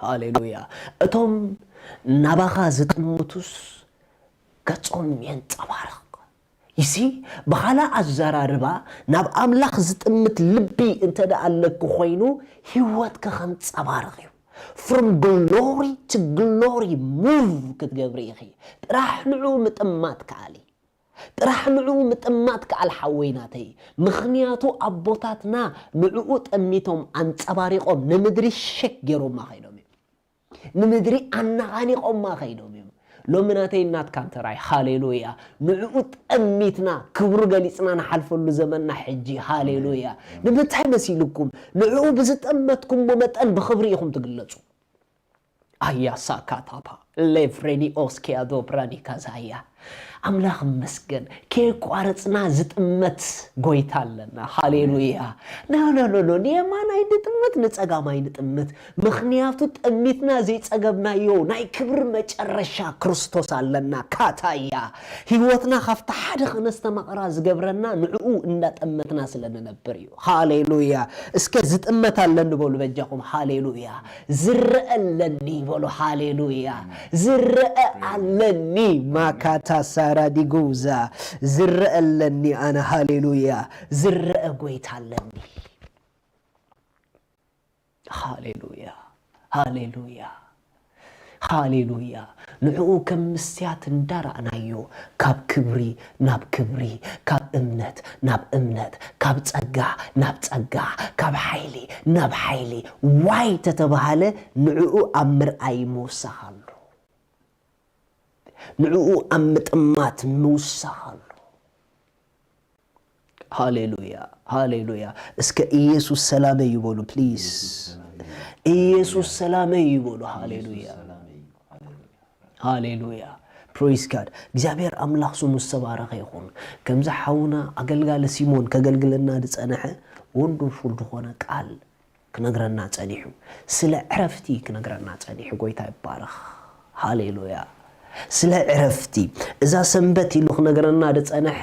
ሃሌሉያ። እቶም ናባኻ ዝጥምቱስ ገጾም የንጸባርቕ። ይሲ ብኻልእ ኣዘራርባ ናብ ኣምላኽ ዝጥምት ልቢ እንተ ደኣ ኣለኪ ኮይኑ ህይወትኪ ከንጸባርቕ እዩ። From glory to glory move ክትገብሪ ኢኺ። ጥራሕ ንዑ ምጥማት ከኣሊ። ጥራሕ ንዑ ምጥማት ከኣል ሓወይ ናተይ። ምኽንያቱ ኣቦታትና ንዕኡ ጠሚቶም ኣንጸባሪቖም ንምድሪ ሸክ ገይሮማ ከይዶም እዮም። ንምድሪ ኣነቓኒቖማ ከይዶም እዮም። ሎሚ ናተይ እናትካ እንተራይ ሃሌሉያ ንዕኡ ጠሚትና ክብሩ ገሊጽና ንሓልፈሉ ዘመንና ሕጂ ሃሌሉያ። ንምንታይ መሲልኩም ንዕኡ ብዝጠመትኩሞ መጠን ብኽብሪ ኢኹም ትግለጹ። ኣያ ሳካታፓ ሌፍሬኒ ኦስኪያ ዶብራኒ ካዛያ ኣምላኽ መስገን ከየቋረጽና ዝጥመት ጎይታ ኣለና። ሃሌሉያ። ኖ ኖ ኖ ኖ ንየማናይ ንጥምት ንጸጋማይ ንጥምት ምኽንያቱ ጠሚትና ዘይጸገብናዮ ናይ ክብሪ መጨረሻ ክርስቶስ ኣለና። ካታያ ህይወትና ካብቲ ሓደ ክነስተማቕራ ዝገብረና ንዕኡ እንዳጠመትና ስለ ንነብር እዩ። ሃሌሉያ። እስከ ዝጥመት ኣለኒ በሉ በጃኹም። ሃሌሉያ። ዝረአ ኣለኒ በሉ። ሃሌሉያ። ዝረአ ኣለኒ። ማካታ ሳራ ዲጉዛ ዝረአ ኣለኒ ኣነ። ሃሌሉያ። ዝረአ ጎይታ ኣለኒ። ሃሌሉያ። ሃሌሉያ። ሃሌሉያ። ንዕኡ ከም ምስያት እንዳረኣናዮ ካብ ክብሪ ናብ ክብሪ፣ ካብ እምነት ናብ እምነት፣ ካብ ጸጋ ናብ ጸጋ፣ ካብ ሓይሊ ናብ ሓይሊ ዋይ ተተባሃለ ንዕኡ ኣብ ምርኣይ ምውሳኽ ኣሎ። ንዕኡ ኣብ ምጥማት ምውሳኽ ኣሎ። ሃሌሉያ፣ ሃሌሉያ። እስከ ኢየሱስ ሰላመይ ይበሉ ፕሊዝ። ኢየሱስ ሰላመይ ይበሉ። ሃሌሉያ፣ ሃሌሉያ። ፕሬዝ ጋድ። እግዚኣብሔር ኣምላኽ ስሙ ዝተባረኸ ይኹን። ከምዚ ሓውና ኣገልጋሊ ሲሞን ከገልግለና ዝጸንሐ ወንደርፉል ዝኾነ ቃል ክነግረና ጸኒሑ፣ ስለ ዕረፍቲ ክነግረና ጸኒሑ። ጎይታ ይባረኽ። ሃሌሉያ። ስለ ዕረፍቲ እዛ ሰንበት ኢሉ ክነግረና ዝጸንሐ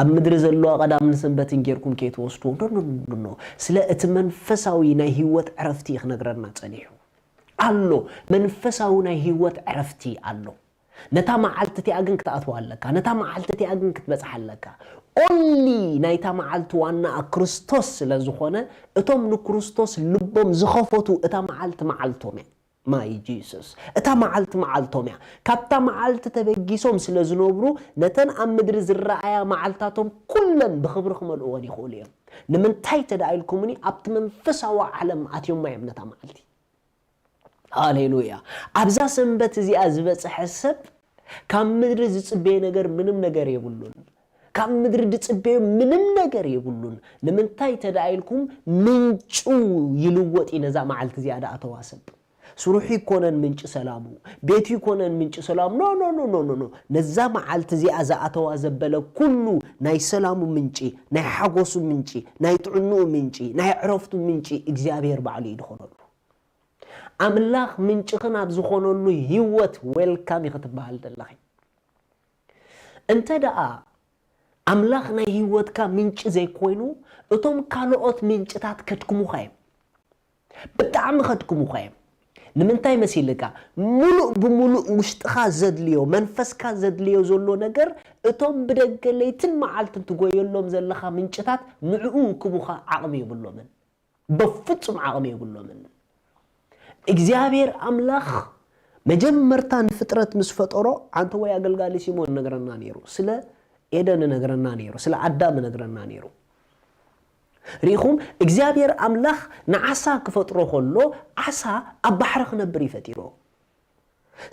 ኣብ ምድሪ ዘለዋ ቀዳምን ሰንበትን ጌርኩም ከይትወስድዎ። ኖ ኖ ኖ ኖ። ስለ እቲ መንፈሳዊ ናይ ህይወት ዕረፍቲ ክነግረና ጸኒሑ ኣሎ። መንፈሳዊ ናይ ህይወት ዕረፍቲ ኣሎ። ነታ መዓልቲ እቲኣ ግን ክትኣትዋ ኣለካ። ነታ መዓልቲ እቲኣ ግን ክትበጽሓ ኣለካ። ኦንሊ ናይታ መዓልቲ ዋናኣ ክርስቶስ ስለ ዝኾነ እቶም ንክርስቶስ ልቦም ዝኸፈቱ እታ መዓልቲ መዓልቶም እያ። ማይ ጂሱስ እታ መዓልቲ መዓልቶም እያ። ካብታ መዓልቲ ተበጊሶም ስለ ዝነብሩ ነተን ኣብ ምድሪ ዝረኣያ መዓልታቶም ኩለን ብኽብሪ ክመልእወን ይኽእሉ እዮም። ንምንታይ ተደኣ ኢልኩምኒ ኣብቲ መንፈሳዊ ዓለም ኣትዮማ እዮም ነታ መዓልቲ። ሃሌሉያ። ኣብዛ ሰንበት እዚኣ ዝበጽሐ ሰብ ካብ ምድሪ ዝጽበየ ነገር ምንም ነገር የብሉን። ካብ ምድሪ ዝጽበዮ ምንም ነገር የብሉን። ንምንታይ ተደኣ ኢልኩም ምንጩ ይልወጥ እዩ ነዛ መዓልቲ እዚኣ ደኣ ተዋሰብ። ስርሑ ይኮነን ምንጭ ሰላሙ፣ ቤቱ ይኮነን ምንጭ ሰላሙ። ኖ ኖ ኖ ኖ ኖ ኖ። ነዛ መዓልቲ እዚኣ ዝኣተዋ ዘበለ ኩሉ ናይ ሰላሙ ምንጪ፣ ናይ ሓጎሱ ምንጪ፣ ናይ ጥዕንኡ ምንጪ፣ ናይ ዕረፍቱ ምንጪ እግዚኣብሔር ባዕሉ እዩ ዝኾነሉ። ኣምላኽ ምንጭኽን ኣብ ዝኾነሉ ህይወት ዌልካም ኢኺ ትበሃል ዘለኺ። እንተ ደኣ ኣምላኽ ናይ ህይወትካ ምንጪ ዘይኮይኑ፣ እቶም ካልኦት ምንጭታት ከድክሙኻ እዮም። ብጣዕሚ ከድክሙኻ እዮም። ንምንታይ መሲልካ? ሙሉእ ብሙሉእ ውሽጥኻ ዘድልዮ፣ መንፈስካ ዘድልዮ ዘሎ ነገር፣ እቶም ብደገ ለይትን መዓልትን ትጎየሎም ዘለኻ ምንጭታት ንዕኡ ክቡኻ ዓቕሚ የብሎምን። በፍጹም ዓቕሚ የብሎምን። እግዚኣብሔር ኣምላኽ መጀመርታ ንፍጥረት ምስ ፈጠሮ፣ ዓንተወይ ኣገልጋሊ ሲሞን ነግረና ነይሩ። ስለ ኤደን ነግረና ነይሩ። ስለ ኣዳም ነግረና ነይሩ። ርኢኹም፣ እግዚኣብሔር ኣምላኽ ንዓሳ ክፈጥሮ ከሎ፣ ዓሳ ኣብ ባሕሪ ክነብር እዩ ፈጢሮ።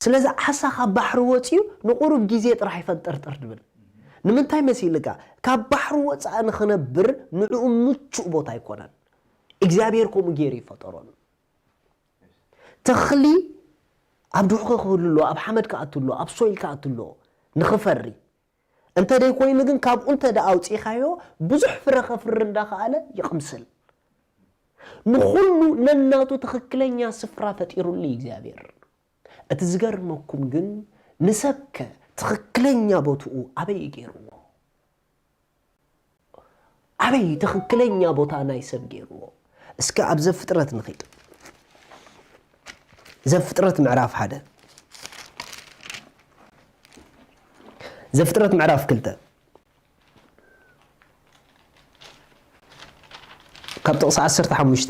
ስለዚ ዓሳ ካብ ባሕሪ ወፂኡ ንቑሩብ ግዜ ጥራሕ ይፈንጠርጠር ድብል። ንምንታይ መሲልካ? ካብ ባሕሪ ወፃኢ ንኽነብር ንዕኡ ምቹእ ቦታ ኣይኮነን። እግዚኣብሔር ከምኡ ገይሩ ይፈጠሮን። ተኽሊ ኣብ ድኹዒ ክህሉ ኣለዎ፣ ኣብ ሓመድ ክኣቱ ኣለዎ፣ ኣብ ሶይል ክኣቱ ኣለዎ ንኽፈሪ። እንተ ደይኮይኑ ግን ካብኡ እንተ ደኣ ኣውፂእኻዮ ብዙሕ ፍረ ከፍሪ እንዳኸኣለ ይቕምስል። ንኹሉ ነናቱ ትኽክለኛ ስፍራ ፈጢሩሉ እዩ እግዚኣብሔር። እቲ ዝገርመኩም ግን ንሰብከ ትኽክለኛ ቦትኡ ኣበይ እዩ ገይርዎ? ኣበይ ትኽክለኛ ቦታ ናይ ሰብ ገይርዎ? እስከ ኣብ ዘፍጥረት ንኺድ። ዘፍጥረት ምዕራፍ ሓደ። ዘፍጥረት ምዕራፍ ክልተ። ካብ ጥቕሲ ዓሰርተ ሓሙሽተ፣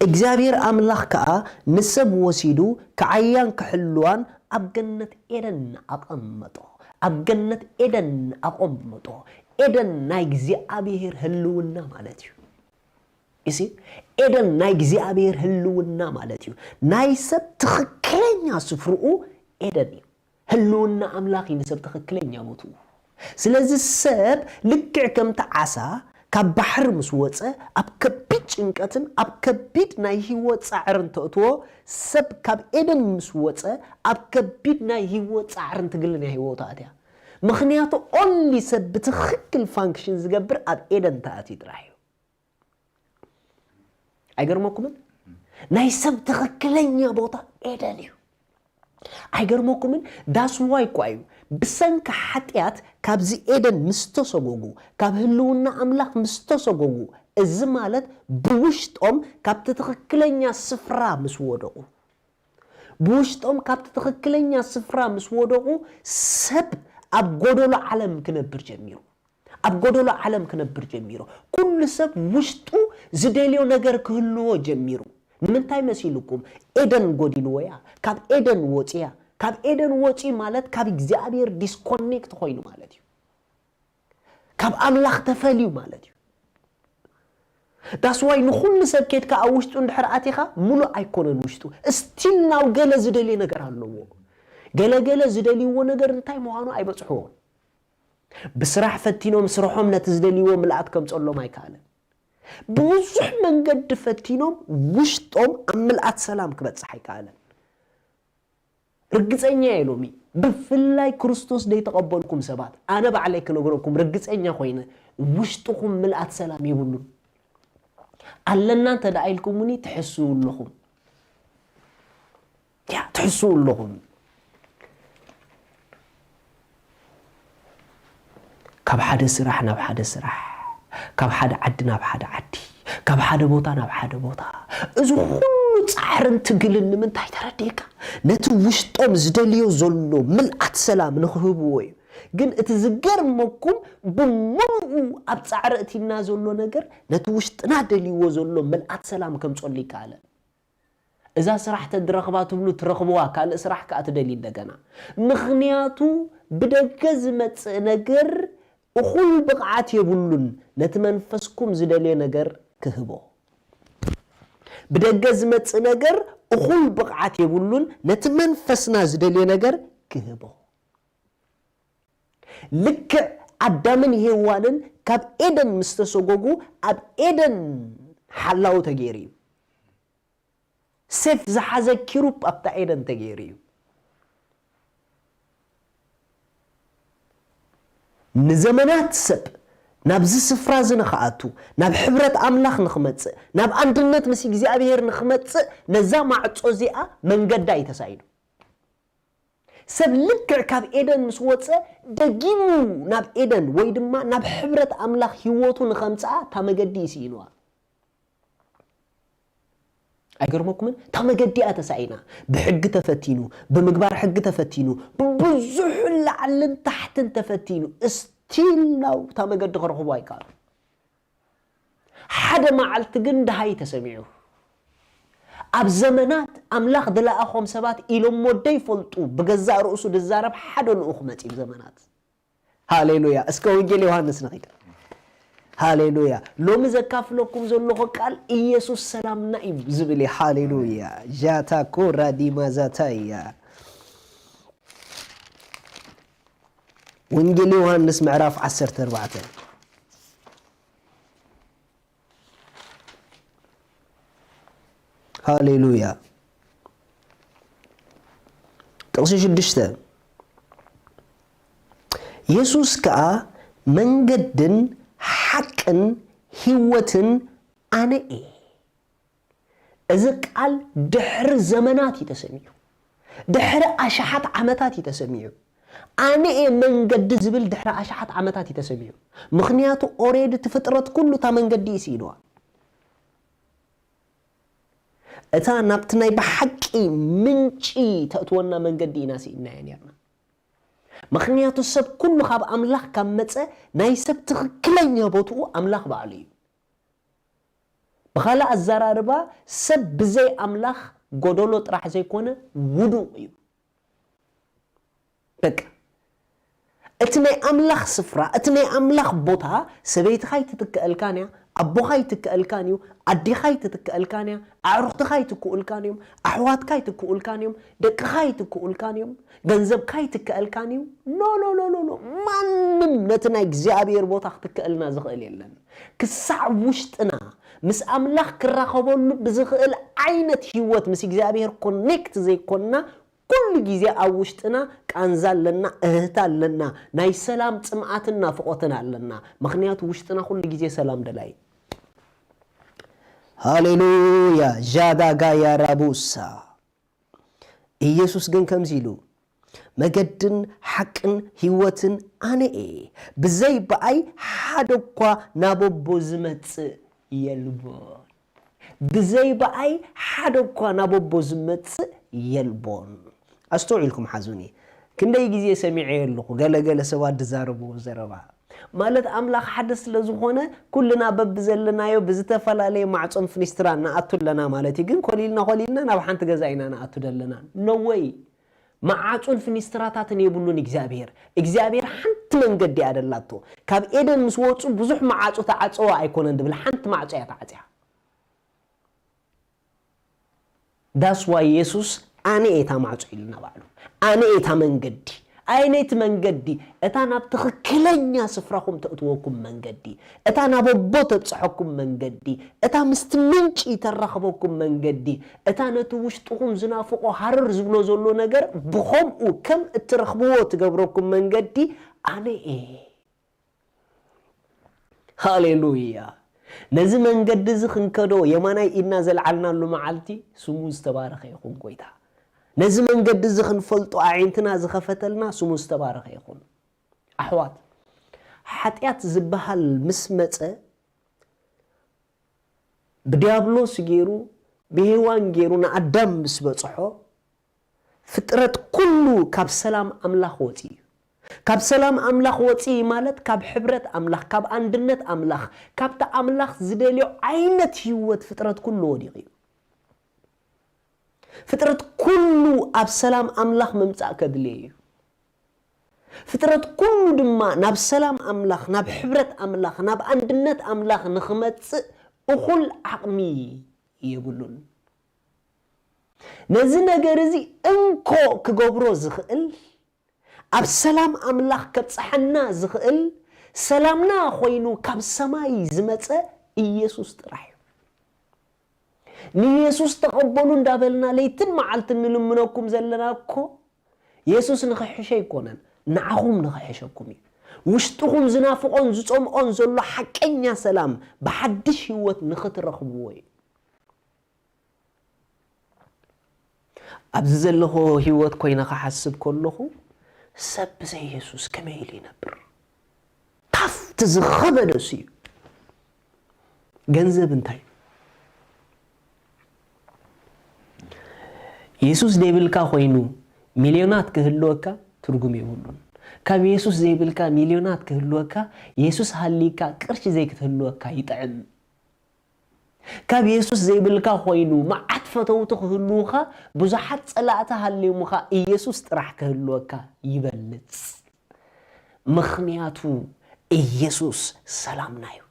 እግዚኣብሔር ኣምላኽ ከኣ ንሰብ ወሲዱ ክዓያን ክሕልዋን ኣብ ገነት ኤደን ኣቐመጦ። ኣብ ገነት ኤደን ኣቐመጦ። ኤደን ናይ እግዚኣብሔር ህልውና ማለት እዩ። እሲ ኤደን ናይ እግዚኣብሔር ህልውና ማለት እዩ። ናይ ሰብ ትኽክለኛ ስፍርኡ ኤደን እዩ። ህልውና ኣምላኽ እዩ ንሰብ ትኽክለኛ ቦትኡ። ስለዚ ሰብ ልክዕ ከምቲ ዓሳ ካብ ባሕሪ ምስ ወጸ፣ ኣብ ከቢድ ጭንቀትን ኣብ ከቢድ ናይ ህይወት ጻዕርን ተእትዎ፣ ሰብ ካብ ኤደን ምስ ወጸ፣ ኣብ ከቢድ ናይ ህይወት ጻዕርን ትግልን እያ ህይወቱ ኣትያ። ምኽንያቱ ኦንሊ ሰብ ብትኽክል ፋንክሽን ዝገብር ኣብ ኤደን ተኣትዩ ጥራሕ እዩ። ኣይገርመኩምን? ናይ ሰብ ትኽክለኛ ቦታ ኤደን እዩ። ኣይገርመኩምን? ዳስዋይ እኳ እዩ ብሰንኪ ሓጢኣት ካብዚ ኤደን ምስ ተሰጎጉ፣ ካብ ህልውና ኣምላኽ ምስ ተሰጎጉ፣ እዚ ማለት ብውሽጦም ካብቲ ትኽክለኛ ስፍራ ምስ ወደቑ፣ ብውሽጦም ካብቲ ትኽክለኛ ስፍራ ምስ ወደቑ፣ ሰብ ኣብ ጎደሎ ዓለም ክነብር ጀሚሩ። ኣብ ጎደሎ ዓለም ክነብር ጀሚሩ። ኩሉ ሰብ ውሽጡ ዝደልዮ ነገር ክህልዎ ጀሚሩ። ንምንታይ መሲልኩም? ኤደን ጎዲልዎ እያ። ካብ ኤደን ወፂያ። ካብ ኤደን ወፂ ማለት ካብ እግዚኣብሔር ዲስኮኔክት ኮይኑ ማለት እዩ። ካብ ኣምላኽ ተፈልዩ ማለት እዩ። ዳስዋይ ንኹሉ ሰብ ኬድካ ኣብ ውሽጡ እንድሕር ኣቲኻ ሙሉእ ኣይኮነን ውሽጡ። እስቲል ናው ገለ ዝደልዮ ነገር ኣለዎ። ገለገለ ዝደልይዎ ነገር እንታይ ምዃኑ ኣይበፅሕዎን። ብስራሕ ፈቲኖም ስርሖም ነቲ ዝደልይዎ ምልኣት ከምፀሎም ኣይከኣለን። ብብዙሕ መንገዲ ፈቲኖም ውሽጦም ኣብ ምልኣት ሰላም ክበፅሕ ኣይከኣለን። ርግፀኛ እየ ሎሚ ብፍላይ ክርስቶስ ዘይተቐበልኩም ሰባት ኣነ ባዕለይ ክነግረኩም ርግፀኛ ኮይነ ውሽጥኹም ምልኣት ሰላም የብሉን። ኣለና እንተ ደኣ ኢልኩምኒ ትሕስው ኣለኹም። ያ ትሕስው ኣለኹም። ካብ ሓደ ስራሕ ናብ ሓደ ስራሕ፣ ካብ ሓደ ዓዲ ናብ ሓደ ዓዲ፣ ካብ ሓደ ቦታ ናብ ሓደ ቦታ፣ እዚ ኩሉ ጻዕርን ትግልን ንምንታይ ተረዲእካ? ነቲ ውሽጦም ዝደልዮ ዘሎ ምልኣት ሰላም ንኽህብዎ እዩ። ግን እቲ ዝገርመኩም ብምሉኡ ኣብ ጻዕሪ እቲና ዘሎ ነገር ነቲ ውሽጥና ደልይዎ ዘሎ ምልኣት ሰላም ከምጸሉ ይከኣለን። እዛ ስራሕ ተድረኽባ ትብሉ ትረኽብዋ ካልእ ስራሕ ከኣ ትደሊ እንደገና። ምኽንያቱ ብደገ ዝመጽእ ነገር እኹል ብቕዓት የብሉን ነቲ መንፈስኩም ዝደልዮ ነገር ክህቦ። ብደገ ዝመጽእ ነገር እኹል ብቕዓት የብሉን ነቲ መንፈስና ዝደልዮ ነገር ክህቦ። ልክዕ ኣዳምን ሄዋንን ካብ ኤደን ምስ ተሰጎጉ ኣብ ኤደን ሓላው ተገይሩ እዩ። ሴፍ ዝሓዘ ኪሩብ ኣብታ ኤደን ተገይሩ እዩ። ንዘመናት ሰብ ናብዚ ስፍራ እዚ ንኽኣቱ፣ ናብ ሕብረት ኣምላኽ ንኽመጽእ፣ ናብ ኣንድነት ምስ እግዚኣብሔር ንኽመጽእ፣ ነዛ ማዕጾ እዚኣ መንገዳ እዩ ተሳኢኑ። ሰብ ልክዕ ካብ ኤደን ምስ ወጸ፣ ደጊሙ ናብ ኤደን ወይ ድማ ናብ ሕብረት ኣምላኽ ህይወቱ ንኸምጽኣ እታ መገዲ እዩ ስኢንዋ። ኣይገርመኩምን? እታ መገዲ እያ ተሳኢና። ብሕጊ ተፈቲኑ፣ ብምግባር ሕጊ ተፈቲኑ፣ ብብዙሕ ላዕልን ታሕትን ተፈቲኑ፣ እስቲል ናው እታ መገዲ ክረኽቦ ኣይከኣሉ። ሓደ መዓልቲ ግን ደሃይ ተሰሚዑ። ኣብ ዘመናት ኣምላኽ ዝለኣኾም ሰባት ኢሎሞ ደይፈልጡ ብገዛእ ርእሱ ዝዛረብ ሓደ ልኡኽ መጺኡ። ዘመናት። ሃሌሉያ። እስከ ወንጌል ዮሃንስ ንኺድ። ሃሌሉያ። ሎሚ ዘካፍለኩም ዘለኹ ቃል ኢየሱስ ሰላምና እዩ ዝብል እዩ። ሃሌሉያ። ጃታ ኮራ ዲማ ዛታ እያ። ወንጌል ዮሃንስ ምዕራፍ ዓሰርተ ኣርባዕተ። ሃሌሉያ። ጥቕሲ ሽዱሽተ፣ የሱስ ከኣ መንገድን ሓቅን ህይወትን ኣነ እየ። እዚ ቃል ድሕሪ ዘመናት እዩ ተሰሚዑ። ድሕሪ ኣሽሓት ዓመታት እዩ ተሰሚዑ። ኣነ እየ መንገዲ ዝብል ድሕሪ ኣሽሓት ዓመታት እዩ ተሰሚዑ። ምኽንያቱ ኦሬዲ እቲ ፍጥረት ኩሉ እታ መንገዲ እዩ ስኢንዋ። እታ ናብቲ ናይ ብሓቂ ምንጪ ተእትወና መንገዲ ኢና ስኢንናዮ ነርና። ምኽንያቱ ሰብ ኩሉ ካብ ኣምላኽ ካብ መጸ ናይ ሰብ ትኽክለኛ ቦትኡ ኣምላኽ ባዕሉ እዩ። ብኻልእ ኣዘራርባ ሰብ ብዘይ ኣምላኽ ጎደሎ ጥራሕ ዘይኮነ ውዱቕ እዩ። በቃ እቲ ናይ ኣምላኽ ስፍራ፣ እቲ ናይ ኣምላኽ ቦታ ሰበይትኻ ኣይትትከኣልካን እያ፣ ኣቦኻ ኣይትከኣልካን እዩ፣ ኣዴኻ ኣይትትከኣልካን እያ፣ ኣዕሩኽትኻ ኣይትክኡልካን እዮም፣ ኣሕዋትካ ኣይትክኡልካን እዮም፣ ደቅኻ ኣይትክኡልካን እዮም፣ ገንዘብካ ኣይትከኣልካን እዩ። ኖ ኖ ኖ ኖ ኖ ማንም ነቲ ናይ እግዚኣብሔር ቦታ ክትከኣልና ዝኽእል የለን። ክሳዕ ውሽጥና ምስ ኣምላኽ ክራኸበሉ ብዝኽእል ዓይነት ህይወት ምስ እግዚኣብሔር ኮኔክት ዘይኮንና ኩሉ ግዜ ኣብ ውሽጥና ቃንዛ ኣለና፣ እህህታ ኣለና፣ ናይ ሰላም ጽምኣትን ናፍቖትን ኣለና። ምኽንያቱ ውሽጥና ኩሉ ግዜ ሰላም ደላይ። ሃሌሉያ። ጃዳጋያ ራቡሳ። ኢየሱስ ግን ከምዚ ኢሉ፣ መገድን ሓቅን ህይወትን ኣነ እየ፣ ብዘይ ብኣይ ሓደ እኳ ናብ ኣቦ ዝመጽእ የልቦን። ብዘይ ብኣይ ሓደ እኳ ናብ ኣቦ ዝመጽእ የልቦን። ኣስተውዒልኩም ሓዙኒ። ክንደይ ግዜ ሰሚዐ ኣለኹ፣ ገለ ገለ ሰባት ዝዛረብዎ ዘረባ። ማለት ኣምላኽ ሓደ ስለ ዝኾነ፣ ኩልና በብዘለናዮ ብዝተፈላለየ ማዕጾን ፍኒስትራን ንኣቱ ኣለና ማለት እዩ። ግን ኮሊልና ኮሊልና ናብ ሓንቲ ገዛ ኢና ንኣቱ ዘለና። No way። መዓጹን ፍኒስትራታትን የብሉን እግዚኣብሔር። እግዚኣብሔር ሓንቲ መንገዲ እያ ደላቶ። ካብ ኤደን ምስ ወጹ ብዙሕ መዓጹ ተዓጸዋ ኣይኮነን ድብል፣ ሓንቲ ማዕጾ እያ ተዓጽያ። That's why የሱስ ኣነ እየ እታ ማዕጾ ኢሉና ባዕሉ። ኣነ እየ እታ መንገዲ። ኣየነይቲ መንገዲ? እታ ናብ ትኽክለኛ ስፍራኹም ተእትወኩም መንገዲ፣ እታ ናብ ኣቦ ተብጽሐኩም መንገዲ፣ እታ ምስቲ ምንጪ ተራኽበኩም መንገዲ፣ እታ ነቲ ውሽጥኹም ዝናፍቖ ሃረር ዝብሎ ዘሎ ነገር ብኸምኡ ከም እትረኽብዎ ትገብረኩም መንገዲ ኣነ እየ። ሃሌሉያ። ነዚ መንገዲ እዚ ክንከዶ የማናይ ኢድና ዘልዓልናሉ መዓልቲ ስሙ ዝተባረኸ ይኹን ጎይታ። ነዚ መንገዲ እዚ ክንፈልጦ ኣዒንትና ዝኸፈተልና ስሙ ዝተባረኸ ይኹን። ኣሕዋት፣ ሓጢኣት ዝበሃል ምስ መጸ፣ ብድያብሎስ ገይሩ፣ ብሄዋን ገይሩ ንኣዳም ምስ በጽሖ፣ ፍጥረት ኩሉ ካብ ሰላም ኣምላኽ ወጺኡ እዩ። ካብ ሰላም ኣምላኽ ወጺኡ ማለት ካብ ሕብረት ኣምላኽ፣ ካብ ኣንድነት ኣምላኽ፣ ካብቲ ኣምላኽ ዝደልዮ ዓይነት ህይወት ፍጥረት ኩሉ ወዲቑ እዩ። ፍጥረት ኩሉ ኣብ ሰላም ኣምላኽ ምምጻእ ከድልዮ እዩ። ፍጥረት ኩሉ ድማ ናብ ሰላም ኣምላኽ፣ ናብ ሕብረት ኣምላኽ፣ ናብ ኣንድነት ኣምላኽ ንኽመጽእ እኹል ዓቕሚ የብሉን። ነዚ ነገር እዚ እንኮ ክገብሮ ዝኽእል፣ ኣብ ሰላም ኣምላኽ ከብጽሓና ዝኽእል፣ ሰላምና ኮይኑ ካብ ሰማይ ዝመጸ ኢየሱስ ጥራሕ እዩ። ንየሱስ ተቐበሉ እንዳበልና ለይትን መዓልትን ንልምነኩም ዘለና እኮ የሱስ ንኽሕሸ ኣይኮነን፣ ንዓኹም ንኽሕሸኩም እዩ። ውሽጥኹም ዝናፍቖን ዝጸምኦን ዘሎ ሓቀኛ ሰላም ብሓድሽ ህይወት ንኽትረኽብዎ እዩ። ኣብዚ ዘለኹ ህይወት ኮይነ ክሓስብ ከለኹ፣ ሰብ ብዘይ የሱስ ከመይ ኢሉ ይነብር? ካብቲ ዝኸበደ እሱ እዩ። ገንዘብ እንታይ እዩ? የሱስ ዘይብልካ ኮይኑ ሚልዮናት ክህልወካ ትርጉም የብሉን። ካብ የሱስ ዘይብልካ ሚልዮናት ክህልወካ፣ የሱስ ሃሊካ ቅርሺ ዘይክትህልወካ ይጥዕም። ካብ የሱስ ዘይብልካ ኮይኑ መዓት ፈተውቲ ክህልውኻ፣ ብዙሓት ጸላእቲ ሃልዮምኻ፣ ኢየሱስ ጥራሕ ክህልወካ ይበልጽ። ምኽንያቱ ኢየሱስ ሰላምና እዩ።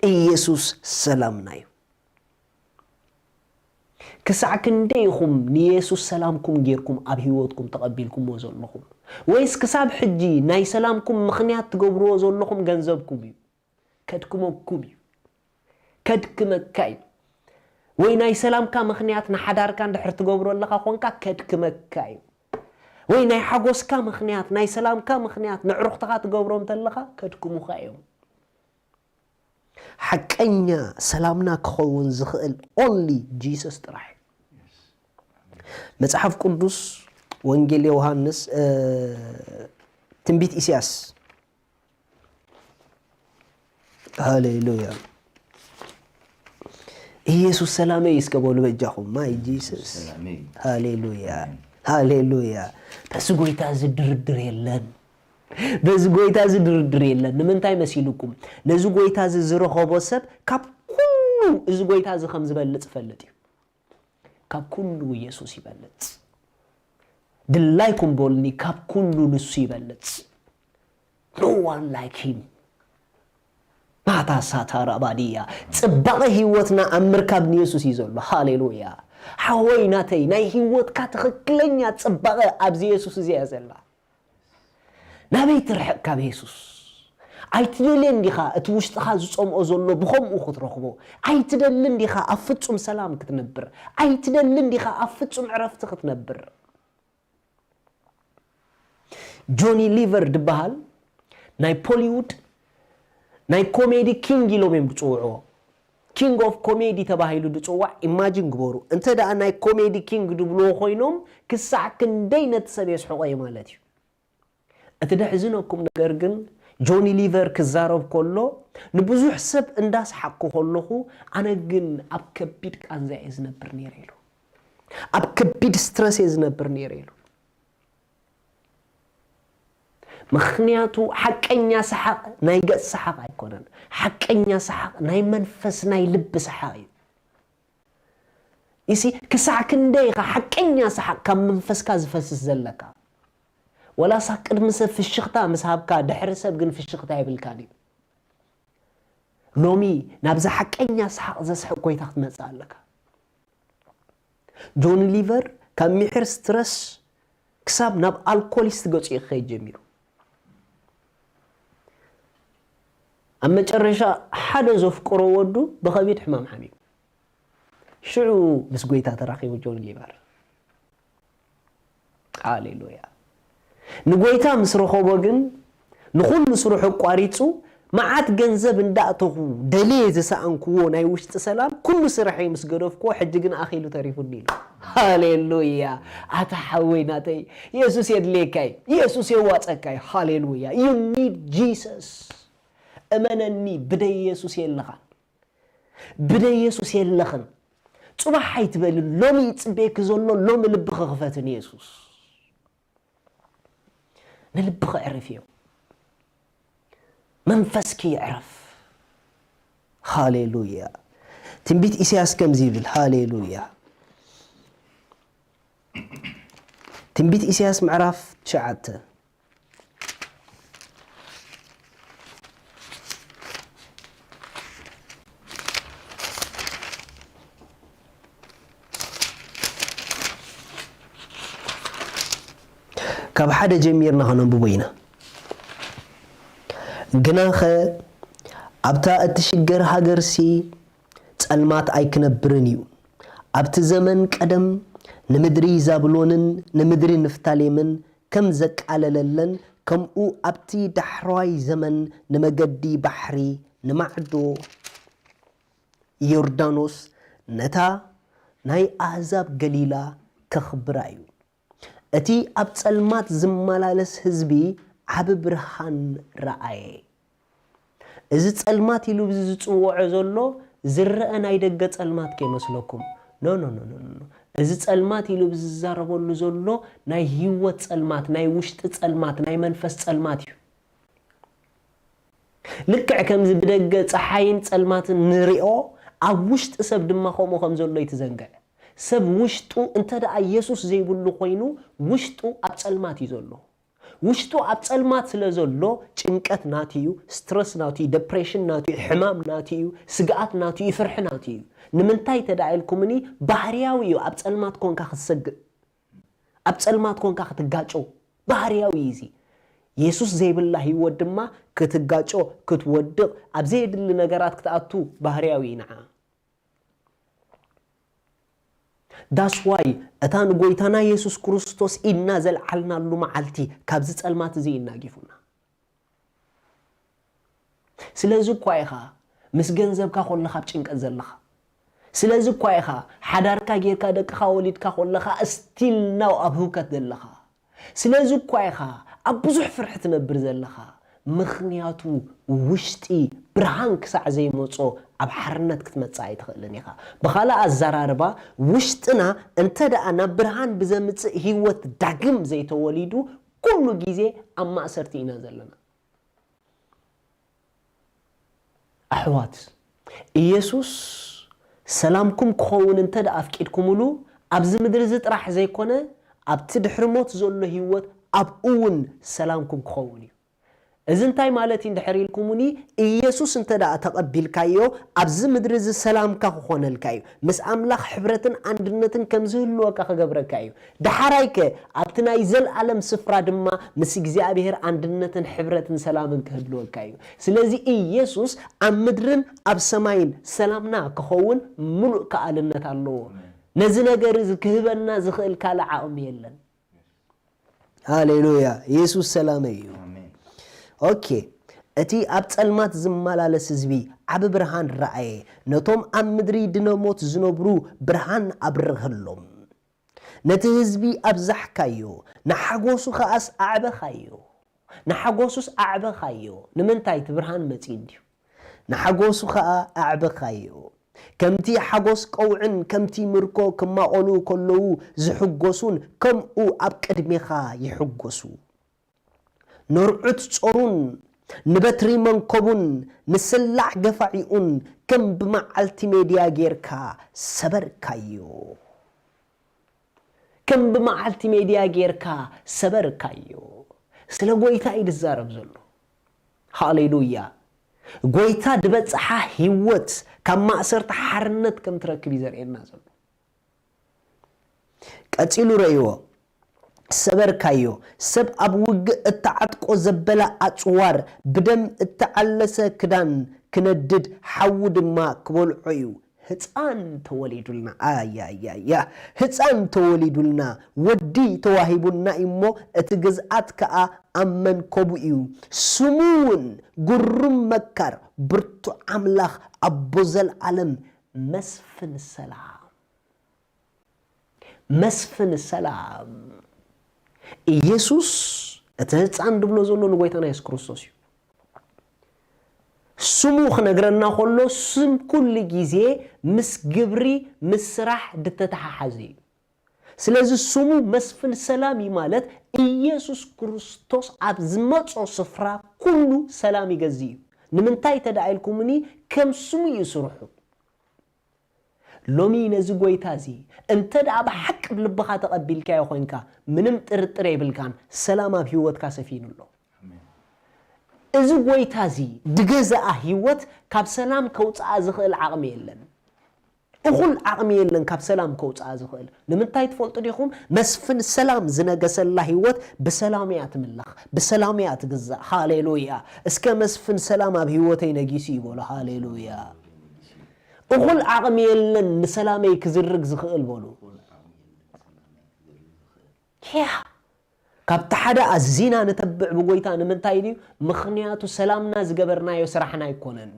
ኢየሱስ ሰላምና እዩ። ክሳዕ ክንደይ ኢኹም ንየሱስ ሰላምኩም ጌርኩም ኣብ ህይወትኩም ተቐቢልኩምዎ ዘለኹም? ወይስ ክሳብ ሕጂ ናይ ሰላምኩም ምኽንያት ትገብርዎ ዘለኹም ገንዘብኩም እዩ? ከድክመኩም እዩ። ከድክመካ እዩ። ወይ ናይ ሰላምካ ምኽንያት ንሓዳርካ እንድሕር ትገብሮ ኣለኻ ኾንካ ከድክመካ እዩ። ወይ ናይ ሓጎስካ ምኽንያት፣ ናይ ሰላምካ ምኽንያት ንዕሩኽትኻ ትገብሮም ተለኻ ከድክሙኻ እዮም። ሓቀኛ ሰላምና ክኸውን ዝኽእል only Jesus ጥራሕ እዩ። መጽሓፍ ቅዱስ ወንጌል ዮሃንስ፣ እ፣ ትንቢት ኢሳያስ፣ ሃሌሉያ፣ ኢየሱስ ሰላመይ እስከ በሉ በጃኹም። My Jesus። ሰላመይ። ሃሌሉያ፣ ሃሌሉያ። በዚ ጎይታ እዚ ድርድር የለን። በዚ ጎይታ እዚ ድርድር የለን። ንምንታይ መሲልኩም? ነዚ ጎይታ እዚ ዝረኸቦ ሰብ ካብ ኩሉ፣ እዚ ጎይታ እዚ ከም ዝበልጽ ይፈልጥ እዩ። ካብ ኩሉ ኢየሱስ ይበልጽ። ድላይኩም በሉኒ፣ ካብ ኩሉ ንሱ ይበልጽ። No one like him። ማታ ሳታ ራባድያ። ጽባቐ ህይወትና ኣብ ምርካብ ንየሱስ እዩ ዘሎ። ሃሌሉያ። ሓወይ ናተይ፣ ናይ ህይወትካ ትኽክለኛ ጽባቐ ኣብዚ የሱስ እዚ እያ ዘላ። ናበይ ትርሕቕ ካብ የሱስ? ኣይትደልን ዲኻ እቲ ውሽጥኻ ዝጸምኦ ዘሎ ብኸምኡ ክትረኽቦ? ኣይትደልን ዲኻ ኣብ ፍጹም ሰላም ክትነብር? ኣይትደልን ዲኻ ኣብ ፍጹም ዕረፍቲ ክትነብር? ጆኒ ሊቨር ድበሃል ናይ ፖሊውድ ናይ ኮሜዲ ኪንግ ኢሎም እዮም ዝጽውዕዎ። ኪንግ ኦፍ ኮሜዲ ተባሂሉ ዝጽዋዕ ኢማጂን ግበሩ። እንተ ደኣ ናይ ኮሜዲ ኪንግ ድብልዎ ኮይኖም ክሳዕ ክንደይ ነቲ ሰብ የስሕቖ እዩ ማለት እዩ። እቲ ደሕዝነኩም ነገር ግን ጆኒ ሊቨር ክዛረብ ከሎ ንብዙሕ ሰብ እንዳስሓቅኩ ከለኹ ኣነ ግን ኣብ ከቢድ ቃንዛ እየ ዝነብር ነይረ ኢሉ። ኣብ ከቢድ ስትረስ እየ ዝነብር ነይረ ኢሉ። ምኽንያቱ ሓቀኛ ሰሓቕ ናይ ገጽ ሰሓቕ ኣይኮነን። ሓቀኛ ሰሓቕ ናይ መንፈስ ናይ ልቢ ሰሓቕ እዩ። ይሲ ክሳዕ ክንደይ ኢኻ ሓቀኛ ሰሓቕ ካብ መንፈስካ ዝፈስስ ዘለካ? ወላሳ ቅድሚ ሰብ ፍሽኽታ ምስ ሃብካ ድሕሪ ሰብ ግን ፍሽኽታ የብልካን እዩ። ሎሚ ናብዚ ሓቀኛ ሰሓቕ ዘስሕቕ ጎይታ ክትመጽእ ኣለካ። ጆኒ ሊቨር ካብ ሚሒር ስትረስ ክሳብ ናብ ኣልኮሊስት ገጹ እዩ ክኸይድ ጀሚሩ። ኣብ መጨረሻ ሓደ ዘፍቅሮ ወዱ ብኸቢድ ሕማም ሓሚሙ። ሽዑ ምስ ጎይታ ተራኺቡ ጆኒ ሊቨር። ሃሌሉያ። ንጎይታ ምስ ረኸቦ ግን ንኹሉ ስርሑ ኣቋሪጹ መዓት ገንዘብ እንዳእተኹ ደልየ ዝሰኣንክዎ ናይ ውሽጢ ሰላም ኩሉ ስርሐይ ምስ ገደፍክዎ ሕጂ ግን ኣኺሉ ተሪፉኒ ኢሉ። ሃሌሉያ። ኣታ ሓወይ ናተይ የሱስ የድልየካ እዩ። የሱስ የዋጸካ እዩ። ሃሌሉያ። You need Jesus። እመነኒ ብደይ የሱስ የለኻን። ብደይ የሱስ የለኽን። ጽባሕ ኣይትበልን። ሎሚ ይጽበየኪ ዘሎ ሎሚ ልብኺ ክፈትን የሱስ። ንልብኺ ዕርፍዮ። መንፈስኪ ይዕረፍ። ሃሌሉያ። ትንቢት ኢሳያስ ከምዚ ይብል። ሃሌሉያ። ትንቢት ኢሳያስ ምዕራፍ ትሽዓተ። ካብ ሓደ ጀሚርና ከነንብቦ ኢና። ግናኸ ኣብታ እትሽገር ሃገርሲ ጸልማት ኣይክነብርን እዩ። ኣብቲ ዘመን ቀደም ንምድሪ ዛብሎንን ንምድሪ ንፍታሌምን ከም ዘቃለለለን ከምኡ ኣብቲ ዳሕረዋይ ዘመን ንመገዲ ባሕሪ፣ ንማዕዶ ዮርዳኖስ፣ ነታ ናይ ኣህዛብ ገሊላ ከኽብራ እዩ። እቲ ኣብ ጸልማት ዝመላለስ ህዝቢ ዓቢ ብርሃን ረኣየ። እዚ ጸልማት ኢሉ እዚ ዝጽውዖ ዘሎ ዝረአ ናይ ደገ ጸልማት ከይመስለኩም። ኖ፣ ኖ፣ ኖ፣ ኖ፣ ኖ። እዚ ጸልማት ኢሉ እዚ ዝዛረበሉ ዘሎ ናይ ህይወት ጸልማት፣ ናይ ውሽጢ ጸልማት፣ ናይ መንፈስ ጸልማት እዩ። ልክዕ ከምዚ ብደገ ጸሓይን ጸልማትን ንሪኦ፣ ኣብ ውሽጢ ሰብ ድማ ከምኡ ከም ዘሎ ይትዘንግዕ። ሰብ ውሽጡ እንተ ደኣ የሱስ ዘይብሉ ኮይኑ፣ ውሽጡ ኣብ ጸልማት እዩ ዘሎ። ውሽጡ ኣብ ጸልማት ስለ ዘሎ፣ ጭንቀት ናቱ እዩ፣ ስትረስ ናቱ እዩ፣ ደፕሬሽን ናቱ እዩ፣ ሕማም ናቱ እዩ፣ ስግኣት ናቱ እዩ፣ ፍርሒ ናቱ እዩ። ንምንታይ እንተ ደኣ ኢልኩምኒ፣ ባህርያዊ እዩ ኣብ ጸልማት ኮንካ ክትሰግእ፣ ኣብ ጸልማት ኮንካ ክትጋጨው፣ ባህርያዊ እዩ እዚ። የሱስ ዘይብላ ህይወት ድማ ክትጋጮ፣ ክትወድቕ፣ ኣብ ዘየድሊ ነገራት ክትኣቱ ባህርያዊ እዩ ንዓ። That's why እታ ንጎይታና የሱስ ክርስቶስ ኢድና ዘልዓልናሉ መዓልቲ ካብዚ ጸልማት እዚ እዩ እናጊፉና። ስለዚ እኳ ኢኻ ምስ ገንዘብካ ኮለኻ ኣብ ጭንቀት ዘለኻ። ስለዚ እኳ ኢኻ ሓዳርካ ጌርካ ደቅኻ ወሊድካ ኮለኻ still now ኣብ ህውከት ዘለኻ። ስለዚ እኳ ኢኻ ኣብ ብዙሕ ፍርሒ ትነብር ዘለኻ። ምኽንያቱ ውሽጢ ብርሃን ክሳዕ ዘይመጾ ኣብ ሓርነት ክትመጽእ ኣይትኽእልን ኢኻ። ብኻልእ ኣዘራርባ ውሽጥና እንተ ደኣ ናብ ብርሃን ብዘምጽእ ህይወት ዳግም ዘይተወሊዱ ኩሉ ግዜ ኣብ ማእሰርቲ ኢና ዘለና። ኣሕዋት፣ ኢየሱስ ሰላምኩም ክኸውን እንተ ደኣ ኣፍቂድኩምሉ፣ ኣብዚ ምድሪ እዚ ጥራሕ ዘይኮነ፣ ኣብቲ ድሕሪ ሞት ዘሎ ህይወት ኣብኡ እውን ሰላምኩም ክኸውን እዩ። እዚ እንታይ ማለት እዩ እንድሕር ኢልኩምኒ፣ ኢየሱስ እንተ ደኣ ተቐቢልካዮ፣ ኣብዚ ምድሪ እዚ ሰላምካ ክኾነልካ እዩ። ምስ ኣምላኽ ሕብረትን ኣንድነትን ከም ዝህልወካ ክገብረካ እዩ። ደሓራይከ ኣብቲ ናይ ዘልኣለም ስፍራ ድማ ምስ እግዚኣብሔር ኣንድነትን ሕብረትን ሰላምን ክህልወካ እዩ። ስለዚ ኢየሱስ ኣብ ምድርን ኣብ ሰማይን ሰላምና ክኸውን ምሉእ ከኣልነት ኣለዎ። ነዚ ነገር እዚ ክህበና ዝኽእል ካልእ ዓቕሚ የለን። ሃሌሉያ! ኢየሱስ ሰላመይ እዩ። ኣሜን። ኦኬ፣ እቲ ኣብ ጸልማት ዝመላለስ ህዝቢ ዓቢ ብርሃን ረኣየ። ነቶም ኣብ ምድሪ ድነ ሞት ዝነብሩ ብርሃን ኣብርሀሎም። ነቲ ህዝቢ ኣብዛሕካዮ፣ ንሓጎሱ ኸኣስ ኣዕበኻዮ። ንሓጎሱስ ኣዕበኻዮ። ንምንታይ? እቲ ብርሃን መጺኡ እንድዩ። ንሓጎሱ ኸኣ ኣዕበኻዮ። ከምቲ ሓጎስ ቀውዕን ከምቲ ምርኮ ክማቐሉ ከለዉ ዝሕጎሱን፣ ከምኡ ኣብ ቅድሜኻ ይሕጎሱ። ነርዑት ጾሩን ንበትሪ መንከቡን ንስላዕ ገፋዒኡን ከም ብመዓልቲ ሜድያ ጌርካ ሰበርካዮ። ከም ብመዓልቲ ሜድያ ጌርካ ሰበርካዮ። ስለ ጐይታ እዩ ዝዛረብ ዘሎ። ሃሌሉያ። ጐይታ ዝበጽሓ ህይወት ካብ ማእሰርቲ ሓርነት ከም ትረክብ እዩ ዘርእየና ዘሎ። ቀጺሉ ረእይዎ። ሰበርካዮ። ሰብ ኣብ ውግእ እተዓጥቆ ዘበለ ኣጽዋር፣ ብደም እተዓለሰ ክዳን ክነድድ፣ ሓዊ ድማ ክበልዖ እዩ። ህጻን ተወሊዱልና። ኣያያያ። ህጻን ተወሊዱልና፣ ወዲ ተዋሂቡና እሞ፣ እቲ ግዝኣት ከኣ ኣብ መንከቡ እዩ። ስሙ እውን ግሩም መካር፣ ብርቱዕ ኣምላኽ፣ ኣቦ ዘልኣለም፣ መስፍን ሰላም። መስፍን ሰላም። ኢየሱስ እቲ ህጻን ድብሎ ዘሎ ንጎይታና የሱስ ክርስቶስ እዩ። ስሙ ክነግረና ከሎ፣ ስም ኩሉ ግዜ ምስ ግብሪ፣ ምስ ስራሕ ድተተሓሓዘ እዩ። ስለዚ ስሙ መስፍን ሰላም እዩ ማለት፣ ኢየሱስ ክርስቶስ ኣብ ዝመጾ ስፍራ ኩሉ ሰላም ይገዝእ እዩ። ንምንታይ እንተ ደኣ ኢልኩምኒ፣ ከም ስሙ እዩ ስርሑ። ሎሚ ነዚ ጐይታ እዚ እንተ ደኣ ብሓቂ ብልብኻ ተቐቢልካዮ ኾይንካ፣ ምንም ጥርጥር የብልካን፣ ሰላም ኣብ ህይወትካ ሰፊኑ ኣሎ። ኣሜን። እዚ ጐይታ እዚ ድገዝኣ ህይወት ካብ ሰላም ከውጽኣ ዝኽእል ዓቕሚ የለን። እኹል ዓቕሚ የለን ካብ ሰላም ከውጽኣ ዝኽእል። ንምንታይ ትፈልጡ ዲኹም? መስፍን ሰላም ዝነገሰላ ህይወት ብሰላም እያ ትምለኽ፣ ብሰላም እያ ትግዛእ። ሃሌሉያ! እስከ መስፍን ሰላም ኣብ ህይወተይ ነጊሱ ይበሉ። ሃሌሉያ! እኹል ዓቕሚ የለን ንሰላመይ ክዝርግ ዝኽእል በሉ። ያ! ካብቲ ሓደ ኣዚና ንተብዕ ብጎይታ ንምንታይ ድዩ? ምኽንያቱ ሰላምና ዝገበርናዮ ስራሕና ኣይኮነን።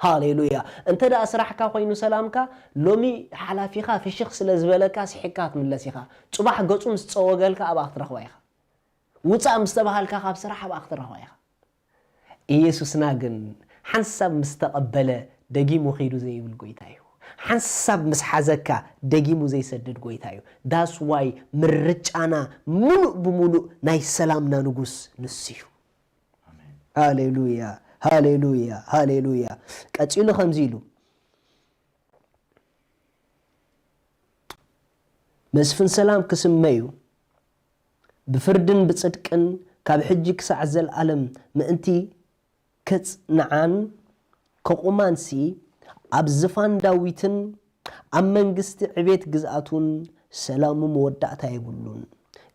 ሃሌሉያ። እንተ ደኣ ስራሕካ ኮይኑ ሰላምካ፣ ሎሚ ሓላፊኻ ፍሽኽ ስለ ዝበለካ ስሒቕካ ክትምለስ ኢኻ። ጽባሕ ገጹ ምስ ጸወገልካ ኣብኣ ክትረኽባ ኢኻ። ውጻእ ምስ ተባሃልካ ካብ ስራሕ ኣብኣ ክትረኽባ ኢኻ። ኢየሱስና ግን ሓንሳብ ምስ ተቐበለ ደጊሙ ኺዱ ዘይብል ጎይታ እዩ። ሓንሳብ ምስ ሓዘካ ደጊሙ ዘይሰድድ ጎይታ እዩ። That's why ምርጫና ምሉእ ብምሉእ ናይ ሰላምና ንጉስ ንሱ እዩ። ሃሌሉያ፣ ሃሌሉያ፣ ሃሌሉያ። ቀጺሉ ከምዚ ኢሉ፣ መስፍን ሰላም ክስመ እዩ፣ ብፍርድን ብጽድቅን ካብ ሕጂ ክሳዕ ዘልኣለም ምእንቲ ከጽንዓን ከቑማንሲ ኣብ ዝፋን ዳዊትን ኣብ መንግስቲ ዕቤት ግዝኣቱን ሰላሙ መወዳእታ የብሉን።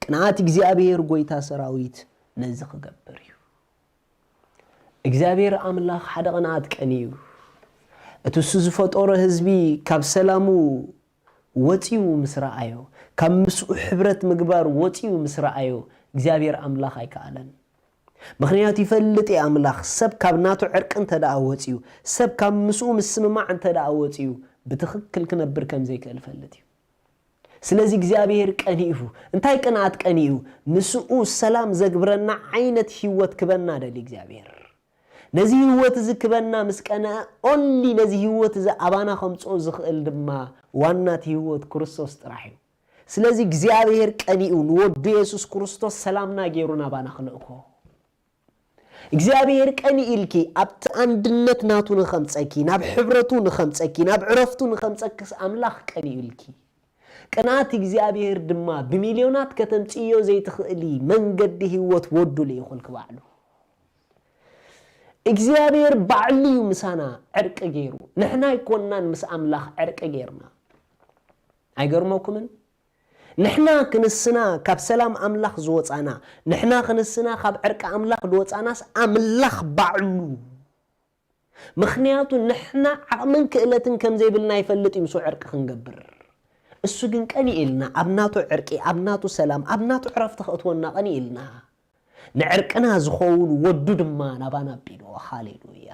ቅንኣት እግዚኣብሔር ጎይታ ሰራዊት ነዚ ክገብር እዩ። እግዚኣብሔር ኣምላኽ ሓደ ቅንኣት ቀንዩ፣ እቲ እሱ ዝፈጠሮ ህዝቢ ካብ ሰላሙ ወጺኡ ምስ ረኣዮ፣ ካብ ምስኡ ሕብረት ምግባር ወጺኡ ምስ ረኣዮ፣ እግዚኣብሔር ኣምላኽ ኣይከኣለን። ምኽንያቱ ይፈልጥ እዩ ኣምላኽ፣ ሰብ ካብ ናቱ ዕርቂ እንተ ደኣ ወጺኡ፣ ሰብ ካብ ምስኡ ምስምማዕ እንተ ደኣ ወጺኡ፣ ብትኽክል ክነብር ከም ዘይክእል ይፈልጥ እዩ። ስለዚ እግዚኣብሔር ቀኒኡ። እንታይ ቅንኣት ቀኒኡ? ምስኡ ሰላም ዘግብረና ዓይነት ህይወት ክበና ደሊ እግዚኣብሔር። ነዚ ህይወት እዚ ክበና ምስ ቀንአ፣ ኦንሊ ነዚ ህይወት እዚ ኣባና ከምጽኦ ዝኽእል ድማ ዋና እቲ ህይወት ክርስቶስ ጥራሕ እዩ። ስለዚ እግዚኣብሔር ቀኒኡ ንወዱ የሱስ ክርስቶስ ሰላምና ገይሩ ናባና ክልእኮ። እግዚኣብሔር ቀኒኡ ኢልኪ ኣብቲ ኣንድነት ናቱ ንኸምጸኪ፣ ናብ ሕብረቱ ንኸምጸኪ፣ ናብ ዕረፍቱ ንኸምጸክስ ኣምላኽ ቀኒኡ ኢልኪ። ቅንኣት እግዚኣብሔር ድማ ብሚልዮናት ከተምጽእዮ ዘይትኽእሊ መንገዲ ህይወት ወዱ ልኢኹልኪ ባዕሉ። እግዚኣብሔር ባዕሉ እዩ ምሳና ዕርቂ ገይሩ። ንሕና ኣይኮንናን ምስ ኣምላኽ ዕርቂ ገይርና። ኣይገርመኩምን? ንሕና ክንስና ካብ ሰላም ኣምላኽ ዝወጻና፣ ንሕና ክንስና ካብ ዕርቂ ኣምላኽ ዝወጻናስ ኣምላኽ ባዕሉ። ምኽንያቱ ንሕና ዓቕምን ክእለትን ከም ዘይብልና ይፈልጥ እዩ ምስኡ ዕርቂ ክንገብር። እሱ ግን ቀኒኡ ኢልና ኣብ ናቱ ዕርቂ፣ ኣብ ናቱ ሰላም፣ ኣብ ናቱ ዕረፍቲ ከእትወና ቀኒኡ ኢልና። ንዕርቅና ዝኸውን ወዱ ድማ ናባና ኣቢልዎ። ሃሌሉያ።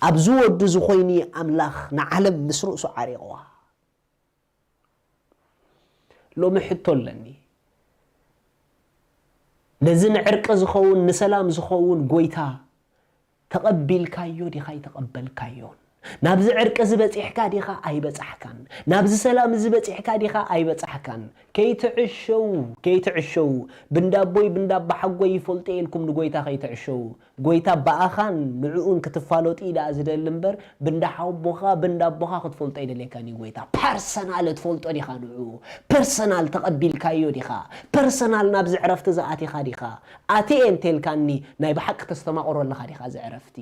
ኣብዚ ወዱ እዚ ኮይኑ ኣምላኽ ንዓለም ምስ ርእሱ ዓሪቕዋ። ሎሚ ሕቶ ኣለኒ። ነዚ ንዕርቂ ዝኸውን፣ ንሰላም ዝኸውን ጎይታ ተቐቢልካዮ ዲኻ ኣይተቐበልካዮን? ናብዚ ዕርቂ እዚ በጺሕካ ዲኻ ኣይበጻሕካን? ናብዚ ሰላም እዚ በጺሕካ ዲኻ ኣይበጻሕካን? ከይትዕሸዉ፣ ከይትዕሸዉ። ብንዳቦይ ብንዳባሓጎይ ይፈልጦ ኢልኩም ንጎይታ ከይትዕሸዉ። ጎይታ ብኣኻን ንዕኡን ክትፋለጡ እዩ ደኣ ዝደሊ እምበር፣ ብንዳሓቦኻ ብንዳቦኻ ክትፈልጦ ኣይደልየካን እዩ ጎይታ። ፐርሰናል ትፈልጦ ዲኻ ንዕኡ? ፐርሰናል ተቐቢልካዮ ዲኻ? ፐርሰናል ናብዚ ዕረፍቲ ዝኣቲኻ ዲኻ? ኣትየ እንተልካኒ ናይ ብሓቂ ተስተማቕሮ ኣለኻ ዲኻ እዚ ዕረፍቲ?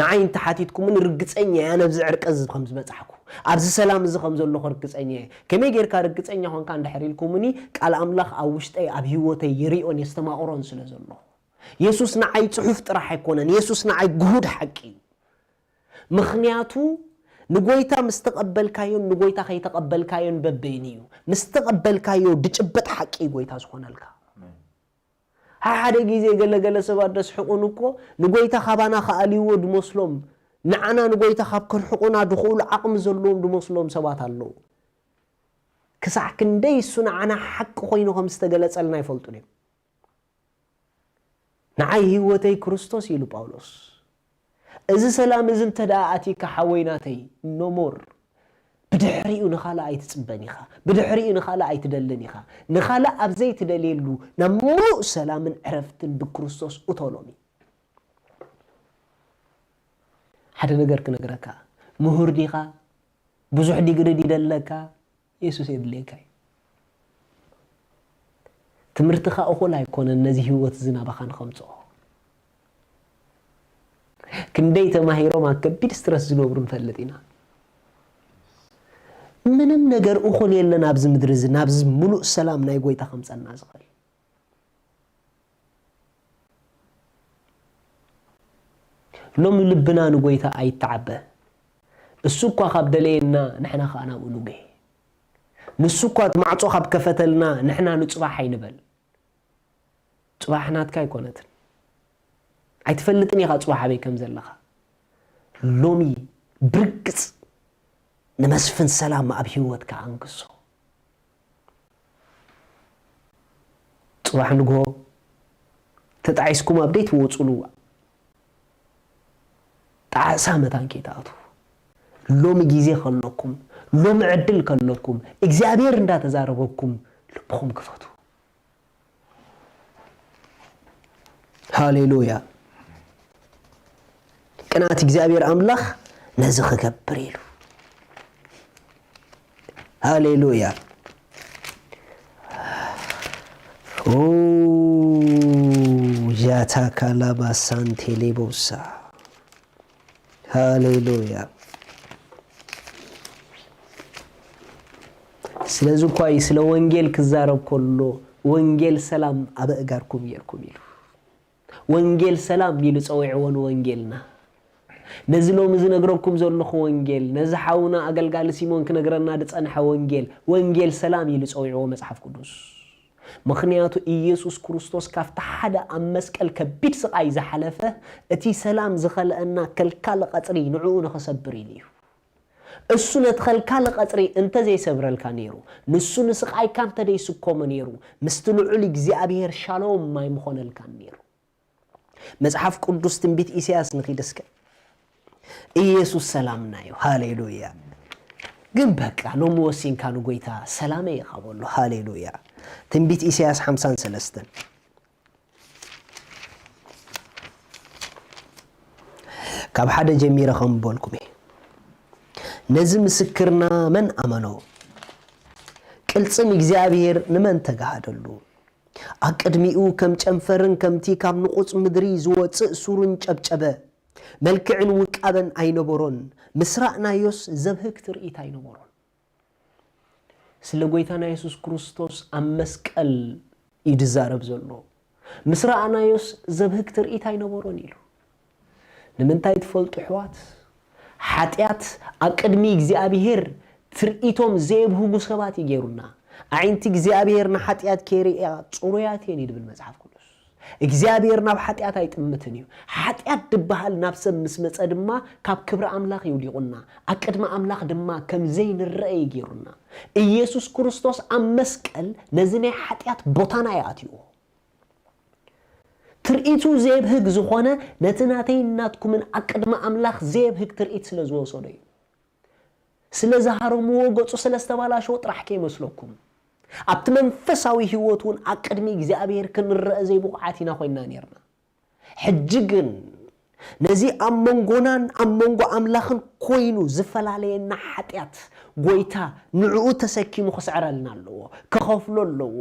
ንዓይ እንተሓቲትኩምኒ ርግጸኛ እያ ነብዚ ዕርቂ እዚ ከም ዝበጻሕኩ፣ ኣብዚ ሰላም እዚ ከም ዘለኹ ርግጸኛ እየ። ከመይ ጌርካ ርግጸኛ ኾንካ እንድሕር ኢልኩምኒ፣ ቃል ኣምላኽ ኣብ ውሽጠይ ኣብ ህይወተይ ይሪኦን የስተማቕሮን ስለ ዘለኹ። የሱስ ንዓይ ጽሑፍ ጥራሕ ኣይኮነን፣ የሱስ ንዓይ ግሁድ ሓቂ እዩ። ምኽንያቱ ንጎይታ ምስ ተቐበልካዮን ንጎይታ ከይተቐበልካዮን በበይኑ እዩ። ምስ ተቐበልካዮ ድጭበጥ ሓቂ እዩ ጎይታ ዝኾነልካ። ሓደ ግዜ ገለገለ ሰባት ደስሕቑን እኮ ንጎይታ ካባና ክኣልይዎ ድመስሎም፣ ንዓና ንጎይታ ካብ ከርሕቑና ድኽእሉ ዓቕሚ ዘለዎም ድመስሎም ሰባት ኣለዉ። ክሳዕ ክንደይ እሱ ንዓና ሓቂ ኮይኑ ከም ዝተገለጸልና ይፈልጡን እዮም። ንዓይ ህይወተይ ክርስቶስ ኢሉ ጳውሎስ። እዚ ሰላም እዚ እንተ ደኣ ኣቲካ ሓወይ ናተይ፣ no more። ብድሕሪኡ ንኻልእ ኣይትጽበን ኢኻ። ብድሕሪኡ ንኻልእ ኣይትደልን ኢኻ። ንኻልእ ኣብ ዘይትደልየሉ ናብ ምሉእ ሰላምን ዕረፍትን ብክርስቶስ እቶ ሎሚ። ሓደ ነገር ክነግረካ፣ ምሁር ዲኻ? ብዙሕ ዲግሪ ድዩ ደለካ? የሱስ የድልየካ እዩ። ትምህርትኻ እኹል ኣይኮነን ነዚ ህይወት እዚ ናባኻ ንኸምጽኦ። ክንደይ ተማሂሮም ኣብ ከቢድ ስትረስ ዝነብሩ ንፈልጥ ኢና። ምንም ነገር እኹል የለን ኣብዚ ምድሪ እዚ ናብዚ ምሉእ ሰላም ናይ ጎይታ ከምጸና ዝኽእል። ሎሚ ልብና ንጎይታ ኣይተዓበ። እሱ እኳ ካብ ደለየና ንሕና ኸኣ ናብኡ ንጉሄ። ንሱ እኳ እቲ ማዕጾ ካብ ከፈተልና ንሕና ንጽባሕ ኣይንበል። ጽባሕ ናትካ ኣይኮነትን። ኣይትፈልጥን ኢኻ ጽባሕ ኣበይ ከም ዘለኻ። ሎሚ ብርግጽ ንመስፍን ሰላም ኣብ ህይወትካ ኣንግሶ። ጽባሕ ንግሆ ተጣዒስኩም ኣብ ደይ ትወጹሉ ጣዕሳ መታን ከይትኣትዉ። ሎሚ ግዜ ከለኩም፣ ሎሚ ዕድል ከለኩም፣ እግዚኣብሔር እንዳተዛረበኩም ልብኹም ክፈቱ። ሃሌሉያ። ቅንኣት እግዚኣብሔር ኣምላኽ ነዚ ክገብር ኢሉ። ሃሌሉያ። ኦ፣ ጃታ ካላባ ሳንቴሌቦሳ። ሃሌሉያ። ስለዚ እኳ እዩ ስለ ወንጌል ክዛረብ ከሎ፣ "ወንጌል ሰላም ኣብ ኣእጋርኩም ጌርኩም" ኢሉ። ወንጌል ሰላም ኢሉ ጸዊዕዎ ንወንጌልና። ነዚ ሎሚ ዝነግረኩም ዘለኹ ወንጌል፣ ነዚ ሓውና ኣገልጋሊ ሲሞን ክነግረና ዝጸንሐ ወንጌል፣ ወንጌል ሰላም ኢሉ ጸዊዕዎ መጽሓፍ ቅዱስ። ምኽንያቱ ኢየሱስ ክርስቶስ ካብቲ ሓደ ኣብ መስቀል ከቢድ ስቓይ ዝሓለፈ፣ እቲ ሰላም ዝኸልአና ከልካሊ ቀጽሪ ንዕኡ ንኸሰብር ኢሉ እዩ። እሱ ነቲ ከልካሊ ቀጽሪ እንተ ዘይሰብረልካ ነይሩ፣ ንሱ ንስቓይካ እንተ ዘይስከሞ ነይሩ፣ ምስቲ ልዑል እግዚኣብሔር ሻሎም ኣይምኾነልካን ነይሩ። መጽሓፍ ቅዱስ ትንቢት ኢሳያስ ንኺድ እስከ። ኢየሱስ ሰላምና እዩ። ሃሌሉያ። ግን በቃ ሎሚ ወሲንካ ንጎይታ ሰላመይ ኢኻ በሎ። ሃሌሉያ። ትንቢት ኢሳያስ ሓምሳን ሰለስተን ካብ ሓደ ጀሚረ ከም በልኩም እየ። ነዚ ምስክርና መን ኣመኖ? ቅልጽም እግዚኣብሔር ንመን ተጋሃደሉ? ኣቅድሚኡ ከም ጨንፈርን ከምቲ ካብ ንቑጽ ምድሪ ዝወጽእ ሱርን ጨብጨበ። መልክዕን ውቃበን ኣይነበሮን፣ ምስ ረኣናዮስ ዘብህግ ትርኢት ኣይነበሮን። ስለ ጎይታና የሱስ ክርስቶስ ኣብ መስቀል እዩ ዝዛረብ ዘሎ። ምስ ረኣናዮስ ዘብህግ ትርኢት ኣይነበሮን ኢሉ። ንምንታይ ትፈልጡ ኣሕዋት? ሓጢኣት ኣብ ቅድሚ እግዚኣብሔር ትርኢቶም ዘየብህጉ ሰባት እዩ ገይሩና። ኣዒንቲ እግዚኣብሔር ንሓጢኣት ከይርእያ ጽሩያት እየን እዩ ዝብል መጽሓፍ ቅዱስ። እግዚኣብሔር ናብ ሓጢኣት ኣይጥምትን እዩ። ሓጢኣት ድበሃል ናብ ሰብ ምስ መጸ ድማ ካብ ክብሪ ኣምላኽ እዩ ውዲቑና። ኣብ ቅድሚ ኣምላኽ ድማ ከም ዘይንረአ እዩ ገይሩና። ኢየሱስ ክርስቶስ ኣብ መስቀል ነዚ ናይ ሓጢኣት ቦታና እዩ ኣትይዎ። ትርኢቱ ዘየብህግ ዝኾነ ነቲ ናተይን ናትኩምን ኣብ ቅድሚ ኣምላኽ ዘየብህግ ትርኢት ስለ ዝወሰዶ እዩ። ስለ ዝሃረምዎ ገጹ ስለ ዝተባላሸወ ጥራሕ ከይመስለኩም። ኣብቲ መንፈሳዊ ህይወት እውን ኣብ ቅድሚ እግዚኣብሔር ክንረአ ዘይብቑዓት ኢና ኮይንና ነይርና። ሕጂ ግን ነዚ ኣብ መንጎናን ኣብ መንጎ ኣምላኽን ኮይኑ ዝፈላለየና ሓጢኣት ጎይታ ንዕኡ ተሰኪሙ ክስዕረልና ኣለዎ፣ ክኸፍሎ ኣለዎ።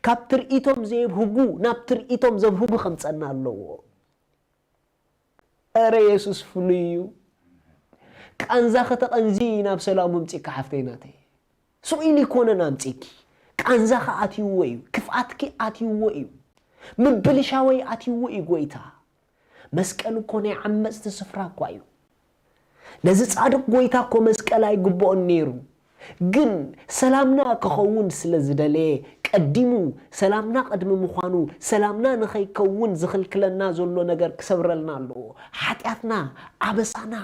ካብ ትርኢቶም ዘየብህጉ ናብ ትርኢቶም ዘብህጉ ከምጸና ኣለዎ። እረ የሱስ ፍሉይ እዩ። ቃንዛ ከተቐንዚ ናብ ሰላሙ ምጺእካ ሓፍተይ ናተይ። ስቕ ኢሉ ይኮነን ኣምጺእኪ። ቃንዛኺ ኣትይዎ እዩ። ክፍኣትኪ ኣትይዎ እዩ። ምብልሻወይ ኣትይዎ እዩ ጎይታ። መስቀል እኮ ናይ ዓመጽቲ ስፍራ እኳ እዩ። ነዚ ጻድቕ ጎይታ እኮ መስቀል ኣይግብኦን ነይሩ። ግን ሰላምና ክኸውን ስለ ዝደለየ ቀዲሙ ሰላምና ቅድሚ ምዃኑ ሰላምና ንኸይከውን ዝኽልክለና ዘሎ ነገር ክሰብረልና ኣለዎ። ሓጢኣትና፣ ኣበሳና፣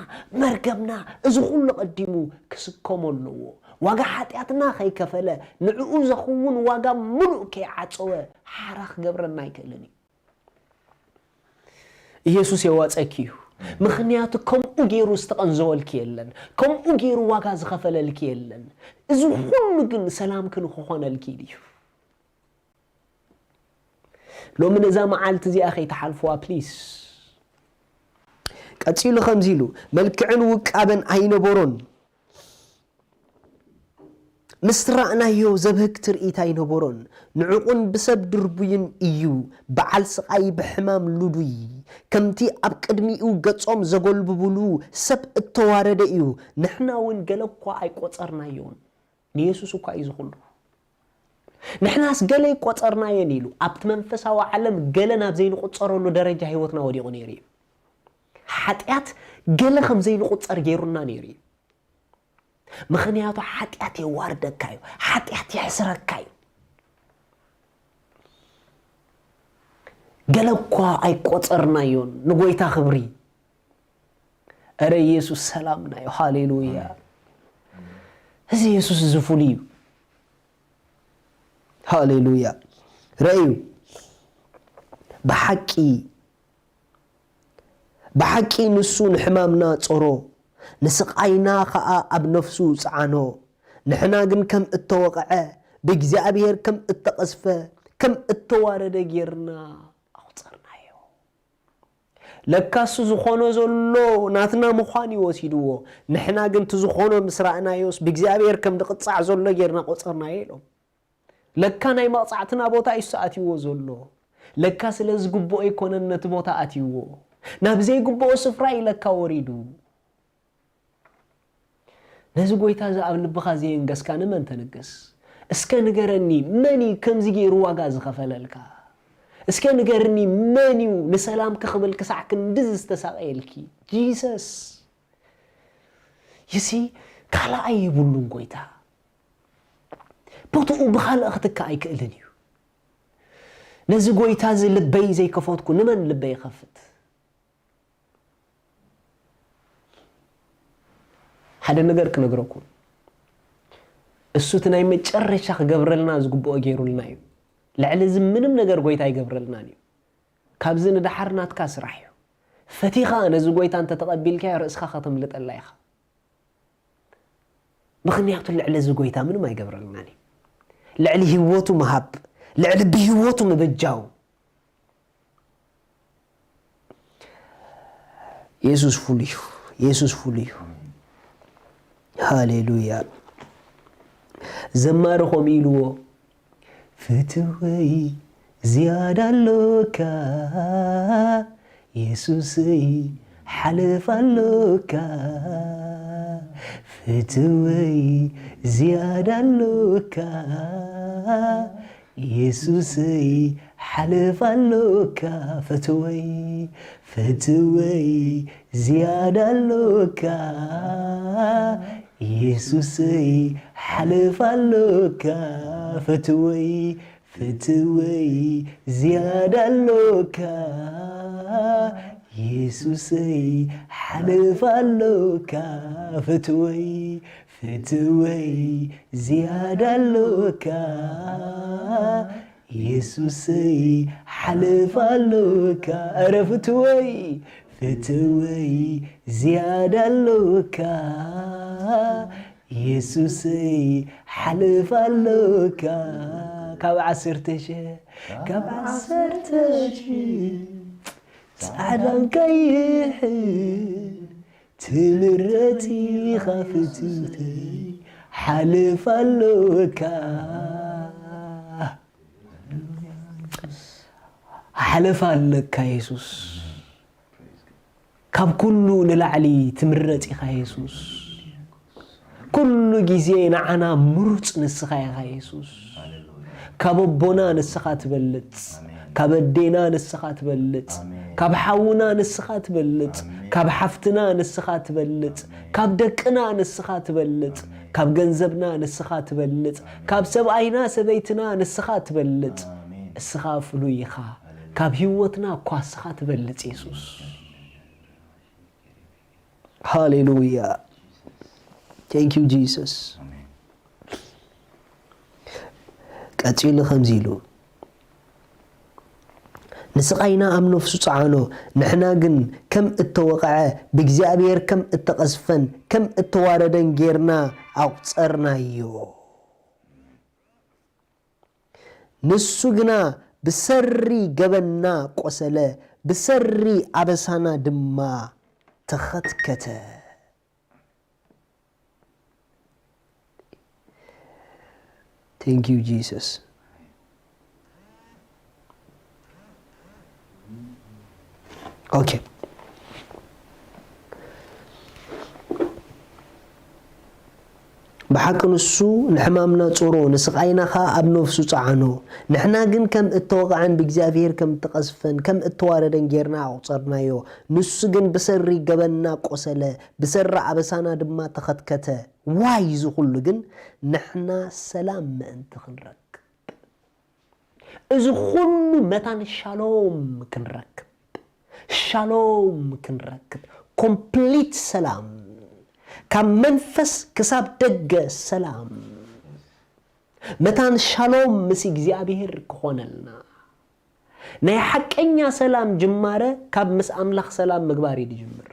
መርገምና እዚ ኩሉ ቀዲሙ ክስከሞ ኣለዎ። ዋጋ ሓጢኣትና ከይከፈለ ንዕኡ ዘኽውን ዋጋ ምሉእ ከይዓጸወ ሓራ ክገብረና ኣይክእልን እዩ። ኢየሱስ የዋጸኪ እዩ። ምኽንያቱ ከምኡ ገይሩ ዝተቐንዘወልኪ የለን። ከምኡ ገይሩ ዋጋ ዝኸፈለልኪ የለን። እዚ ኩሉ ግን ሰላምኪ ንክኾነልኪ ድዩ? ሎሚ ነዛ መዓልቲ እዚኣ ከይትሓልፍዋ ፕሊስ። ቀጺሉ ከምዚ ኢሉ፣ መልክዕን ውቃበን ኣይነበሮን። ምስ ረኣናዮ ዘብህግ ትርኢት ኣይነበሮን። ንዕቑን ብሰብ ድርቡይን እዩ፣ በዓል ስቓይ ብሕማም ልዱይ። ከምቲ ኣብ ቅድሚኡ ገጾም ዘጎልብብሉ ሰብ እተዋረደ እዩ። ንሕና እውን ገለ እኳ ኣይቆጸርናዮን። ንየሱስ እኳ እዩ ዝኹሉ። ንሕናስ ገለ ኣይቆጸርናዮን ኢሉ ኣብቲ መንፈሳዊ ዓለም ገለ ናብ ዘይንቁጸረሉ ደረጃ ህይወትና ወዲቑ ነይሩ እዩ። ሓጢኣት ገለ ከም ዘይንቁጸር ገይሩና ነይሩ እዩ። ምኽንያቱ ሓጢኣት የዋርደካ እዩ፣ ሓጢኣት የሕስረካ እዩ። ገለ እኳ ኣይቆጸርናዮን ንጎይታ ክብሪ። እረ ኢየሱስ ሰላምና እዩ። ሃሌሉያ። እዚ ኢየሱስ እዚ ፍሉይ እዩ። ሃሌሉያ። ረእዩ። ብሓቂ፣ ብሓቂ ንሱ ንሕማምና ጾሮ፣ ንስቓይና ኸኣ ኣብ ነፍሱ ጸዓኖ። ንሕና ግን ከም እተወቕዐ፣ ብእግዚኣብሔር ከም እተቐስፈ፣ ከም እተዋረደ ጌርና ኣቑጸርናዮ። ለካ እሱ ዝኾኖ ዘሎ ናትና ምዃን እዩ ወሲድዎ። ንሕና ግን እቲ ዝኾኖ ምስ ረኣናዮስ፣ ብእግዚኣብሔር ከም ዝቕጻዕ ዘሎ ጌርና ቆጸርናዮ ኢሎም። ለካ ናይ መቕጻዕትና ቦታ እዩ ኣትይዎ ዘሎ። ለካ ስለ ዝግብኦ ኣይኮነን ነቲ ቦታ ኣትይዎ። ናብ ዘይግብኦ ስፍራ እዩ ለካ ወሪዱ። ነዚ ጎይታ እዚ ኣብ ልብኻ ዘየንገስካ ንመን ተንግስ? እስከ ንገረኒ፣ መን እዩ ከምዚ ገይሩ ዋጋ ዝኸፈለልካ? እስከ ንገርኒ፣ መን እዩ ንሰላምኪ ክብል ክሳዕ ክንድዚ ዝተሳቐየልኪ? ጂሰስ። ይሲ፣ ካልኣይ የብሉን ጎይታ። ቦትኡ ብኻልእ ክትካእ ኣይክእልን እዩ። ነዚ ጎይታ እዚ ልበይ ዘይከፈትኩ፣ ንመን ልበይ ይኸፍት? ሓደ ነገር ክነግረኩም። እሱ እቲ ናይ መጨረሻ ክገብረልና ዝግብኦ ገይሩልና እዩ። ልዕሊ እዚ ምንም ነገር ጎይታ ኣይገብረልናን እዩ። ካብዚ ንደሓር ናትካ ስራሕ እዩ። ፈቲኻ ነዚ ጎይታ እንተተቐቢልካዮ ርእስኻ ከተምልጠላ ኢኻ። ምኽንያቱ ልዕሊ እዚ ጎይታ ምንም ኣይገብረልናን እዩ። ልዕሊ ህይወቱ ምሃብ፣ ልዕሊ ብህይወቱ ምብጃው። የሱስ ፍሉይ እዩ። የሱስ ፍሉይ እዩ። ሃሌሉያ። ዘማሪ ከምኡ ኢልዎ፣ ፍትወይ ዝያዳ ኣሎካ፣ የሱሰይ ሓለፍ ኣሎካ። ፍትወይ ዝያዳ ኣሎካ፣ የሱሰይ ሓለፍ ኣሎካ። ፍትወይ፣ ፍትወይ ዝያዳ ኣሎካ፣ የሱሰይ ሓለፍ ኣሎካ። ፍትወይ፣ ፍትወይ ዝያዳ ኣሎካ፣ የሱሰይ ሓለፍ ኣሎካ። ፍትወይ፣ ፍትወይ ዝያዳ ኣሎካ፣ የሱሰይ ሓለፍ ኣሎካ። እረ ፍትወይ፣ ፍትወይ ዝያዳ ኣሎካ፣ የሱሰይ ሓለፍ ኣሎካ። ካብ ዓሰርተ ሺሕ፣ ካብ ዓሰርተ ሺሕ ጻዕዳን ቀይሕን ትምረጽ ኢኻ ፍትወይ ሓለፍ ኣሎካ። ሓለፍ ኣለካ የሱስ። ካብ ኩሉ ንላዕሊ ትምረጽ ኢኻ የሱስ። ኩሉ ግዜ ንዓና ምሩጽ ንስኻ ኢኻ የሱስ። ካብ ኣቦና ንስኻ ትበልጽ፣ ካብ ኣዴና ንስኻ ትበልጽ፣ ካብ ሓውና ንስኻ ትበልጽ፣ ካብ ሓፍትና ንስኻ ትበልጽ፣ ካብ ደቅና ንስኻ ትበልጽ፣ ካብ ገንዘብና ንስኻ ትበልጽ፣ ካብ ሰብኣይና ሰበይትና ንስኻ ትበልጽ። እስኻ ፍሉይ ኢኻ። ካብ ህይወትና እኳ እስኻ ትበልጽ የሱስ። ሃሌሉያ። Thank you Jesus። ቀጺሉ ከምዚ ኢሉ፣ ንስቓይና ኣብ ነፍሱ ጸዓኖ፣ ንሕና ግን ከም እተወቕዐ፣ ብእግዚኣብሔር ከም እተቐስፈን ከም እተዋረደን ጌርና ኣቑጸርናዮ። ንሱ ግና ብሰሪ ገበንና ቆሰለ፣ ብሰሪ ኣበሳና ድማ ተኸትከተ። Thank you Jesus። ኦኬ። ብሓቂ ንሱ ንሕማምና ጾሮ፣ ንስቓይና ኸኣ ኣብ ነፍሱ ጸዓኖ። ንሕና ግን ከም እተወቕዐን ብእግዚኣብሔር ከም እተቐስፈን ከም እተዋረደን ጌርና ኣቑጸርናዮ። ንሱ ግን ብሰሪ ገበንና ቆሰለ፣ ብሰሪ ኣበሳና ድማ ተኸትከተ። ዋይ እዚ ኩሉ ግን ንሕና ሰላም ምእንቲ ክንረክብ፣ እዚ ኩሉ መታን ሻሎም ክንረክብ፣ ሻሎም ክንረክብ፣ ኮምፕሊት ሰላም፣ ካብ መንፈስ ክሳብ ደገ ሰላም፣ መታን ሻሎም ምስ እግዚኣብሔር ክኾነልና። ናይ ሓቀኛ ሰላም ጅማረ ካብ ምስ ኣምላኽ ሰላም ምግባር እዩ ዝጅምር።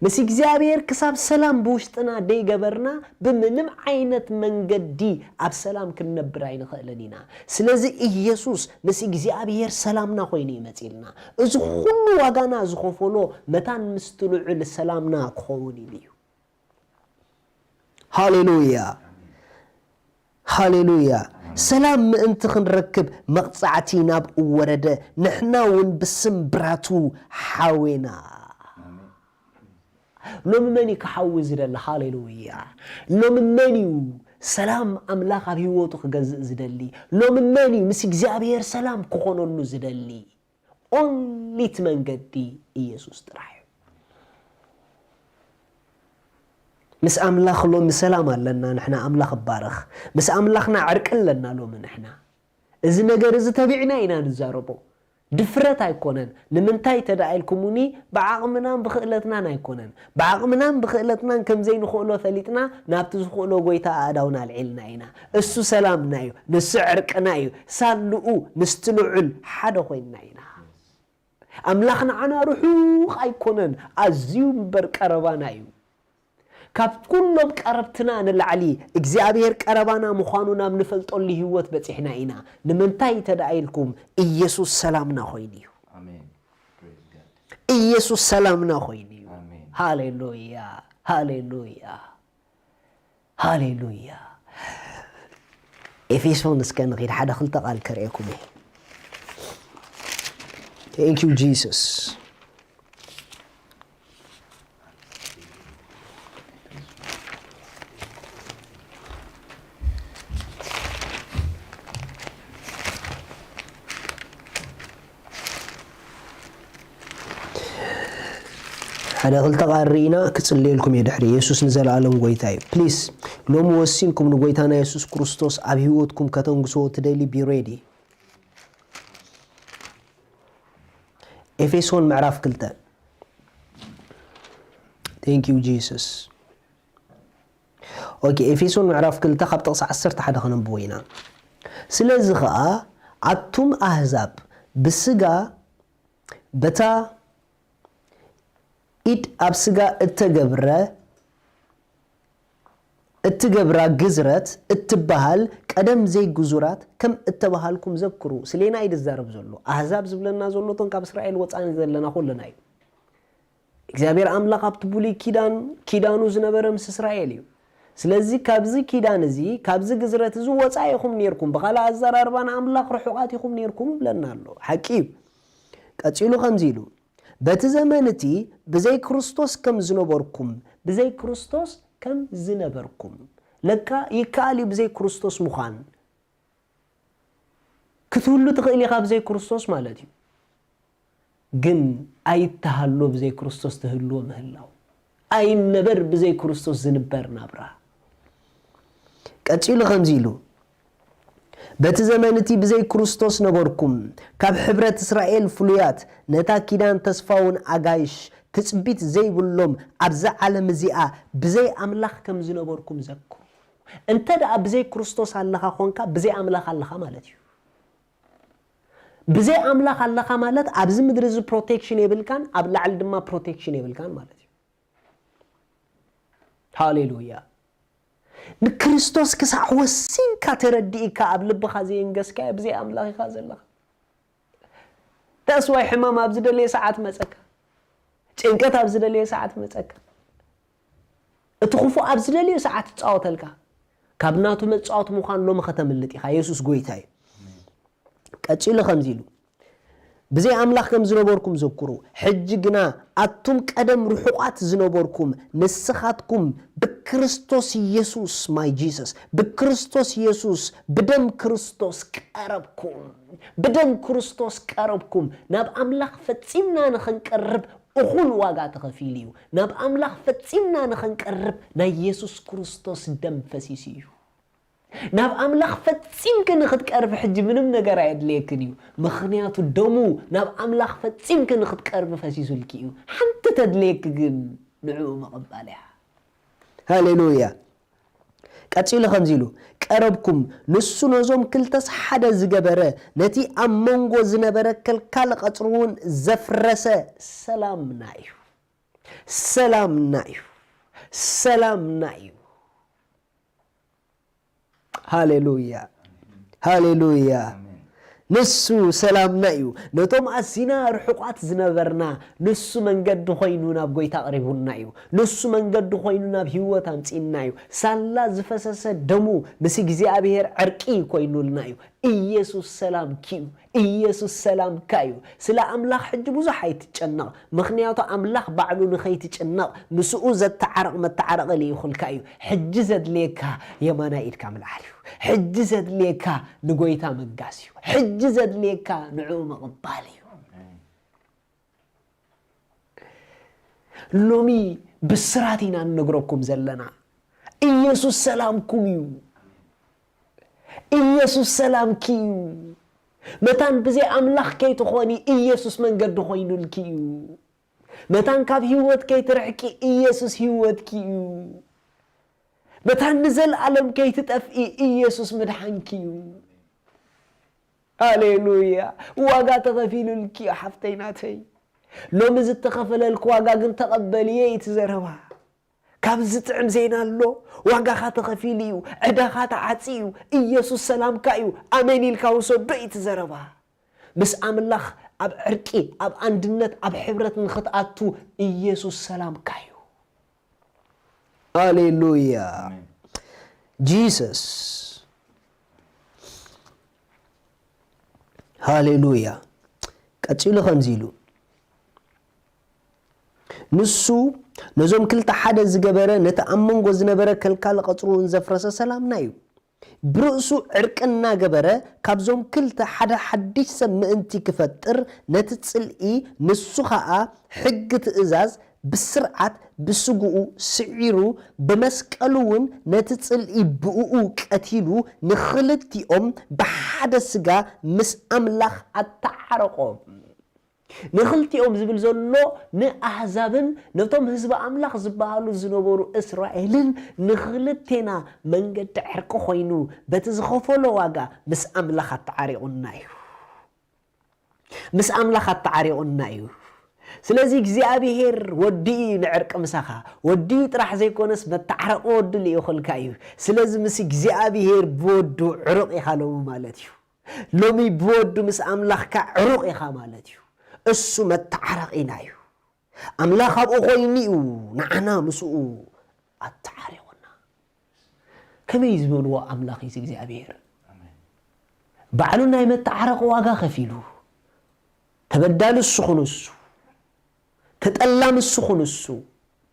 ምስ እግዚኣብሔር ክሳብ ሰላም ብውሽጥና ደይገበርና፣ ብምንም ዓይነት መንገዲ ኣብ ሰላም ክንነብር ኣይንኽእልን ኢና። ስለዚ ኢየሱስ ምስ እግዚኣብሔር ሰላምና ኮይኑ እዩ መጺልና። እዚ ኩሉ ዋጋና ዝኸፈሎ መታን ምስቲ ልዑል ሰላምና ክኸውን ኢሉ እዩ። ሃሌሉያ፣ ሃሌሉያ። ሰላም ምእንቲ ክንረክብ መቕጻዕቲ ናብኡ ወረደ፣ ንሕና እውን ብስም ብራቱ ሓዌና። ሎሚ መን እዩ ክሓዊ ዝደሊ? ሃሌሉያ። ሎሚ መን እዩ ሰላም ኣምላኽ ኣብ ህይወቱ ክገዝእ ዝደሊ? ሎሚ መን እዩ ምስ እግዚኣብሔር ሰላም ክኾነሉ ዝደሊ? ኦንሊት መንገዲ ኢየሱስ ጥራሕ እዩ። ምስ ኣምላኽ ሎሚ ሰላም ኣለና ንሕና። ኣምላኽ እባረኽ። ምስ ኣምላኽና ዕርቂ ኣለና ሎሚ ንሕና። እዚ ነገር እዚ ተቢዕና ኢና ንዛረቦ። ድፍረት ኣይኮነን። ንምንታይ ተደኣ ኢልኩሙኒ፣ ብዓቕምናን ብኽእለትናን ኣይኮነን። ብዓቕምናን ብኽእለትናን ከም ዘይንኽእሎ ፈሊጥና ናብቲ ዝኽእሎ ጎይታ ኣእዳውና ኣልዒልና ኢና። እሱ ሰላምና እዩ፣ ንሱ ዕርቅና እዩ። ሳልኡ ምስቲ ልዑል ሓደ ኮይንና ኢና። ኣምላኽ ንዓና ርሑቕ ኣይኮነን፣ ኣዝዩ እምበር ቀረባና እዩ። ካብ ኩሎም ቀረብትና ንላዕሊ እግዚኣብሔር ቀረባና ምዃኑ ናብ ንፈልጠሉ ህይወት በጺሕና ኢና። ንምንታይ እንተ ደኣ ኢልኩም፣ ኢየሱስ ሰላምና ኮይኑ እዩ። ኣሜን። Praise God. ኢየሱስ ሰላምና ኮይኑ እዩ። ኣሜን። ሃሌሉያ፣ ሃሌሉያ፣ ሃሌሉያ። ኤፌሶን እስከ ንኺድ፣ ሓደ ክልተ ቃል ከርእየኩም እየ። Thank you Jesus። ሓደ ክልተ ቃል ርኢና ክጽልየልኩም እየ ድሕሪ። የሱስ ንዘለኣለም ጎይታ እዩ። ፕሊስ፣ ሎሚ ወሲንኩም ንጎይታና የሱስ ክርስቶስ ኣብ ህይወትኩም ከተንግስዎ ትደሊ፣ ቢ ሬዲ። ኤፌሶን ምዕራፍ ክልተ። Thank you Jesus። ኦኬ፣ ኤፌሶን ምዕራፍ ክልተ ካብ ጥቕሲ ዓሰርተ ሓደ ከነንብቦ ኢና። ስለዚ ኸኣ ኣቱም ኣህዛብ ብስጋ በታ ኢድ ኣብ ስጋ እተገብረ እትገብራ ግዝረት እትበሃል ቀደም ዘይግዙራት ከም እተባሃልኩም ዘክሩ። ስሌና እዩ ዝዛረብ ዘሎ። ኣህዛብ ዝብለና ዘሎ እቶም ካብ እስራኤል ወፃኒ ዘለና ኩልና እዩ። እግዚኣብሔር ኣምላኽ ኣብቲ ብሉይ ኪዳን ኪዳኑ ዝነበረ ምስ እስራኤል እዩ። ስለዚ ካብዚ ኪዳን እዚ ካብዚ ግዝረት እዚ ወፃኢ ኢኹም ነርኩም። ብኻልእ ኣዘራርባ ንኣምላኽ ርሑቓት ኢኹም ነርኩም ይብለና ኣሎ። ሓቂ እዩ። ቀፂሉ ከምዚ ኢሉ በቲ ዘመን እቲ ብዘይ ክርስቶስ ከም ዝነበርኩም፣ ብዘይ ክርስቶስ ከም ዝነበርኩም። ለካ ይከኣል እዩ ብዘይ ክርስቶስ ምዃን። ክትህሉ ትኽእል ኢኻ ብዘይ ክርስቶስ ማለት እዩ። ግን ኣይተሃሎ ብዘይ ክርስቶስ ትህልዎ ምህላው። ኣይነበር ብዘይ ክርስቶስ ዝንበር ናብራ። ቀጺሉ ከምዚ ኢሉ በቲ ዘመን እቲ ብዘይ ክርስቶስ ነበርኩም፣ ካብ ሕብረት እስራኤል ፍሉያት፣ ነታ ኪዳን ተስፋውን ኣጋይሽ ትጽቢት ዘይብሎም ኣብዛ ዓለም እዚኣ ብዘይ ኣምላኽ ከም ዝነበርኩም ዘክሩ። እንተ ደኣ ብዘይ ክርስቶስ ኣለኻ ኾንካ ብዘይ ኣምላኽ ኣለኻ ማለት እዩ። ብዘይ ኣምላኽ ኣለኻ ማለት ኣብዚ ምድሪ እዚ ፕሮቴክሽን የብልካን፣ ኣብ ላዕሊ ድማ ፕሮቴክሽን የብልካን ማለት እዩ። ሃሌሉያ። ንክርስቶስ ክሳዕ ወሲንካ ተረዲእካ ኣብ ልብኻ ዘየንገስካዮ ብዘይ ኣምላኽ ኢኻ ዘለኻ። That's why ሕማም ኣብ ዝደለየ ሰዓት መጸካ፣ ጭንቀት ኣብ ዝደለየ ሰዓት መጸካ፣ እቲ ክፉእ ኣብ ዝደለየ ሰዓት ይጻወተልካ። ካብ ናቱ መጻወቲ ምዃን ሎሚ ከተምልጥ ኢኻ። የሱስ ጎይታ እዩ። ቀጺሉ ከምዚ ኢሉ ብዘይ ኣምላኽ ከም ዝነበርኩም ዘክሩ። ሕጂ ግና ኣቱም ቀደም ርሑቓት ዝነበርኩም ንስኻትኩም ብክርስቶስ የሱስ፣ my Jesus፣ ብክርስቶስ የሱስ፣ ብደም ክርስቶስ ቀረብኩም። ብደም ክርስቶስ ቀረብኩም። ናብ ኣምላኽ ፈጺምና ንኽንቀርብ እኹል ዋጋ ተኸፊሉ እዩ። ናብ ኣምላኽ ፈጺምና ንኽንቀርብ ናይ የሱስ ክርስቶስ ደም ፈሲሱ እዩ። ናብ ኣምላኽ ፈጺምኪ ንኽትቀርቢ ሕጂ ምንም ነገር ኣየድልየክን እዩ። ምኽንያቱ ደሙ ናብ ኣምላኽ ፈጺምኪ ንኽትቀርቢ ፈሲሱልኪ እዩ። ሓንቲ ተድልየኪ ግን ንዕኡ ምቕባል እያ። ሃሌሉያ። ቀጺሉ ከምዚ ኢሉ፣ ቀረብኩም፣ ንሱ ነዞም ክልተስ ሓደ ዝገበረ፣ ነቲ ኣብ መንጎ ዝነበረ ከልካሊ ቐጽሪ እውን ዘፍረሰ ሰላምና እዩ። ሰላምና እዩ። ሰላምና እዩ። ሃሌሉያ። ሃሌሉያ። ንሱ ሰላምና እዩ። ነቶም ኣዚና ርሑቓት ዝነበርና፣ ንሱ መንገዲ ኮይኑ ናብ ጎይታ ኣቕሪቡና እዩ። ንሱ መንገዲ ኮይኑ ናብ ህይወት ኣምጺእና እዩ። ሳላ ዝፈሰሰ ደሙ ምስ እግዚኣብሔር ዕርቂ ኮይኑልና እዩ። ኢየሱስ ሰላምኪ እዩ። ኢየሱስ ሰላምካ እዩ። ስለ ኣምላኽ ሕጂ ብዙሕ ኣይትጨነቕ፣ ምኽንያቱ ኣምላኽ ባዕሉ ንኸይትጭነቕ ምስኡ ዘተዓርቕ መተዓረቒ ልኢኹልካ እዩ። ሕጂ ዘድልየካ የማናይ ኢድካ ምልዓል እዩ። ሕጂ ዘድልየካ ንጎይታ ምጋስ እዩ። ሕጂ ዘድልየካ ንዕኡ ምቕባል እዩ። ሎሚ ብስራት ኢና እንነግረኩም ዘለና። ኢየሱስ ሰላምኩም እዩ። ኢየሱስ ሰላምኪ እዩ። መታን ብዘይ ኣምላኽ ከይትኾኒ ኢየሱስ መንገዲ ኮይኑልኪ እዩ። መታን ካብ ህይወት ከይትርሕቂ ኢየሱስ ህይወትኪ እዩ። መታን ንዘለኣለም ከይትጠፍኢ ኢየሱስ ምድሓንኪ እዩ። ሃሌሉያ። ዋጋ ተኸፊሉልኪ እዩ ሓፍተይ ናተይ። ሎሚ ዝተኸፈለልኪ ዋጋ ግን ተቐበልየ እዩ እቲ ዘረባ። ካብ ዝጥዕም ዜና ኣሎ። ዋጋኻ ተኸፊሉ እዩ። ዕዳኻ ተዓጺ እዩ። ኢየሱስ ሰላምካ እዩ። ኣሜን ኢልካ ውሰዶ እዩ እቲ ዘረባ። ምስ ኣምላኽ ኣብ ዕርቂ፣ ኣብ ኣንድነት፣ ኣብ ሕብረት ንኽትኣቱ ኢየሱስ ሰላምካ እዩ። ሃሌሉያ። ጂሰስ። ሃሌሉያ። ቀጺሉ ከምዚ ኢሉ፣ ንሱ ነዞም ክልተ ሓደ ዝገበረ፣ ነቲ ኣብ መንጎ ዝነበረ ከልካሊ ቐጽሩ እውን ዘፍረሰ ሰላምና እዩ። ብርእሱ ዕርቂ እናገበረ፣ ካብዞም ክልተ ሓደ ሓድሽ ሰብ ምእንቲ ክፈጥር፣ ነቲ ጽልኢ፣ ንሱ ኸኣ ሕጊ ትእዛዝ፣ ብስርዓት ብስግኡ ስዒሩ፣ ብመስቀሉ እውን ነቲ ጽልኢ ብእኡ ቀቲሉ፣ ንኽልቲኦም ብሓደ ስጋ ምስ ኣምላኽ ኣተዓረቖም። ንኽልቲኦም ዝብል ዘሎ ንኣህዛብን ነቶም ህዝቢ ኣምላኽ ዝበሃሉ ዝነበሩ እስራኤልን ንኽልቴና መንገዲ ዕርቂ ኮይኑ በቲ ዝኸፈሎ ዋጋ ምስ ኣምላኽ ኣተዓሪቑና እዩ። ምስ ኣምላኽ ኣተዓሪቑና እዩ። ስለዚ እግዚኣብሄር ወዲ እዩ ንዕርቂ ምሳኻ። ወዲ እዩ ጥራሕ ዘይኮነስ መተዓረቒ ወዲ ልኢኹልካ እዩ። ስለዚ ምስ እግዚኣብሄር ብወዱ ዕሩቕ ኢኻ ሎሚ ማለት እዩ። ሎሚ ብወዱ ምስ ኣምላኽካ ዕሩቕ ኢኻ ማለት እዩ። እሱ መተዓረቒና እዩ። ኣምላኽ ኣብኡ ኮይኑ እዩ ንዓና ምስኡ ኣተዓሪቑና። ከመይ ዝበልዎ ኣምላኽ እዩ እግዚኣብሔር። ባዕሉ ናይ መተዓረቒ ዋጋ ከፊሉ። ተበዳሊ እሱ ኹን እሱ። ተጠላሚ እሱ ኹን እሱ።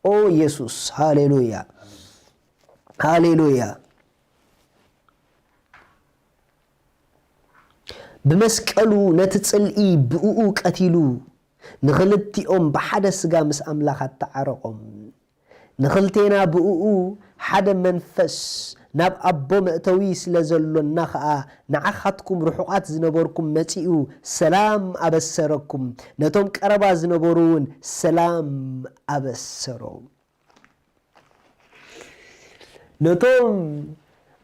ኦ ኢየሱስ፣ ሃሌሉያ። ሃሌሉያ። ብመስቀሉ ነቲ ጽልኢ ብእኡ ቀቲሉ፣ ንኽልቲኦም ብሓደ ስጋ ምስ ኣምላኽ ኣተዓረቖም። ንኽልቴና ብእኡ ሓደ መንፈስ ናብ ኣቦ መእተዊ ስለ ዘሎና ኸኣ፣ ንዓኻትኩም ርሑቓት ዝነበርኩም መጺኡ ሰላም ኣበሰረኩም፣ ነቶም ቀረባ ዝነበሩ እውን ሰላም ኣበሰሮም። ነቶም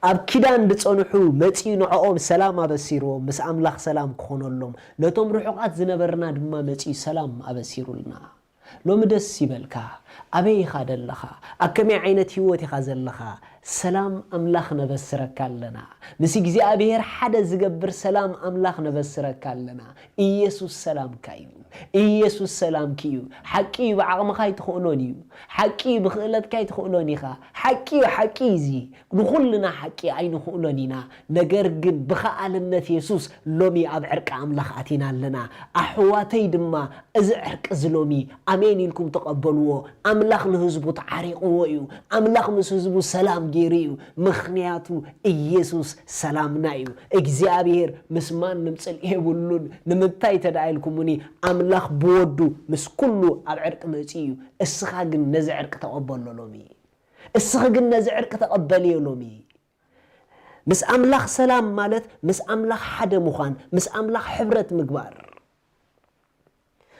ኣብ ኪዳን ዝጸንሑ መጺኡ ንዕኦም ሰላም ኣበሲርዎም፣ ምስ ኣምላኽ ሰላም ክኾነሎም፣ ነቶም ርሑቓት ዝነበርና ድማ መጺኡ ሰላም ኣበሲሩልና። ሎሚ ደስ ይበልካ። ኣበይ ኢኻ ዘለኻ? ኣብ ከመይ ዓይነት ህይወት ኢኻ ዘለኻ? ሰላም ኣምላኽ ነበስረካ ኣለና። ምስ እግዚኣብሔር ሓደ ዝገብር ሰላም ኣምላኽ ነበስረካ ኣለና። ኢየሱስ ሰላምካ እዩ። ኢየሱስ ሰላምኪ እዩ። ሓቂ እዩ፣ ብዓቕምኻ ኣይትኽእሎን እዩ። ሓቂ እዩ፣ ብኽእለትካ ኣይትኽእሎን ኢኻ። ሓቂ እዩ፣ ሓቂ እዩ እዚ። ንኹልና ሓቂ ኣይንኽእሎን ኢና። ነገር ግን ብኸኣልነት የሱስ ሎሚ ኣብ ዕርቂ ኣምላኽ ኣቲና ኣለና። ኣሕዋተይ ድማ እዚ ዕርቂ እዚ ሎሚ ኣሜን ኢልኩም ተቐበልዎ። ኣምላኽ ንህዝቡ ተዓሪቕዎ እዩ። ኣምላኽ ምስ ህዝቡ ሰላም ገይሩ እዩ። ምኽንያቱ ኢየሱስ ሰላምና እዩ። እግዚኣብሔር ምስ ማንም ጽልኢ የብሉን። ንምንታይ ተደኣ ኢልኩምኒ፣ ኣምላኽ ብወዱ ምስ ኩሉ ኣብ ዕርቂ መጺኡ እዩ። እስኻ ግን ነዚ ዕርቂ ተቐበሎ ሎሚ። እስኺ ግን ነዚ ዕርቂ ተቐበልዮ ሎሚ። ምስ ኣምላኽ ሰላም ማለት ምስ ኣምላኽ ሓደ ምዃን፣ ምስ ኣምላኽ ሕብረት ምግባር።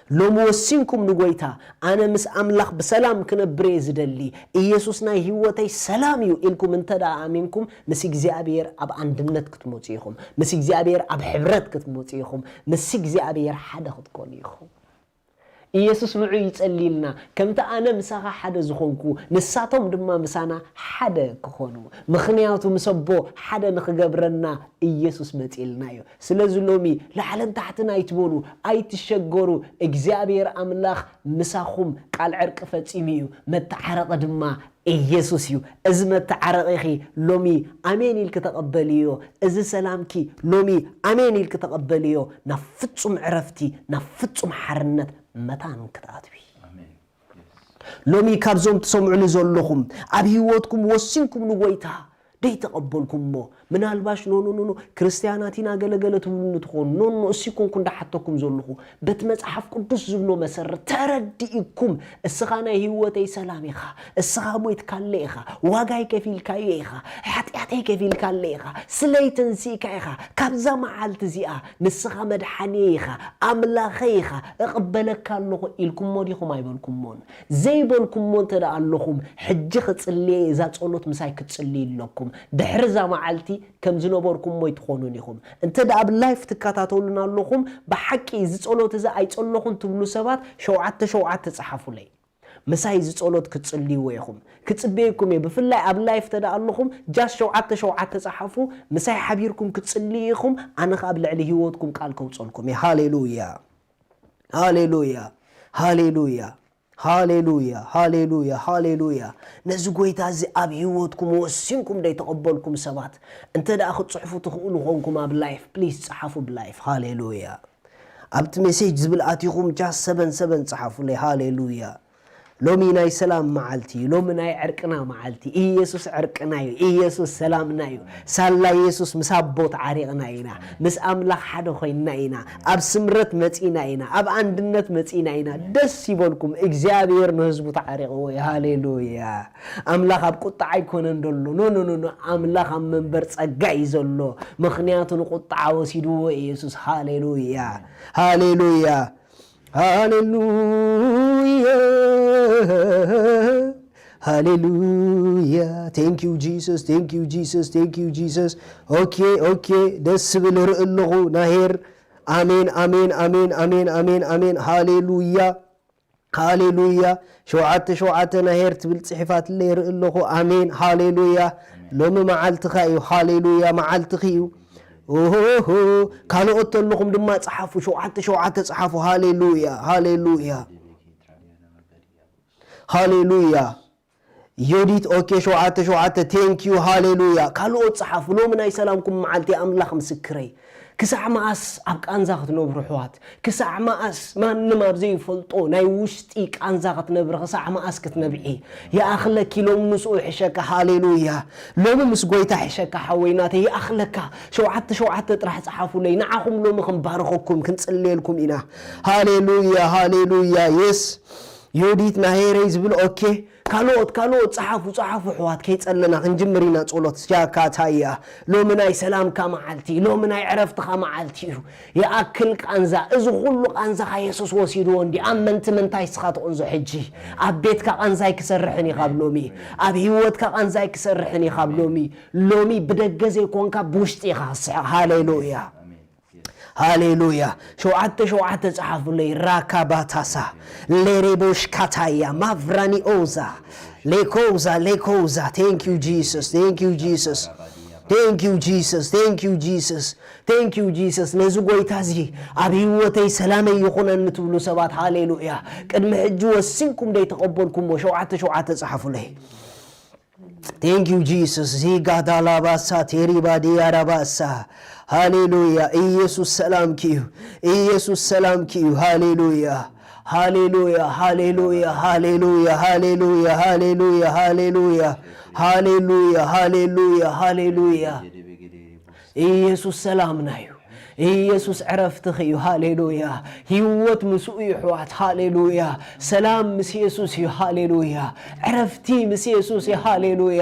ሎሚ ወሲንኩም ንጎይታ፣ ኣነ ምስ ኣምላኽ ብሰላም ክነብር እየ ዝደሊ፣ ኢየሱስ ናይ ህይወተይ ሰላም እዩ ኢልኩም እንተ ደኣ ኣሚንኩም፣ ምስ እግዚኣብሔር ኣብ ኣንድነት ክትመጹ ኢኹም። ምስ እግዚኣብሔር ኣብ ሕብረት ክትመጹ ኢኹም። ምስ እግዚኣብሔር ሓደ ክትኮኑ ኢኹም። ኢየሱስ ንዑ ይጸልይልና፣ ከምቲ ኣነ ምሳኻ ሓደ ዝኾንኩ፣ ንሳቶም ድማ ምሳና ሓደ ክኾኑ። ምኽንያቱ ምስ ኣቦ ሓደ ንኽገብረና ኢየሱስ መጺእልና እዩ። ስለዚ ሎሚ ላዕልን ታሕትን ኣይትበሉ፣ ኣይትሸገሩ። እግዚኣብሔር ኣምላኽ ምሳኹም ቃል ዕርቂ ፈጺሙ እዩ። መተዓረቒ ድማ ኢየሱስ እዩ። እዚ መተዓረቒኺ ሎሚ ኣሜን ኢልኪ ተቐበልዮ። እዚ ሰላምኪ ሎሚ ኣሜን ኢልኪ ተቐበልዮ። ናብ ፍጹም ዕረፍቲ፣ ናብ ፍጹም ሓርነት መታን ክትኣትዊ። ኣሜን። የስ። ሎሚ ካብዞም ትሰምዑኒ ዘለኹም ኣብ ህይወትኩም ወሲንኩም ንጎይታ ደይተቐበልኩምሞ፣ ምናልባሽ ኖ፣ ኖ፣ ኖ፣ ኖ፣ ክርስትያናት ኢና ገለገለ ትብሉኒ ትኾኑ። ኖ፣ ኖ፣ እሱ ይኮንኩ እንዳሓተኩም ዘለኹ። በቲ መጽሓፍ ቅዱስ ዝብሎ መሰረት ተረዲእኩም፣ እስኻ ናይ ህይወተይ ሰላም ኢኻ፣ እስኻ ሞይትካለ ኢኻ፣ ዋጋይ ከፊልካዮ ኢኻ፣ ሓጢኣተይ ከፊልካለ ኢኻ፣ ስለይ ተንሲእካ ኢኻ፣ ካብዛ መዓልቲ እዚኣ ንስኻ መድሓኒየ ኢኻ፣ ኣምላኸይ ኢኻ፣ እቕበለካ ኣለኹ ኢልኩሞ ዲኹም ኣይበልኩሞን? ዘይበልኩሞ እንተ ደኣ ኣለኹም፣ ሕጂ ክጽልየ እዛ ጸሎት ምሳይ ክትጽልዩ ኣለኩም። ድሕሪ እዛ መዓልቲ ከም ዝነበርኩሞ ኣይትኾኑን ኢኹም። እንተ ደኣ ኣብ ላይፍ ትከታተሉና ኣለኹም፣ ብሓቂ እዚ ጸሎት እዚ ኣይጸለኹን ትብሉ ሰባት ሸውዓተ ሸውዓተ ጸሓፉለይ። ምሳይ እዚ ጸሎት ክትጽልይዎ ኢኹም። ክጽበየኩም እየ። ብፍላይ ኣብ ላይፍ እንተ ደኣ ኣለኹም፣ ጃስት ሸውዓተ ሸውዓተ ጸሓፉ። ምሳይ ሓቢርኩም ክትጽልዩ ኢኹም። ኣነ ኸኣ ኣብ ልዕሊ ህይወትኩም ቃል ከውጸልኩም እየ። ሃሌሉያ። ሃሌሉያ። ሃሌሉያ። ሃሌሉያ። ሃሌሉያ። ሃሌሉያ። ነዚ ጎይታ እዚ ኣብ ህይወትኩም ወሲንኩም ደይተቐበልኩም ሰባት፣ እንተ ደኣ ክትጽሕፉ ትኽእሉ ኾንኩም ኣብ ላይፍ፣ ፕሊዝ ጸሓፉ ብላይፍ። ሃሌሉያ። ኣብቲ ሜሴጅ ዝብል ኣቲኹም ጃስት ሰበን ሰበን ጸሓፉለይ። ሃሌሉያ። ሎሚ ናይ ሰላም መዓልቲ እዩ። ሎሚ ናይ ዕርቅና መዓልቲ። ኢየሱስ ዕርቅና እዩ። ኢየሱስ ሰላምና እዩ። ሳላ ኢየሱስ ምስ ኣቦ ተዓሪቕና ኢና። ምስ ኣምላኽ ሓደ ኮይንና ኢና። ኣብ ስምረት መጺና ኢና። ኣብ ኣንድነት መጺና ኢና። ደስ ይበልኩም። እግዚኣብሔር ንህዝቡ ተዓሪቕዎ እዩ። ሃሌሉያ። ኣምላኽ ኣብ ቁጥዓ ኣይኮነን ዘሎ። ኖ፣ ኖ፣ ኖ፣ ኖ። ኣምላኽ ኣብ መንበር ጸጋ እዩ ዘሎ። ምኽንያቱ ንቁጥዓ ወሲድዎ ኢየሱስ። ሃሌሉያ። ሃሌሉያ። ሃሌሉያ። ሃሌሉያ። Thank you Jesus. Thank you Jesus. Thank you Jesus. ኦኬ፣ ኦኬ። ደስ ዝብል ርኢ ኣለኹ። ናሄር። ኣሜን፣ ኣሜን፣ ኣሜን፣ ኣሜን፣ ኣሜን፣ ኣሜን። ሃሌሉያ። ሃሌሉያ። ሸውዓተ ሸውዓተ ናሄር ትብል ጽሒፋትለይ ርኢ ኣለኹ። ኣሜን። ሃሌሉያ። ሎሚ መዓልትኻ እዩ። ሃሌሉያ። መዓልትኺ እዩ። ኦሆሆ። ካልኦት ተለኹም ድማ ጸሓፉ። ሸውዓተ ሸውዓተ ጸሓፉ። ሃሌሉያ። ሃሌሉያ። ሃሌሉያ። ዮዲት ኦኬ ሸውዓተ ሸውዓተ። Thank you። ሃሌሉያ። ካልኦት ጸሓፉ። ሎሚ ናይ ሰላምኩም መዓልቲ ኣምላኽ ምስክረይ። ክሳዕ መኣስ ኣብ ቃንዛ ክትነብሩ ኣሕዋት? ክሳዕ መኣስ ማንም ኣብ ዘይፈልጦ ናይ ውሽጢ ቃንዛ ክትነብሪ? ክሳዕ መኣስ ክትነብዒ? ይኣኽለኪ ሎሚ ምስኡ ይሕሸካ። ሃሌሉያ። ሎሚ ምስ ጎይታ ይሕሸካ ሓወይ ናተይ፣ ይኣኽለካ። ሸውዓተ ሸውዓተ ጥራሕ ጸሓፉለይ። ንዓኹም ሎሚ ክንባርኸኩም ክንጽልየልኩም ኢና። ሃሌሉያ፣ ሃሌሉያ። የስ ዮዲት ናሄረይ ዝብል ኦኬ። ካልኦት፣ ካልኦት ጸሓፉ፣ ጸሓፉ ኣሕዋት፣ ከይጸለና ክንጅምር ኢና ጸሎት። ሻካታያ። ሎሚ ናይ ሰላምካ መዓልቲ፣ ሎሚ ናይ ዕረፍትኻ መዓልቲ እዩ። ይኣክል ቃንዛ፣ እዚ ኩሉ ቃንዛኻ የሱስ ወሲድዎ እንዲ። ኣብ መንቲ ምንታይ እስኻ ትቕንዞ ሕጂ? ኣብ ቤትካ ቃንዛ ኣይክሰርሕን እዩ ካብ ሎሚ። ኣብ ህይወትካ ቃንዛ ኣይክሰርሕን እዩ ካብ ሎሚ። ሎሚ ብደገ ዘይኮንካ ብውሽጢ ኢኻ ክትስሕቕ። ሃሌሉያ። ሃሌሉያ። ሸውዓተ ሸውዓተ ጸሓፉለይ። ራካባታሳ ሌሬቦሽ ካታያ ማቭራኒ ኦዛ ሌኮዛ ሌኮዛ። Thank you Jesus. Thank you Jesus. Thank you Jesus. Thank you Jesus. Thank you Jesus። ነዚ ጎይታ እዚ ኣብ ህይወተይ ሰላመይ ይኹነኒ ትብሉ ሰባት፣ ሃሌሉያ። ቅድሚ ሕጂ ወሲንኩም ደይተቐበልኩሞ ሸውዓተ ሸውዓተ ጸሓፉለይ። Thank you Jesus። ዚጋዳላባሳ ቴሪባዲያራባሳ። ሃሌሉያ። ኢየሱስ ሰላምኪ እዩ። ኢየሱስ ሰላምኪ እዩ። ሃሌሉያ። ሃሌሉያ። ሃሌሉያ። ሃሌሉያ። ሃሌሉያ። ሃሌሉያ። ሃሌሉያ። ሃሌሉያ፣ ሃሌሉያ፣ ሃሌሉያ። ኢየሱስ ሰላምና እዩ። ኢየሱስ ዕረፍትኺ እዩ። ሃሌሉያ። ህይወት ምስኡ እዩ፣ ኣሕዋት። ሃሌሉያ። ሰላም ምስ ኢየሱስ እዩ። ሃሌሉያ። ዕረፍቲ ምስ ኢየሱስ እዩ። ሃሌሉያ።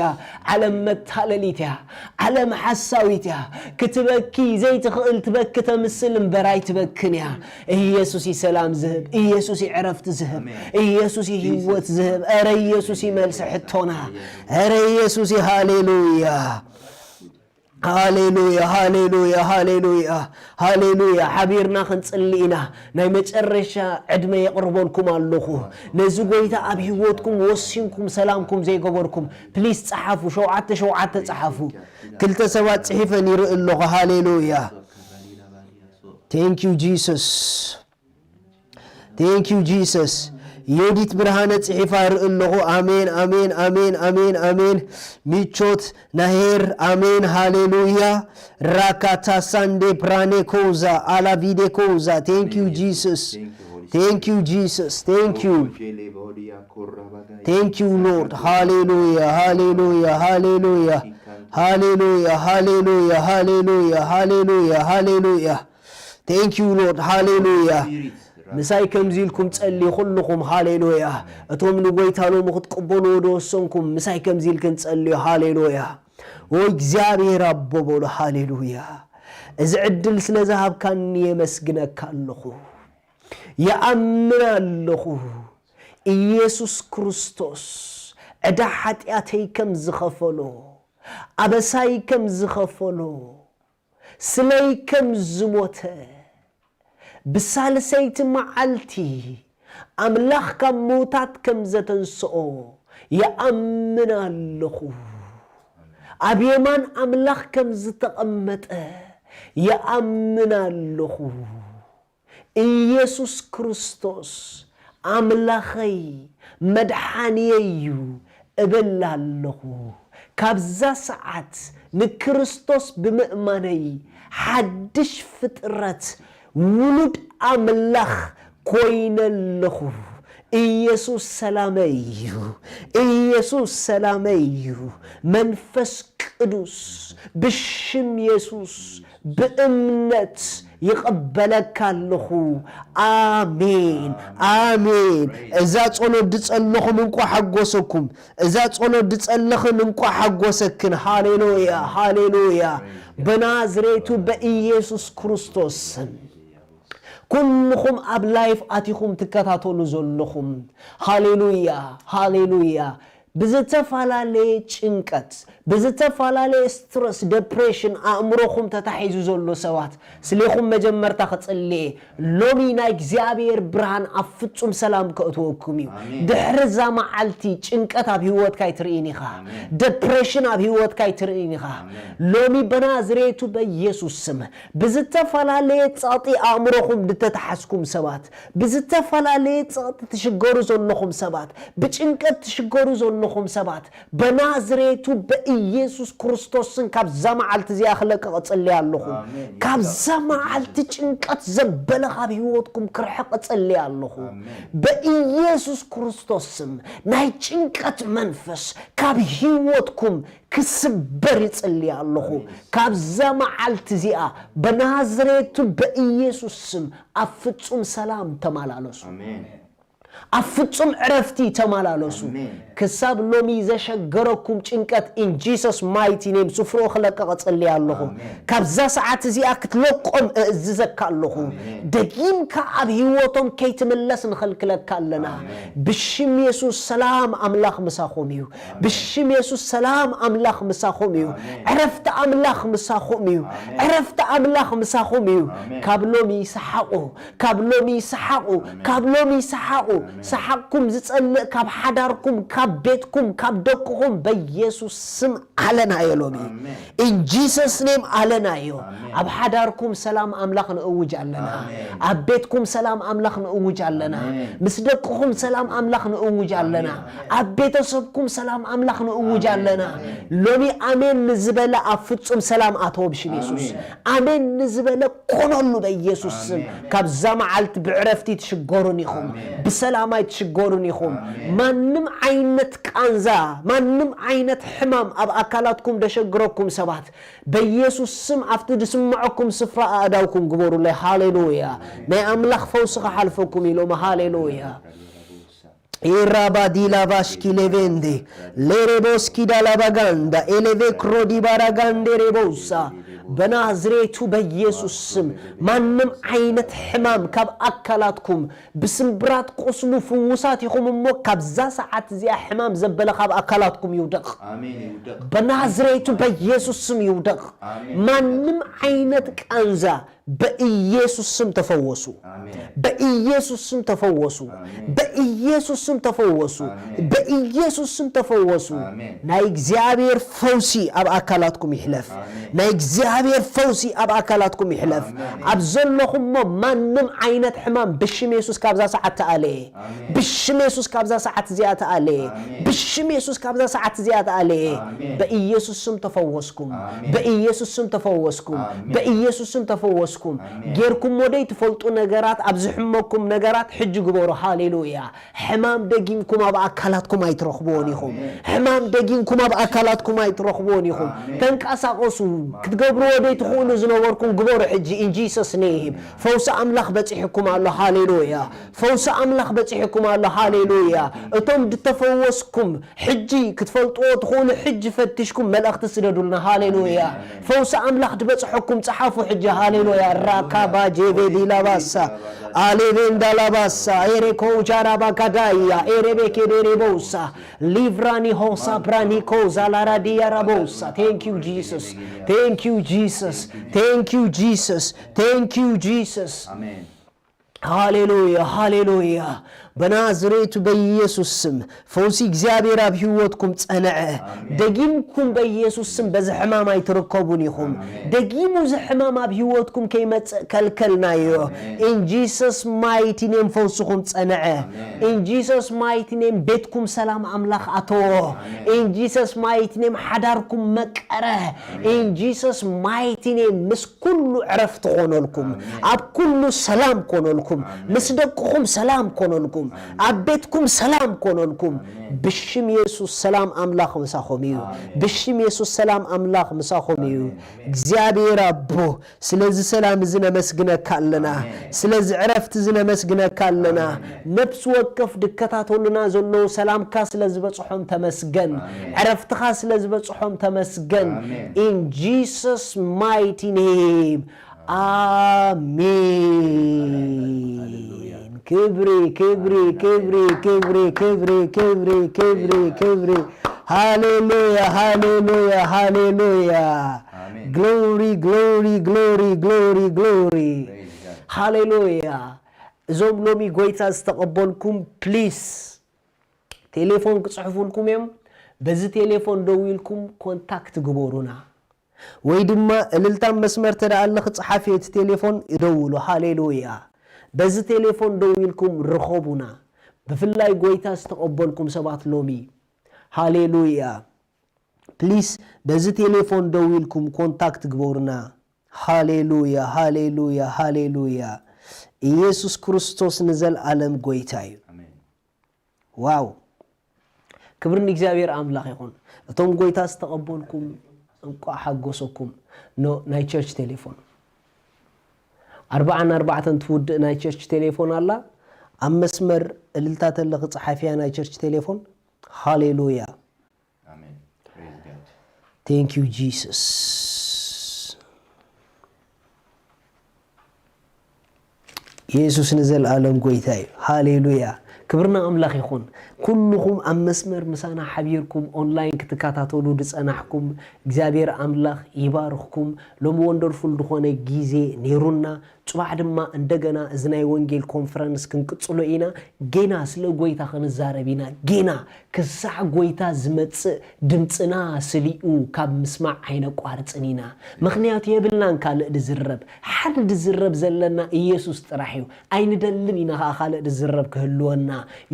ዓለም መታለሊት እያ። ዓለም ሓሳዊት እያ። ክትበኪ ዘይትኽእል ትበኪ ተምስል እምበር ኣይትበክን እያ። ኢየሱስ እዩ ሰላም ዝህብ። ኢየሱስ እዩ ዕረፍቲ ዝህብ። ኢየሱስ እዩ ህይወት ዝህብ። ኧረ ኢየሱስ እዩ መልሲ ሕቶና። ኧረ ኢየሱስ እዩ። ሃሌሉያ። ሃሌሉያ፣ ሃሌሉያ፣ ሃሌሉያ፣ ሃሌሉያ። ሓቢርና ክንጽሊ ኢና። ናይ መጨረሻ ዕድመ የቕርበልኩም ኣለኹ። ነዚ ጎይታ ኣብ ህይወትኩም ወሲንኩም ሰላምኩም ዘይገበርኩም፣ ፕሊስ ጸሓፉ። ሸውዓተ ሸውዓተ ጸሓፉ። ክልተ ሰባት ጽሒፈን ይርኢ ኣለኹ። ሃሌሉያ። Thank you Jesus. Thank you Jesus. ዮዲት ብርሃነ ጽሒፋ ይርኢ ኣለኹ። ኣሜን፣ ኣሜን፣ ኣሜን፣ ኣሜን፣ ኣሜን። ምቾት ናሄር፣ ኣሜን፣ ሃሌሉያ። ራካታ ሳንዴ ፕራኔ ኮዛ፣ ኣላቪዴ ኮዛ። Thank you Jesus. Thank you Jesus. Thank you. Thank you Lord. ሃሌሉያ፣ ሃሌሉያ፣ ሃሌሉያ። ሃሌሉያ፣ ሃሌሉያ፣ ሃሌሉያ፣ ሃሌሉያ፣ ሃሌሉያ። Thank you Lord. ሃሌሉያ። ምሳይ ከምዚ ኢልኩም ጸልዩ ኩልኹም። ሃሌሉያ። እቶም ንጎይታ ሎሚ ክትቅበልዎ ዝወሰንኩም ምሳይ ከምዚ ኢልክን ጸልዩ። ሃሌሉያ። ኦ እግዚኣብሔር ኣቦ በሉ። ሃሌሉያ። እዚ ዕድል ስለ ዝሃብካኒ የመስግነካ ኣለኹ። ይኣምን ኣለኹ። ኢየሱስ ክርስቶስ ዕዳ ሓጢኣተይ ከም ዝኸፈሎ፣ ኣበሳይ ከም ዝኸፈሎ፣ ስለይ ከም ዝሞተ፣ ብሳልሰይቲ መዓልቲ ኣምላኽ ካብ ምዉታት ከም ዘተንስኦ ይኣምን ኣለኹ። ኣብ የማን ኣምላኽ ከም ዝተቐመጠ ይኣምን ኣለኹ። ኢየሱስ ክርስቶስ ኣምላኸይ መድሓንየይ እዩ እብል ኣለኹ። ካብዛ ሰዓት ንክርስቶስ ብምእማነይ ሓድሽ ፍጥረት ውሉድ ኣምላኽ ኮይነ ኣለኹ። ኢየሱስ ሰላመይ እዩ። ኢየሱስ ሰላመይ እዩ። መንፈስ ቅዱስ ብሽም የሱስ ብእምነት ይቕበለካ ኣለኹ። ኣሜን፣ ኣሜን። እዛ ጸሎት ድጸለኹም እንቋ ሓጎሰኩም። እዛ ጸሎት ድጸለኽን እንቋ ሓጎሰክን። ሃሌሉያ፣ ሃሌሉያ። በናዝሬቱ በኢየሱስ ክርስቶስ ስም። ኩልኹም ኣብ ላይፍ ኣቲኹም ትከታተሉ ዘለኹም፣ ሃሌሉያ፣ ሃሌሉያ። ብዝተፈላለየ ጭንቀት፣ ብዝተፈላለየ ስትረስ፣ ደፕሬሽን ኣእምሮኹም ተታሒዙ ዘሎ ሰባት፣ ስሌኹም መጀመርታ ክጽልየ፣ ሎሚ ናይ እግዚኣብሔር ብርሃን ኣብ ፍጹም ሰላም ከእትወኩም እዩ። ኣሜን። ድሕሪ እዛ መዓልቲ ጭንቀት ኣብ ህይወትካ ኣይትርእን ኢኻ። ኣሜን። ደፕሬሽን ኣብ ህይወትካ ኣይትርእን ኢኻ። ኣሜን። ሎሚ በናዝሬቱ በኢየሱስ ስም ብዝተፈላለየ ጸቕጢ ኣእምሮኹም ዝተታሓዝኩም ሰባት፣ ብዝተፈላለየ ጸቕጢ ትሽገሩ ዘለኹም ሰባት፣ ብጭንቀት ትሽገሩ ዘለኹም ሰባት፣ በናዝሬቱ በኢየሱስ ክርስቶስን ካብዛ መዓልቲ እዚኣ ክለቅቕ እጽልይ ኣለኹ። ኣሜን። ካብዛ መዓልቲ ጭንቀት ዘበለ ካብ ህይወትኩም ክርሕቕ እጽልይ ኣለኹ። ኣሜን። በኢየሱስ ክርስቶስ ስም ናይ ጭንቀት መንፈስ ካብ ህይወትኩም ክስበር ይጽልይ ኣለኹ። ኣሜን። ካብዛ መዓልቲ እዚኣ በናዝሬቱ በኢየሱስ ስም ኣብ ፍጹም ሰላም ተመላለሱ። ኣሜን። ኣብ ፍጹም ዕረፍቲ ተመላለሱ። ኣሜን። ክሳብ ሎሚ ዘሸገረኩም ጭንቀት in Jesus mighty name ስፍርኡ ክለቅቕ እጽልይ ኣለኹ። ኣሜን። ካብዛ ሰዓት እዚኣ ክትለቆም እእዝዘካ ኣለኹ። ኣሜን። ደጊምካ ኣብ ህይወቶም ከይትምለስ ንኸልክለካ ኣለና። ኣሜን። ብሽም የሱስ ሰላም ኣምላኽ ምሳኹም እዩ። ብሽም የሱስ ሰላም ኣምላኽ ምሳኹም እዩ። ኣሜን። ዕረፍቲ ኣምላኽ ምሳኹም እዩ። ኣሜን። ዕረፍቲ ኣምላኽ ምሳኹም እዩ። ኣሜን። ካብ ሎሚ ሰሓቑ፣ ካብ ሎሚ ሰሓቑ፣ ኣሜን። ካብ ሎሚ ሰሓቑ። ኣሜን። ሰሓቕኩም ዝጸልእ ካብ ሓዳርኩም፣ ካብ ቤትኩም፣ ካብ ደቅኹም በኢየሱስ ስም ኣለናዮ ሎሚ። ኣሜን። In Jesus name ኣለናዮ። ኣሜን። ኣብ ሓዳርኩም ሰላም ኣምላኽ ንእውጅ ኣለና። ኣሜን። ኣብ ቤትኩም ሰላም ኣምላኽ ንእውጅ ኣለና። ኣሜን። ምስ ደቅኹም ሰላም ኣምላኽ ንእውጅ ኣለና። ኣሜን። ኣብ ቤተሰብኩም ሰላም ኣምላኽ ንእውጅ ኣሜን። ኣለና። ኣሜን። ሎሚ ኣሜን ንዝበለ ኣብ ፍጹም ሰላም ኣተዎ ብሽም የሱስ። ኣሜን። ኣሜን ንዝበለ ኮነሉ በኢየሱስ ስም። ኣሜን። ካብዛ መዓልቲ ብዕረፍቲ ትሽገሩን ኢኹም። ኣሜን። ብሰላም ሰላም ኣይትሽገሩን ኢኹም። ማንም ዓይነት ቃንዛ፣ ማንም ዓይነት ሕማም ኣብ ኣካላትኩም ደሸግረኩም ሰባት፣ በኢየሱስ ስም ኣብቲ ድስምዐኩም ስፍራ ኣእዳውኩም ግበሩለይ። ሃሌሉያ። ናይ ኣምላኽ ፈውሲ ክሓልፈኩም ኢሎም። ሃሌሉያ። ኢራባዲላቫሽኪ ሌቬንዴ ሌሬቦስኪ ዳላባጋንዳ ኤሌቬ ክሮዲ ባራጋንዴ ሬቦሳ። በናዝሬቱ በኢየሱስ ስም ማንም ዓይነት ሕማም ካብ ኣካላትኩም፣ ብስምብራት ቁስሉ ፍውሳት ኢኹም እሞ፣ ካብዛ ሰዓት እዚኣ ሕማም ዘበለ ካብ ኣካላትኩም ይውደቕ። ኣሜን። ይውደቕ። በናዝሬቱ በኢየሱስ ስም ይውደቕ። ኣሜን። ማንም ዓይነት ቃንዛ በኢየሱስ ስም ተፈወሱ። ኣሜን። በኢየሱስ ስም ተፈወሱ። ኣሜን። በኢየሱስ ስም ተፈወሱ። ኣሜን። በኢየሱስ ስም ተፈወሱ። ኣሜን። ናይ እግዚኣብሔር ፈውሲ ኣብ ኣካላትኩም ይሕለፍ። ኣሜን። ናይ እግዚኣብሔር ፈውሲ ኣብ ኣካላትኩም ይሕለፍ። ኣሜን። ኣብ ዘለኹሞ ማንም ዓይነት ሕማም ብሽም የሱስ ካብዛ ሰዓት ተኣለየ። ኣሜን። ብሽም የሱስ ካብዛ ሰዓት እዚኣ ተኣለየ። ኣሜን። ብሽም የሱስ ካብዛ ሰዓት እዚኣ ተኣለየ። ኣሜን። በኢየሱስ ስም ተፈወስኩም። ኣሜን። በኢየሱስ ስም ተፈወስኩም። ኣሜን። በኢየሱስ ስም ተፈወስኩም። ኣሜን። ጌርኩሞ ዘይትፈልጡ ነገራት፣ ኣብ ዝሕመኩም ነገራት ሕጂ ግበሩ። ሃሌሉያ። ሕማም ደጊምኩም ኣብ ኣካላትኩም ኣይትረኽብዎን ኢኹም። ሕማም ደጊምኩም ኣብ ኣካላትኩም ኣይትረኽብዎን ኢኹም። ኣሜን። ተንቀሳቐሱ። ክትገብርዎ ዘይትኽእሉ ዝነበርኩም ግበሩ ሕጂ። In Jesus name። ፈውሲ ኣምላኽ በፂሕኩም ኣሎ። ሃሌሉያ። ፈውሲ ኣምላኽ በፂሕኩም ኣሎ። ሃሌሉያ። እቶም ድተፈወስኩም ሕጂ ክትፈልጥዎ ትኽእሉ፣ ሕጂ ፈትሽኩም መልእኽቲ ስደዱልና። ሃሌሉያ። ፈውሲ ኣምላኽ ድበፅሐኩም ፀሓፉ ሕጂ። ሃሌሉያ። ራካባ ጄቬዲ ላባሳ፣ ኣሌቬንዳ ላባሳ፣ ኤሬኮ ጃራባ ጋዳያ፣ ኤሬቤኬ ቤሬቦሳ፣ ሊቭራኒ ሆሳ ብራኒኮ ዛላራዲያ ራቦሳ። Thank you Jesus. Thank you Jesus. Thank you Jesus. Thank you Jesus. ኣሜን። ሃሌሉያ፣ ሃሌሉያ። በናዝሬቱ በኢየሱስ ስም ፈውሲ እግዚኣብሔር ኣብ ህይወትኩም ጸንዐ። ደጊምኩም በኢየሱስ ስም በዚ ሕማም ኣይትርከቡን ኢኹም። ደጊሙ እዚ ሕማም ኣብ ህይወትኩም ከይመጽእ ከልከልናዮ። In Jesus mighty name ፈውስኹም ጸንዐ። In Jesus mighty name ቤትኩም ሰላም ኣምላኽ ኣተዎ። In Jesus mighty name ሓዳርኩም መቀረ። In Jesus mighty name ምስ ኩሉ ዕረፍቲ ኮነልኩም፣ ኣብ ኩሉ ሰላም ኮነልኩም፣ ምስ ደቅኹም ሰላም ኮነልኩም፣ ኣብ ቤትኩም ሰላም ኮነልኩም። ብሽም የሱስ ሰላም ኣምላኽ ምሳኹም እዩ። ብሽም የሱስ ሰላም ኣምላኽ ምሳኹም እዩ። እግዚኣብሔር ኣቦ፣ ስለዚ ሰላም እዚ ነመስግነካ ኣለና። ስለዚ ዕረፍቲ እዚ ነመስግነካ ኣለና። ነፍሲ ወከፍ ድከታተሉና ዘለዉ ሰላምካ ስለ ዝበጽሖም ተመስገን። ዕረፍትኻ ስለ ዝበጽሖም ተመስገን። In Jesus mighty name. ኣሜን። ክብሪ ክብሪ ክብሪ ክብሪ ክብሪ ክብሪ ክብሪ ክብሪ። ሃሌሉያ ሃሌሉያ ሃሌሉያ። ኣሜን። Glory glory glory glory glory። Praise God. ሃሌሉያ። እዞም ሎሚ ጎይታ ዝተቐበልኩም ፕሊስ ቴሌፎን ክጽሕፉልኩም እዮም። በዚ ቴሌፎን ደዊልኩም ኮንታክት ግበሩና። ወይ ድማ እልልታ መስመር ተደኣ ኣለኺ ጸሓፊ እቲ ቴሌፎን ይደውሉ። ሃሌሉያ። በዚ ቴሌፎን ደዊልኩም ርኸቡና። ብፍላይ ጎይታ ዝተቐበልኩም ሰባት ሎሚ ሃሌሉያ። ፕሊስ በዚ ቴሌፎን ደዊልኩም ኮንታክት ግበሩና። ሃሌሉያ ሃሌሉያ ሃሌሉያ። ኢየሱስ ክርስቶስ ንዘልኣለም ጎይታ እዩ። ኣሜን። ዋው። ክብሪ ንእግዚኣብሔር ኣምላኽ ይኹን። እቶም ጎይታ ዝተቐበልኩም እንቋዕ ሓጎሰኩም። ኖ ናይ ቸርች ቴሌፎን ኣርባዓን ኣርባዕተን ትውድእ ናይ ቸርች ቴሌፎን ኣላ። ኣብ መስመር እልልታ ተለኺ ጸሓፍያ ናይ ቸርች ቴሌፎን። ሃሌሉያ። ኣሜን። Praise God. Thank you Jesus። ኢየሱስ ንዘለኣለም ጎይታ እዩ። ሃሌሉያ። ክብርና ኣምላኽ ይኹን። ኩልኹም ኣብ መስመር ምሳና ሓቢርኩም ኦንላይን ክትከታተሉ ዝጸናሕኩም እግዚኣብሔር ኣምላኽ ይባርኽኩም። ሎሚ ወንደርፉል ዝኾነ ግዜ ነይሩና። ጽባሕ ድማ እንደገና እዚ ናይ ወንጌል ኮንፈረንስ ክንቅጽሎ ኢና። ጌና ስለ ጎይታ ክንዛረብ ኢና። ጌና ክሳዕ ጎይታ ዝመጽእ ድምጽና ስሊኡ ካብ ምስማዕ ኣይነቋርጽን ኢና። ምኽንያቱ የብልናን ካልእ ድዝረብ። ሓደ ድዝረብ ዘለና ኢየሱስ ጥራሕ እዩ። ኣይንደልን ኢና ኸዓ ካልእ ድዝረብ ክህልወና።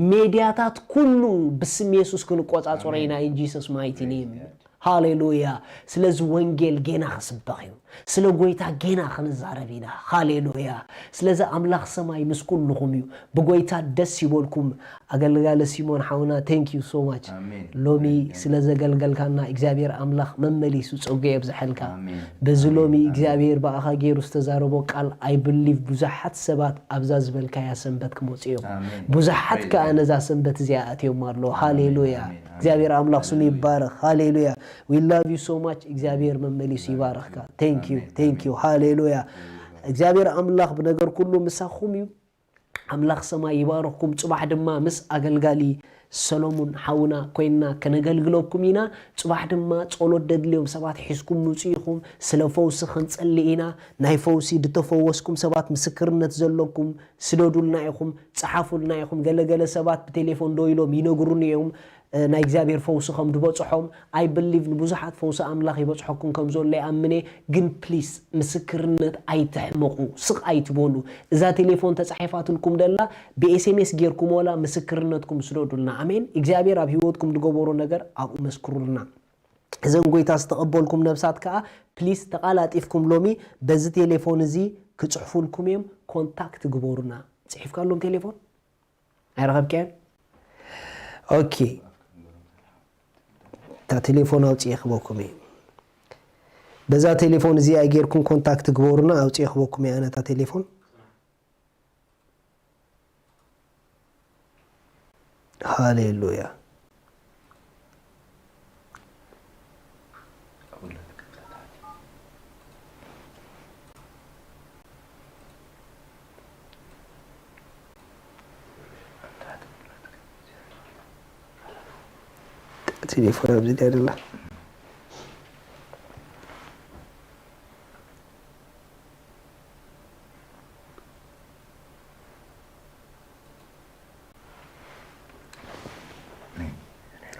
ሜድያታት ኩሉ ብስም የሱስ ክንቆጻጸሮ ኢና። In Jesus mighty name። ሃሌሉያ። ስለዚ ወንጌል ጌና ክስበኽ እዩ። ስለ ጎይታ ጌና ክንዛረብ ኢና። ሃሌሉያ። ስለዚ ኣምላኽ ሰማይ ምስ ኩልኹም እዩ። ብጎይታ ደስ ይበልኩም። ኣገልጋሊ ሲሞን ሓውና፣ thank you so much። ሎሚ ስለ ዘገልገልካና እግዚኣብሔር ኣምላኽ መመሊሱ ጸጉ የብዝሐልካ። በዚ ሎሚ እግዚኣብሔር ብኣኻ ገይሩ ዝተዛረቦ ቃል፣ I believe ብዙሓት ሰባት ኣብዛ ዝበልካያ ሰንበት ክመጹ እዮም። ብዙሓት ከኣ ነዛ ሰንበት እዚኣ ኣትዮም ኣለዉ። ሃሌሉያ። እግዚኣብሔር ኣምላኽ ስሙ ይባረኽ። ሃሌሉያ። We love you so much። እግዚኣብሔር መመሊሱ ይባርኽካ። Thank you፣ thank you። ሃሌሉያ። እግዚኣብሔር ኣምላኽ ብነገር ኩሉ ምሳኹም እዩ። ኣምላኽ ሰማይ ይባርኽኩም። ጽባሕ ድማ ምስ ኣገልጋሊ ሰሎሙን ሓውና ኮይንና ከነገልግለኩም ኢና። ጽባሕ ድማ ጸሎት ደድልዮም ሰባት ሒዝኩም ምጹ ኢኹም። ስለ ፈውሲ ክንጸሊ ኢና። ናይ ፈውሲ ዝተፈወስኩም ሰባት፣ ምስክርነት ዘለኩም ስደዱልና ኢኹም፣ ጸሓፉልና ኢኹም። ገለገለ ሰባት ብቴሌፎን ደው ኢሎም ይነግሩኒ እዮም። ናይ እግዚኣብሔር ፈውሲ ከም ዝበጽሖም፣ I believe ንብዙሓት ፈውሲ ኣምላኽ ይበጽሐኩም ከም ዘሎ ይኣምን እየ። ግን ፕሊስ ምስክርነት ኣይትሕመቑ፣ ስቕ ኣይትበሉ። እዛ ቴሌፎን ተጻሒፋትልኩም ደላ፣ ብኤስኤምኤስ ጌርኩም ወላ ምስክርነትኩም ስደዱልና። ኣሜን። እግዚኣብሔር ኣብ ህይወትኩም ዝገበሮ ነገር ኣብኡ መስክሩልና። እዘን ጎይታ ዝተቐበልኩም ነብሳት ከኣ ፕሊስ ተቓላጢፍኩም ሎሚ በዚ ቴሌፎን እዚ ክጽሕፉልኩም እዮም። ኮንታክት ግበሩና። ጽሒፍካሎም ቴሌፎን? ኣይረኸብካዮን? ኦኬ። እታ ቴሌፎን ኣውፅኤ ክበኩም እየ። በዛ ቴሌፎን እዚኣ ጌርኩም ኮንታክት ግበሩና። ኣውፅኤ ክበኩም እየ ኣነ እታ ቴሌፎን። ሃሌሉያ። ቴሌፎን ኣብዚ ድያ ደላ?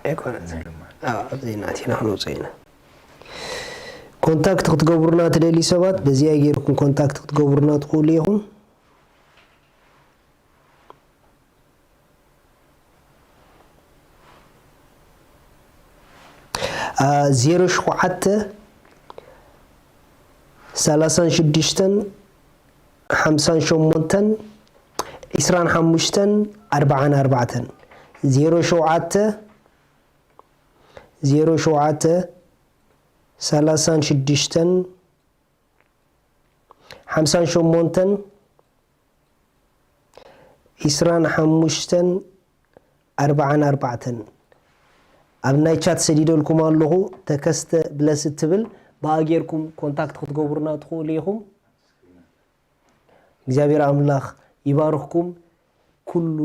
ኣይኮነን። ኣብዚ ናቲና ክንወፅእ ኢና። ኮንታክት ክትገብሩና ትደልዩ ሰባት በዚኣ ጌርኩም ኮንታክት ክትገብሩና ትኽእሉ ኢኹም። ዜሮ ሸውዓተ ሰላሳን ሽዱሽተን ሓምሳን ሸሞንተን ዒስራን ሓሙሽተን ኣርባዓን ኣርባዕተን። ዜሮ ሸውዓተ ዜሮ ሸውዓተ ሰላሳን ሽዱሽተን ሓምሳን ሸሞንተን ዒስራን ሓሙሽተን ኣርባዓን ኣርባዕተን። ኣብ ናይ ቻት ሰዲደልኩም ኣለኹ። ተከስተ ብለስ እትብል ብኣ ጌርኩም ኮንታክት ክትገብሩና ትኽእሉ ኢኹም። እግዚኣብሔር ኣምላኽ ይባርኽኩም። ኩሉ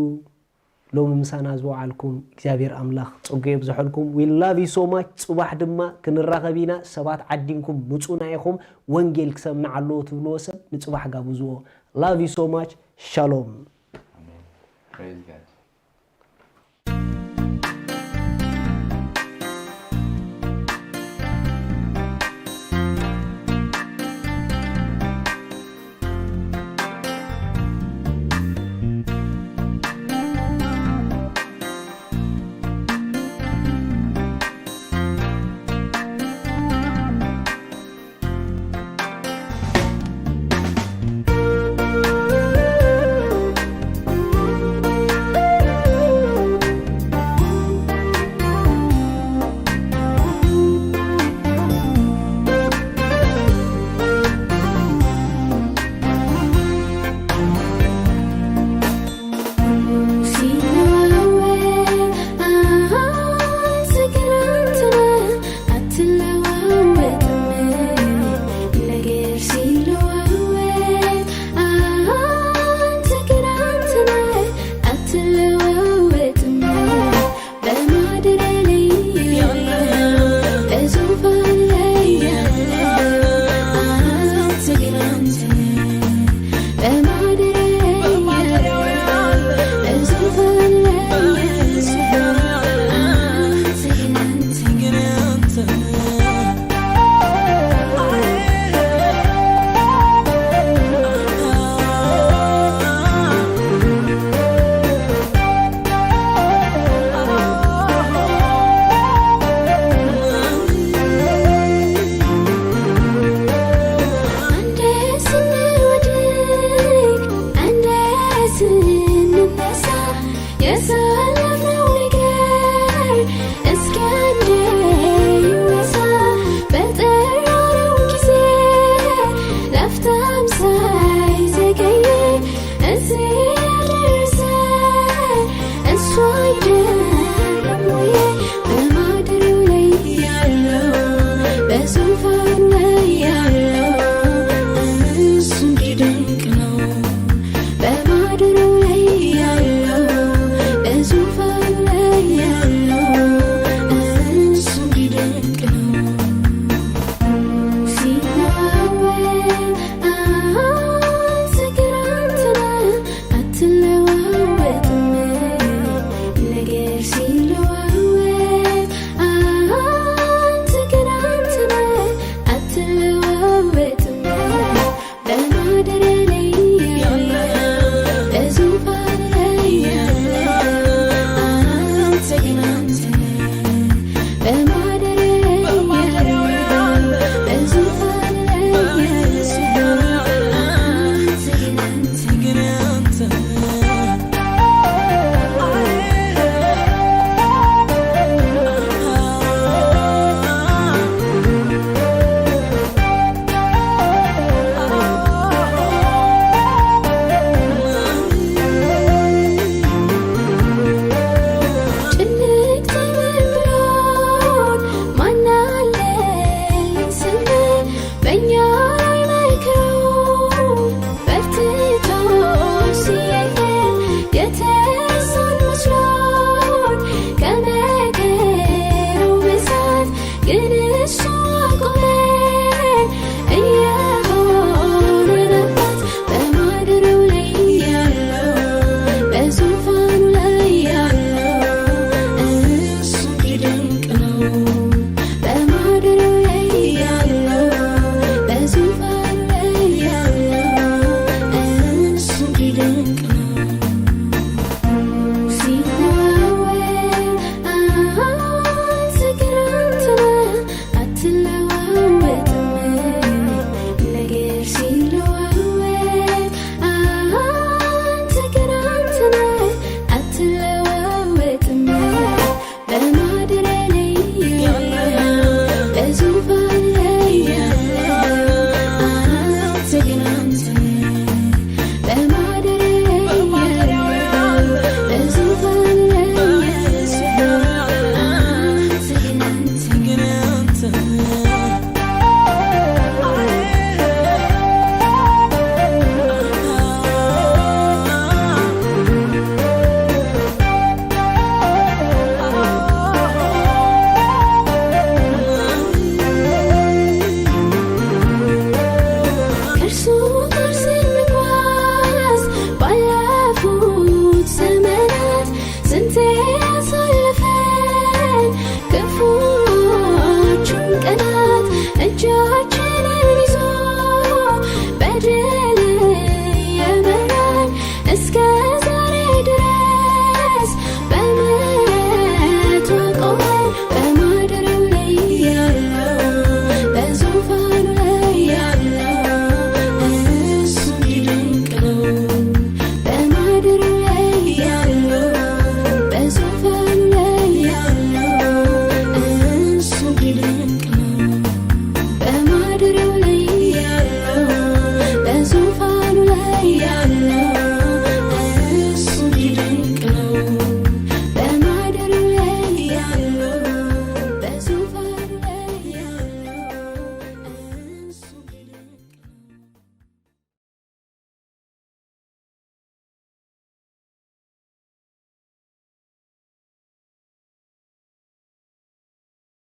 ሎሚ ምሳና ዝወዓልኩም እግዚኣብሔር ኣምላኽ ጸጉ የብዝሐልኩም። We love you so much። ጽባሕ ድማ ክንራኸብ ኢና። ሰባት ዓዲንኩም ምጹና ኢኹም። ወንጌል ክሰምዕ ኣለዎ ትብልዎ ሰብ ንጽባሕ ጋብዝዎ። Love you so much። ሻሎም።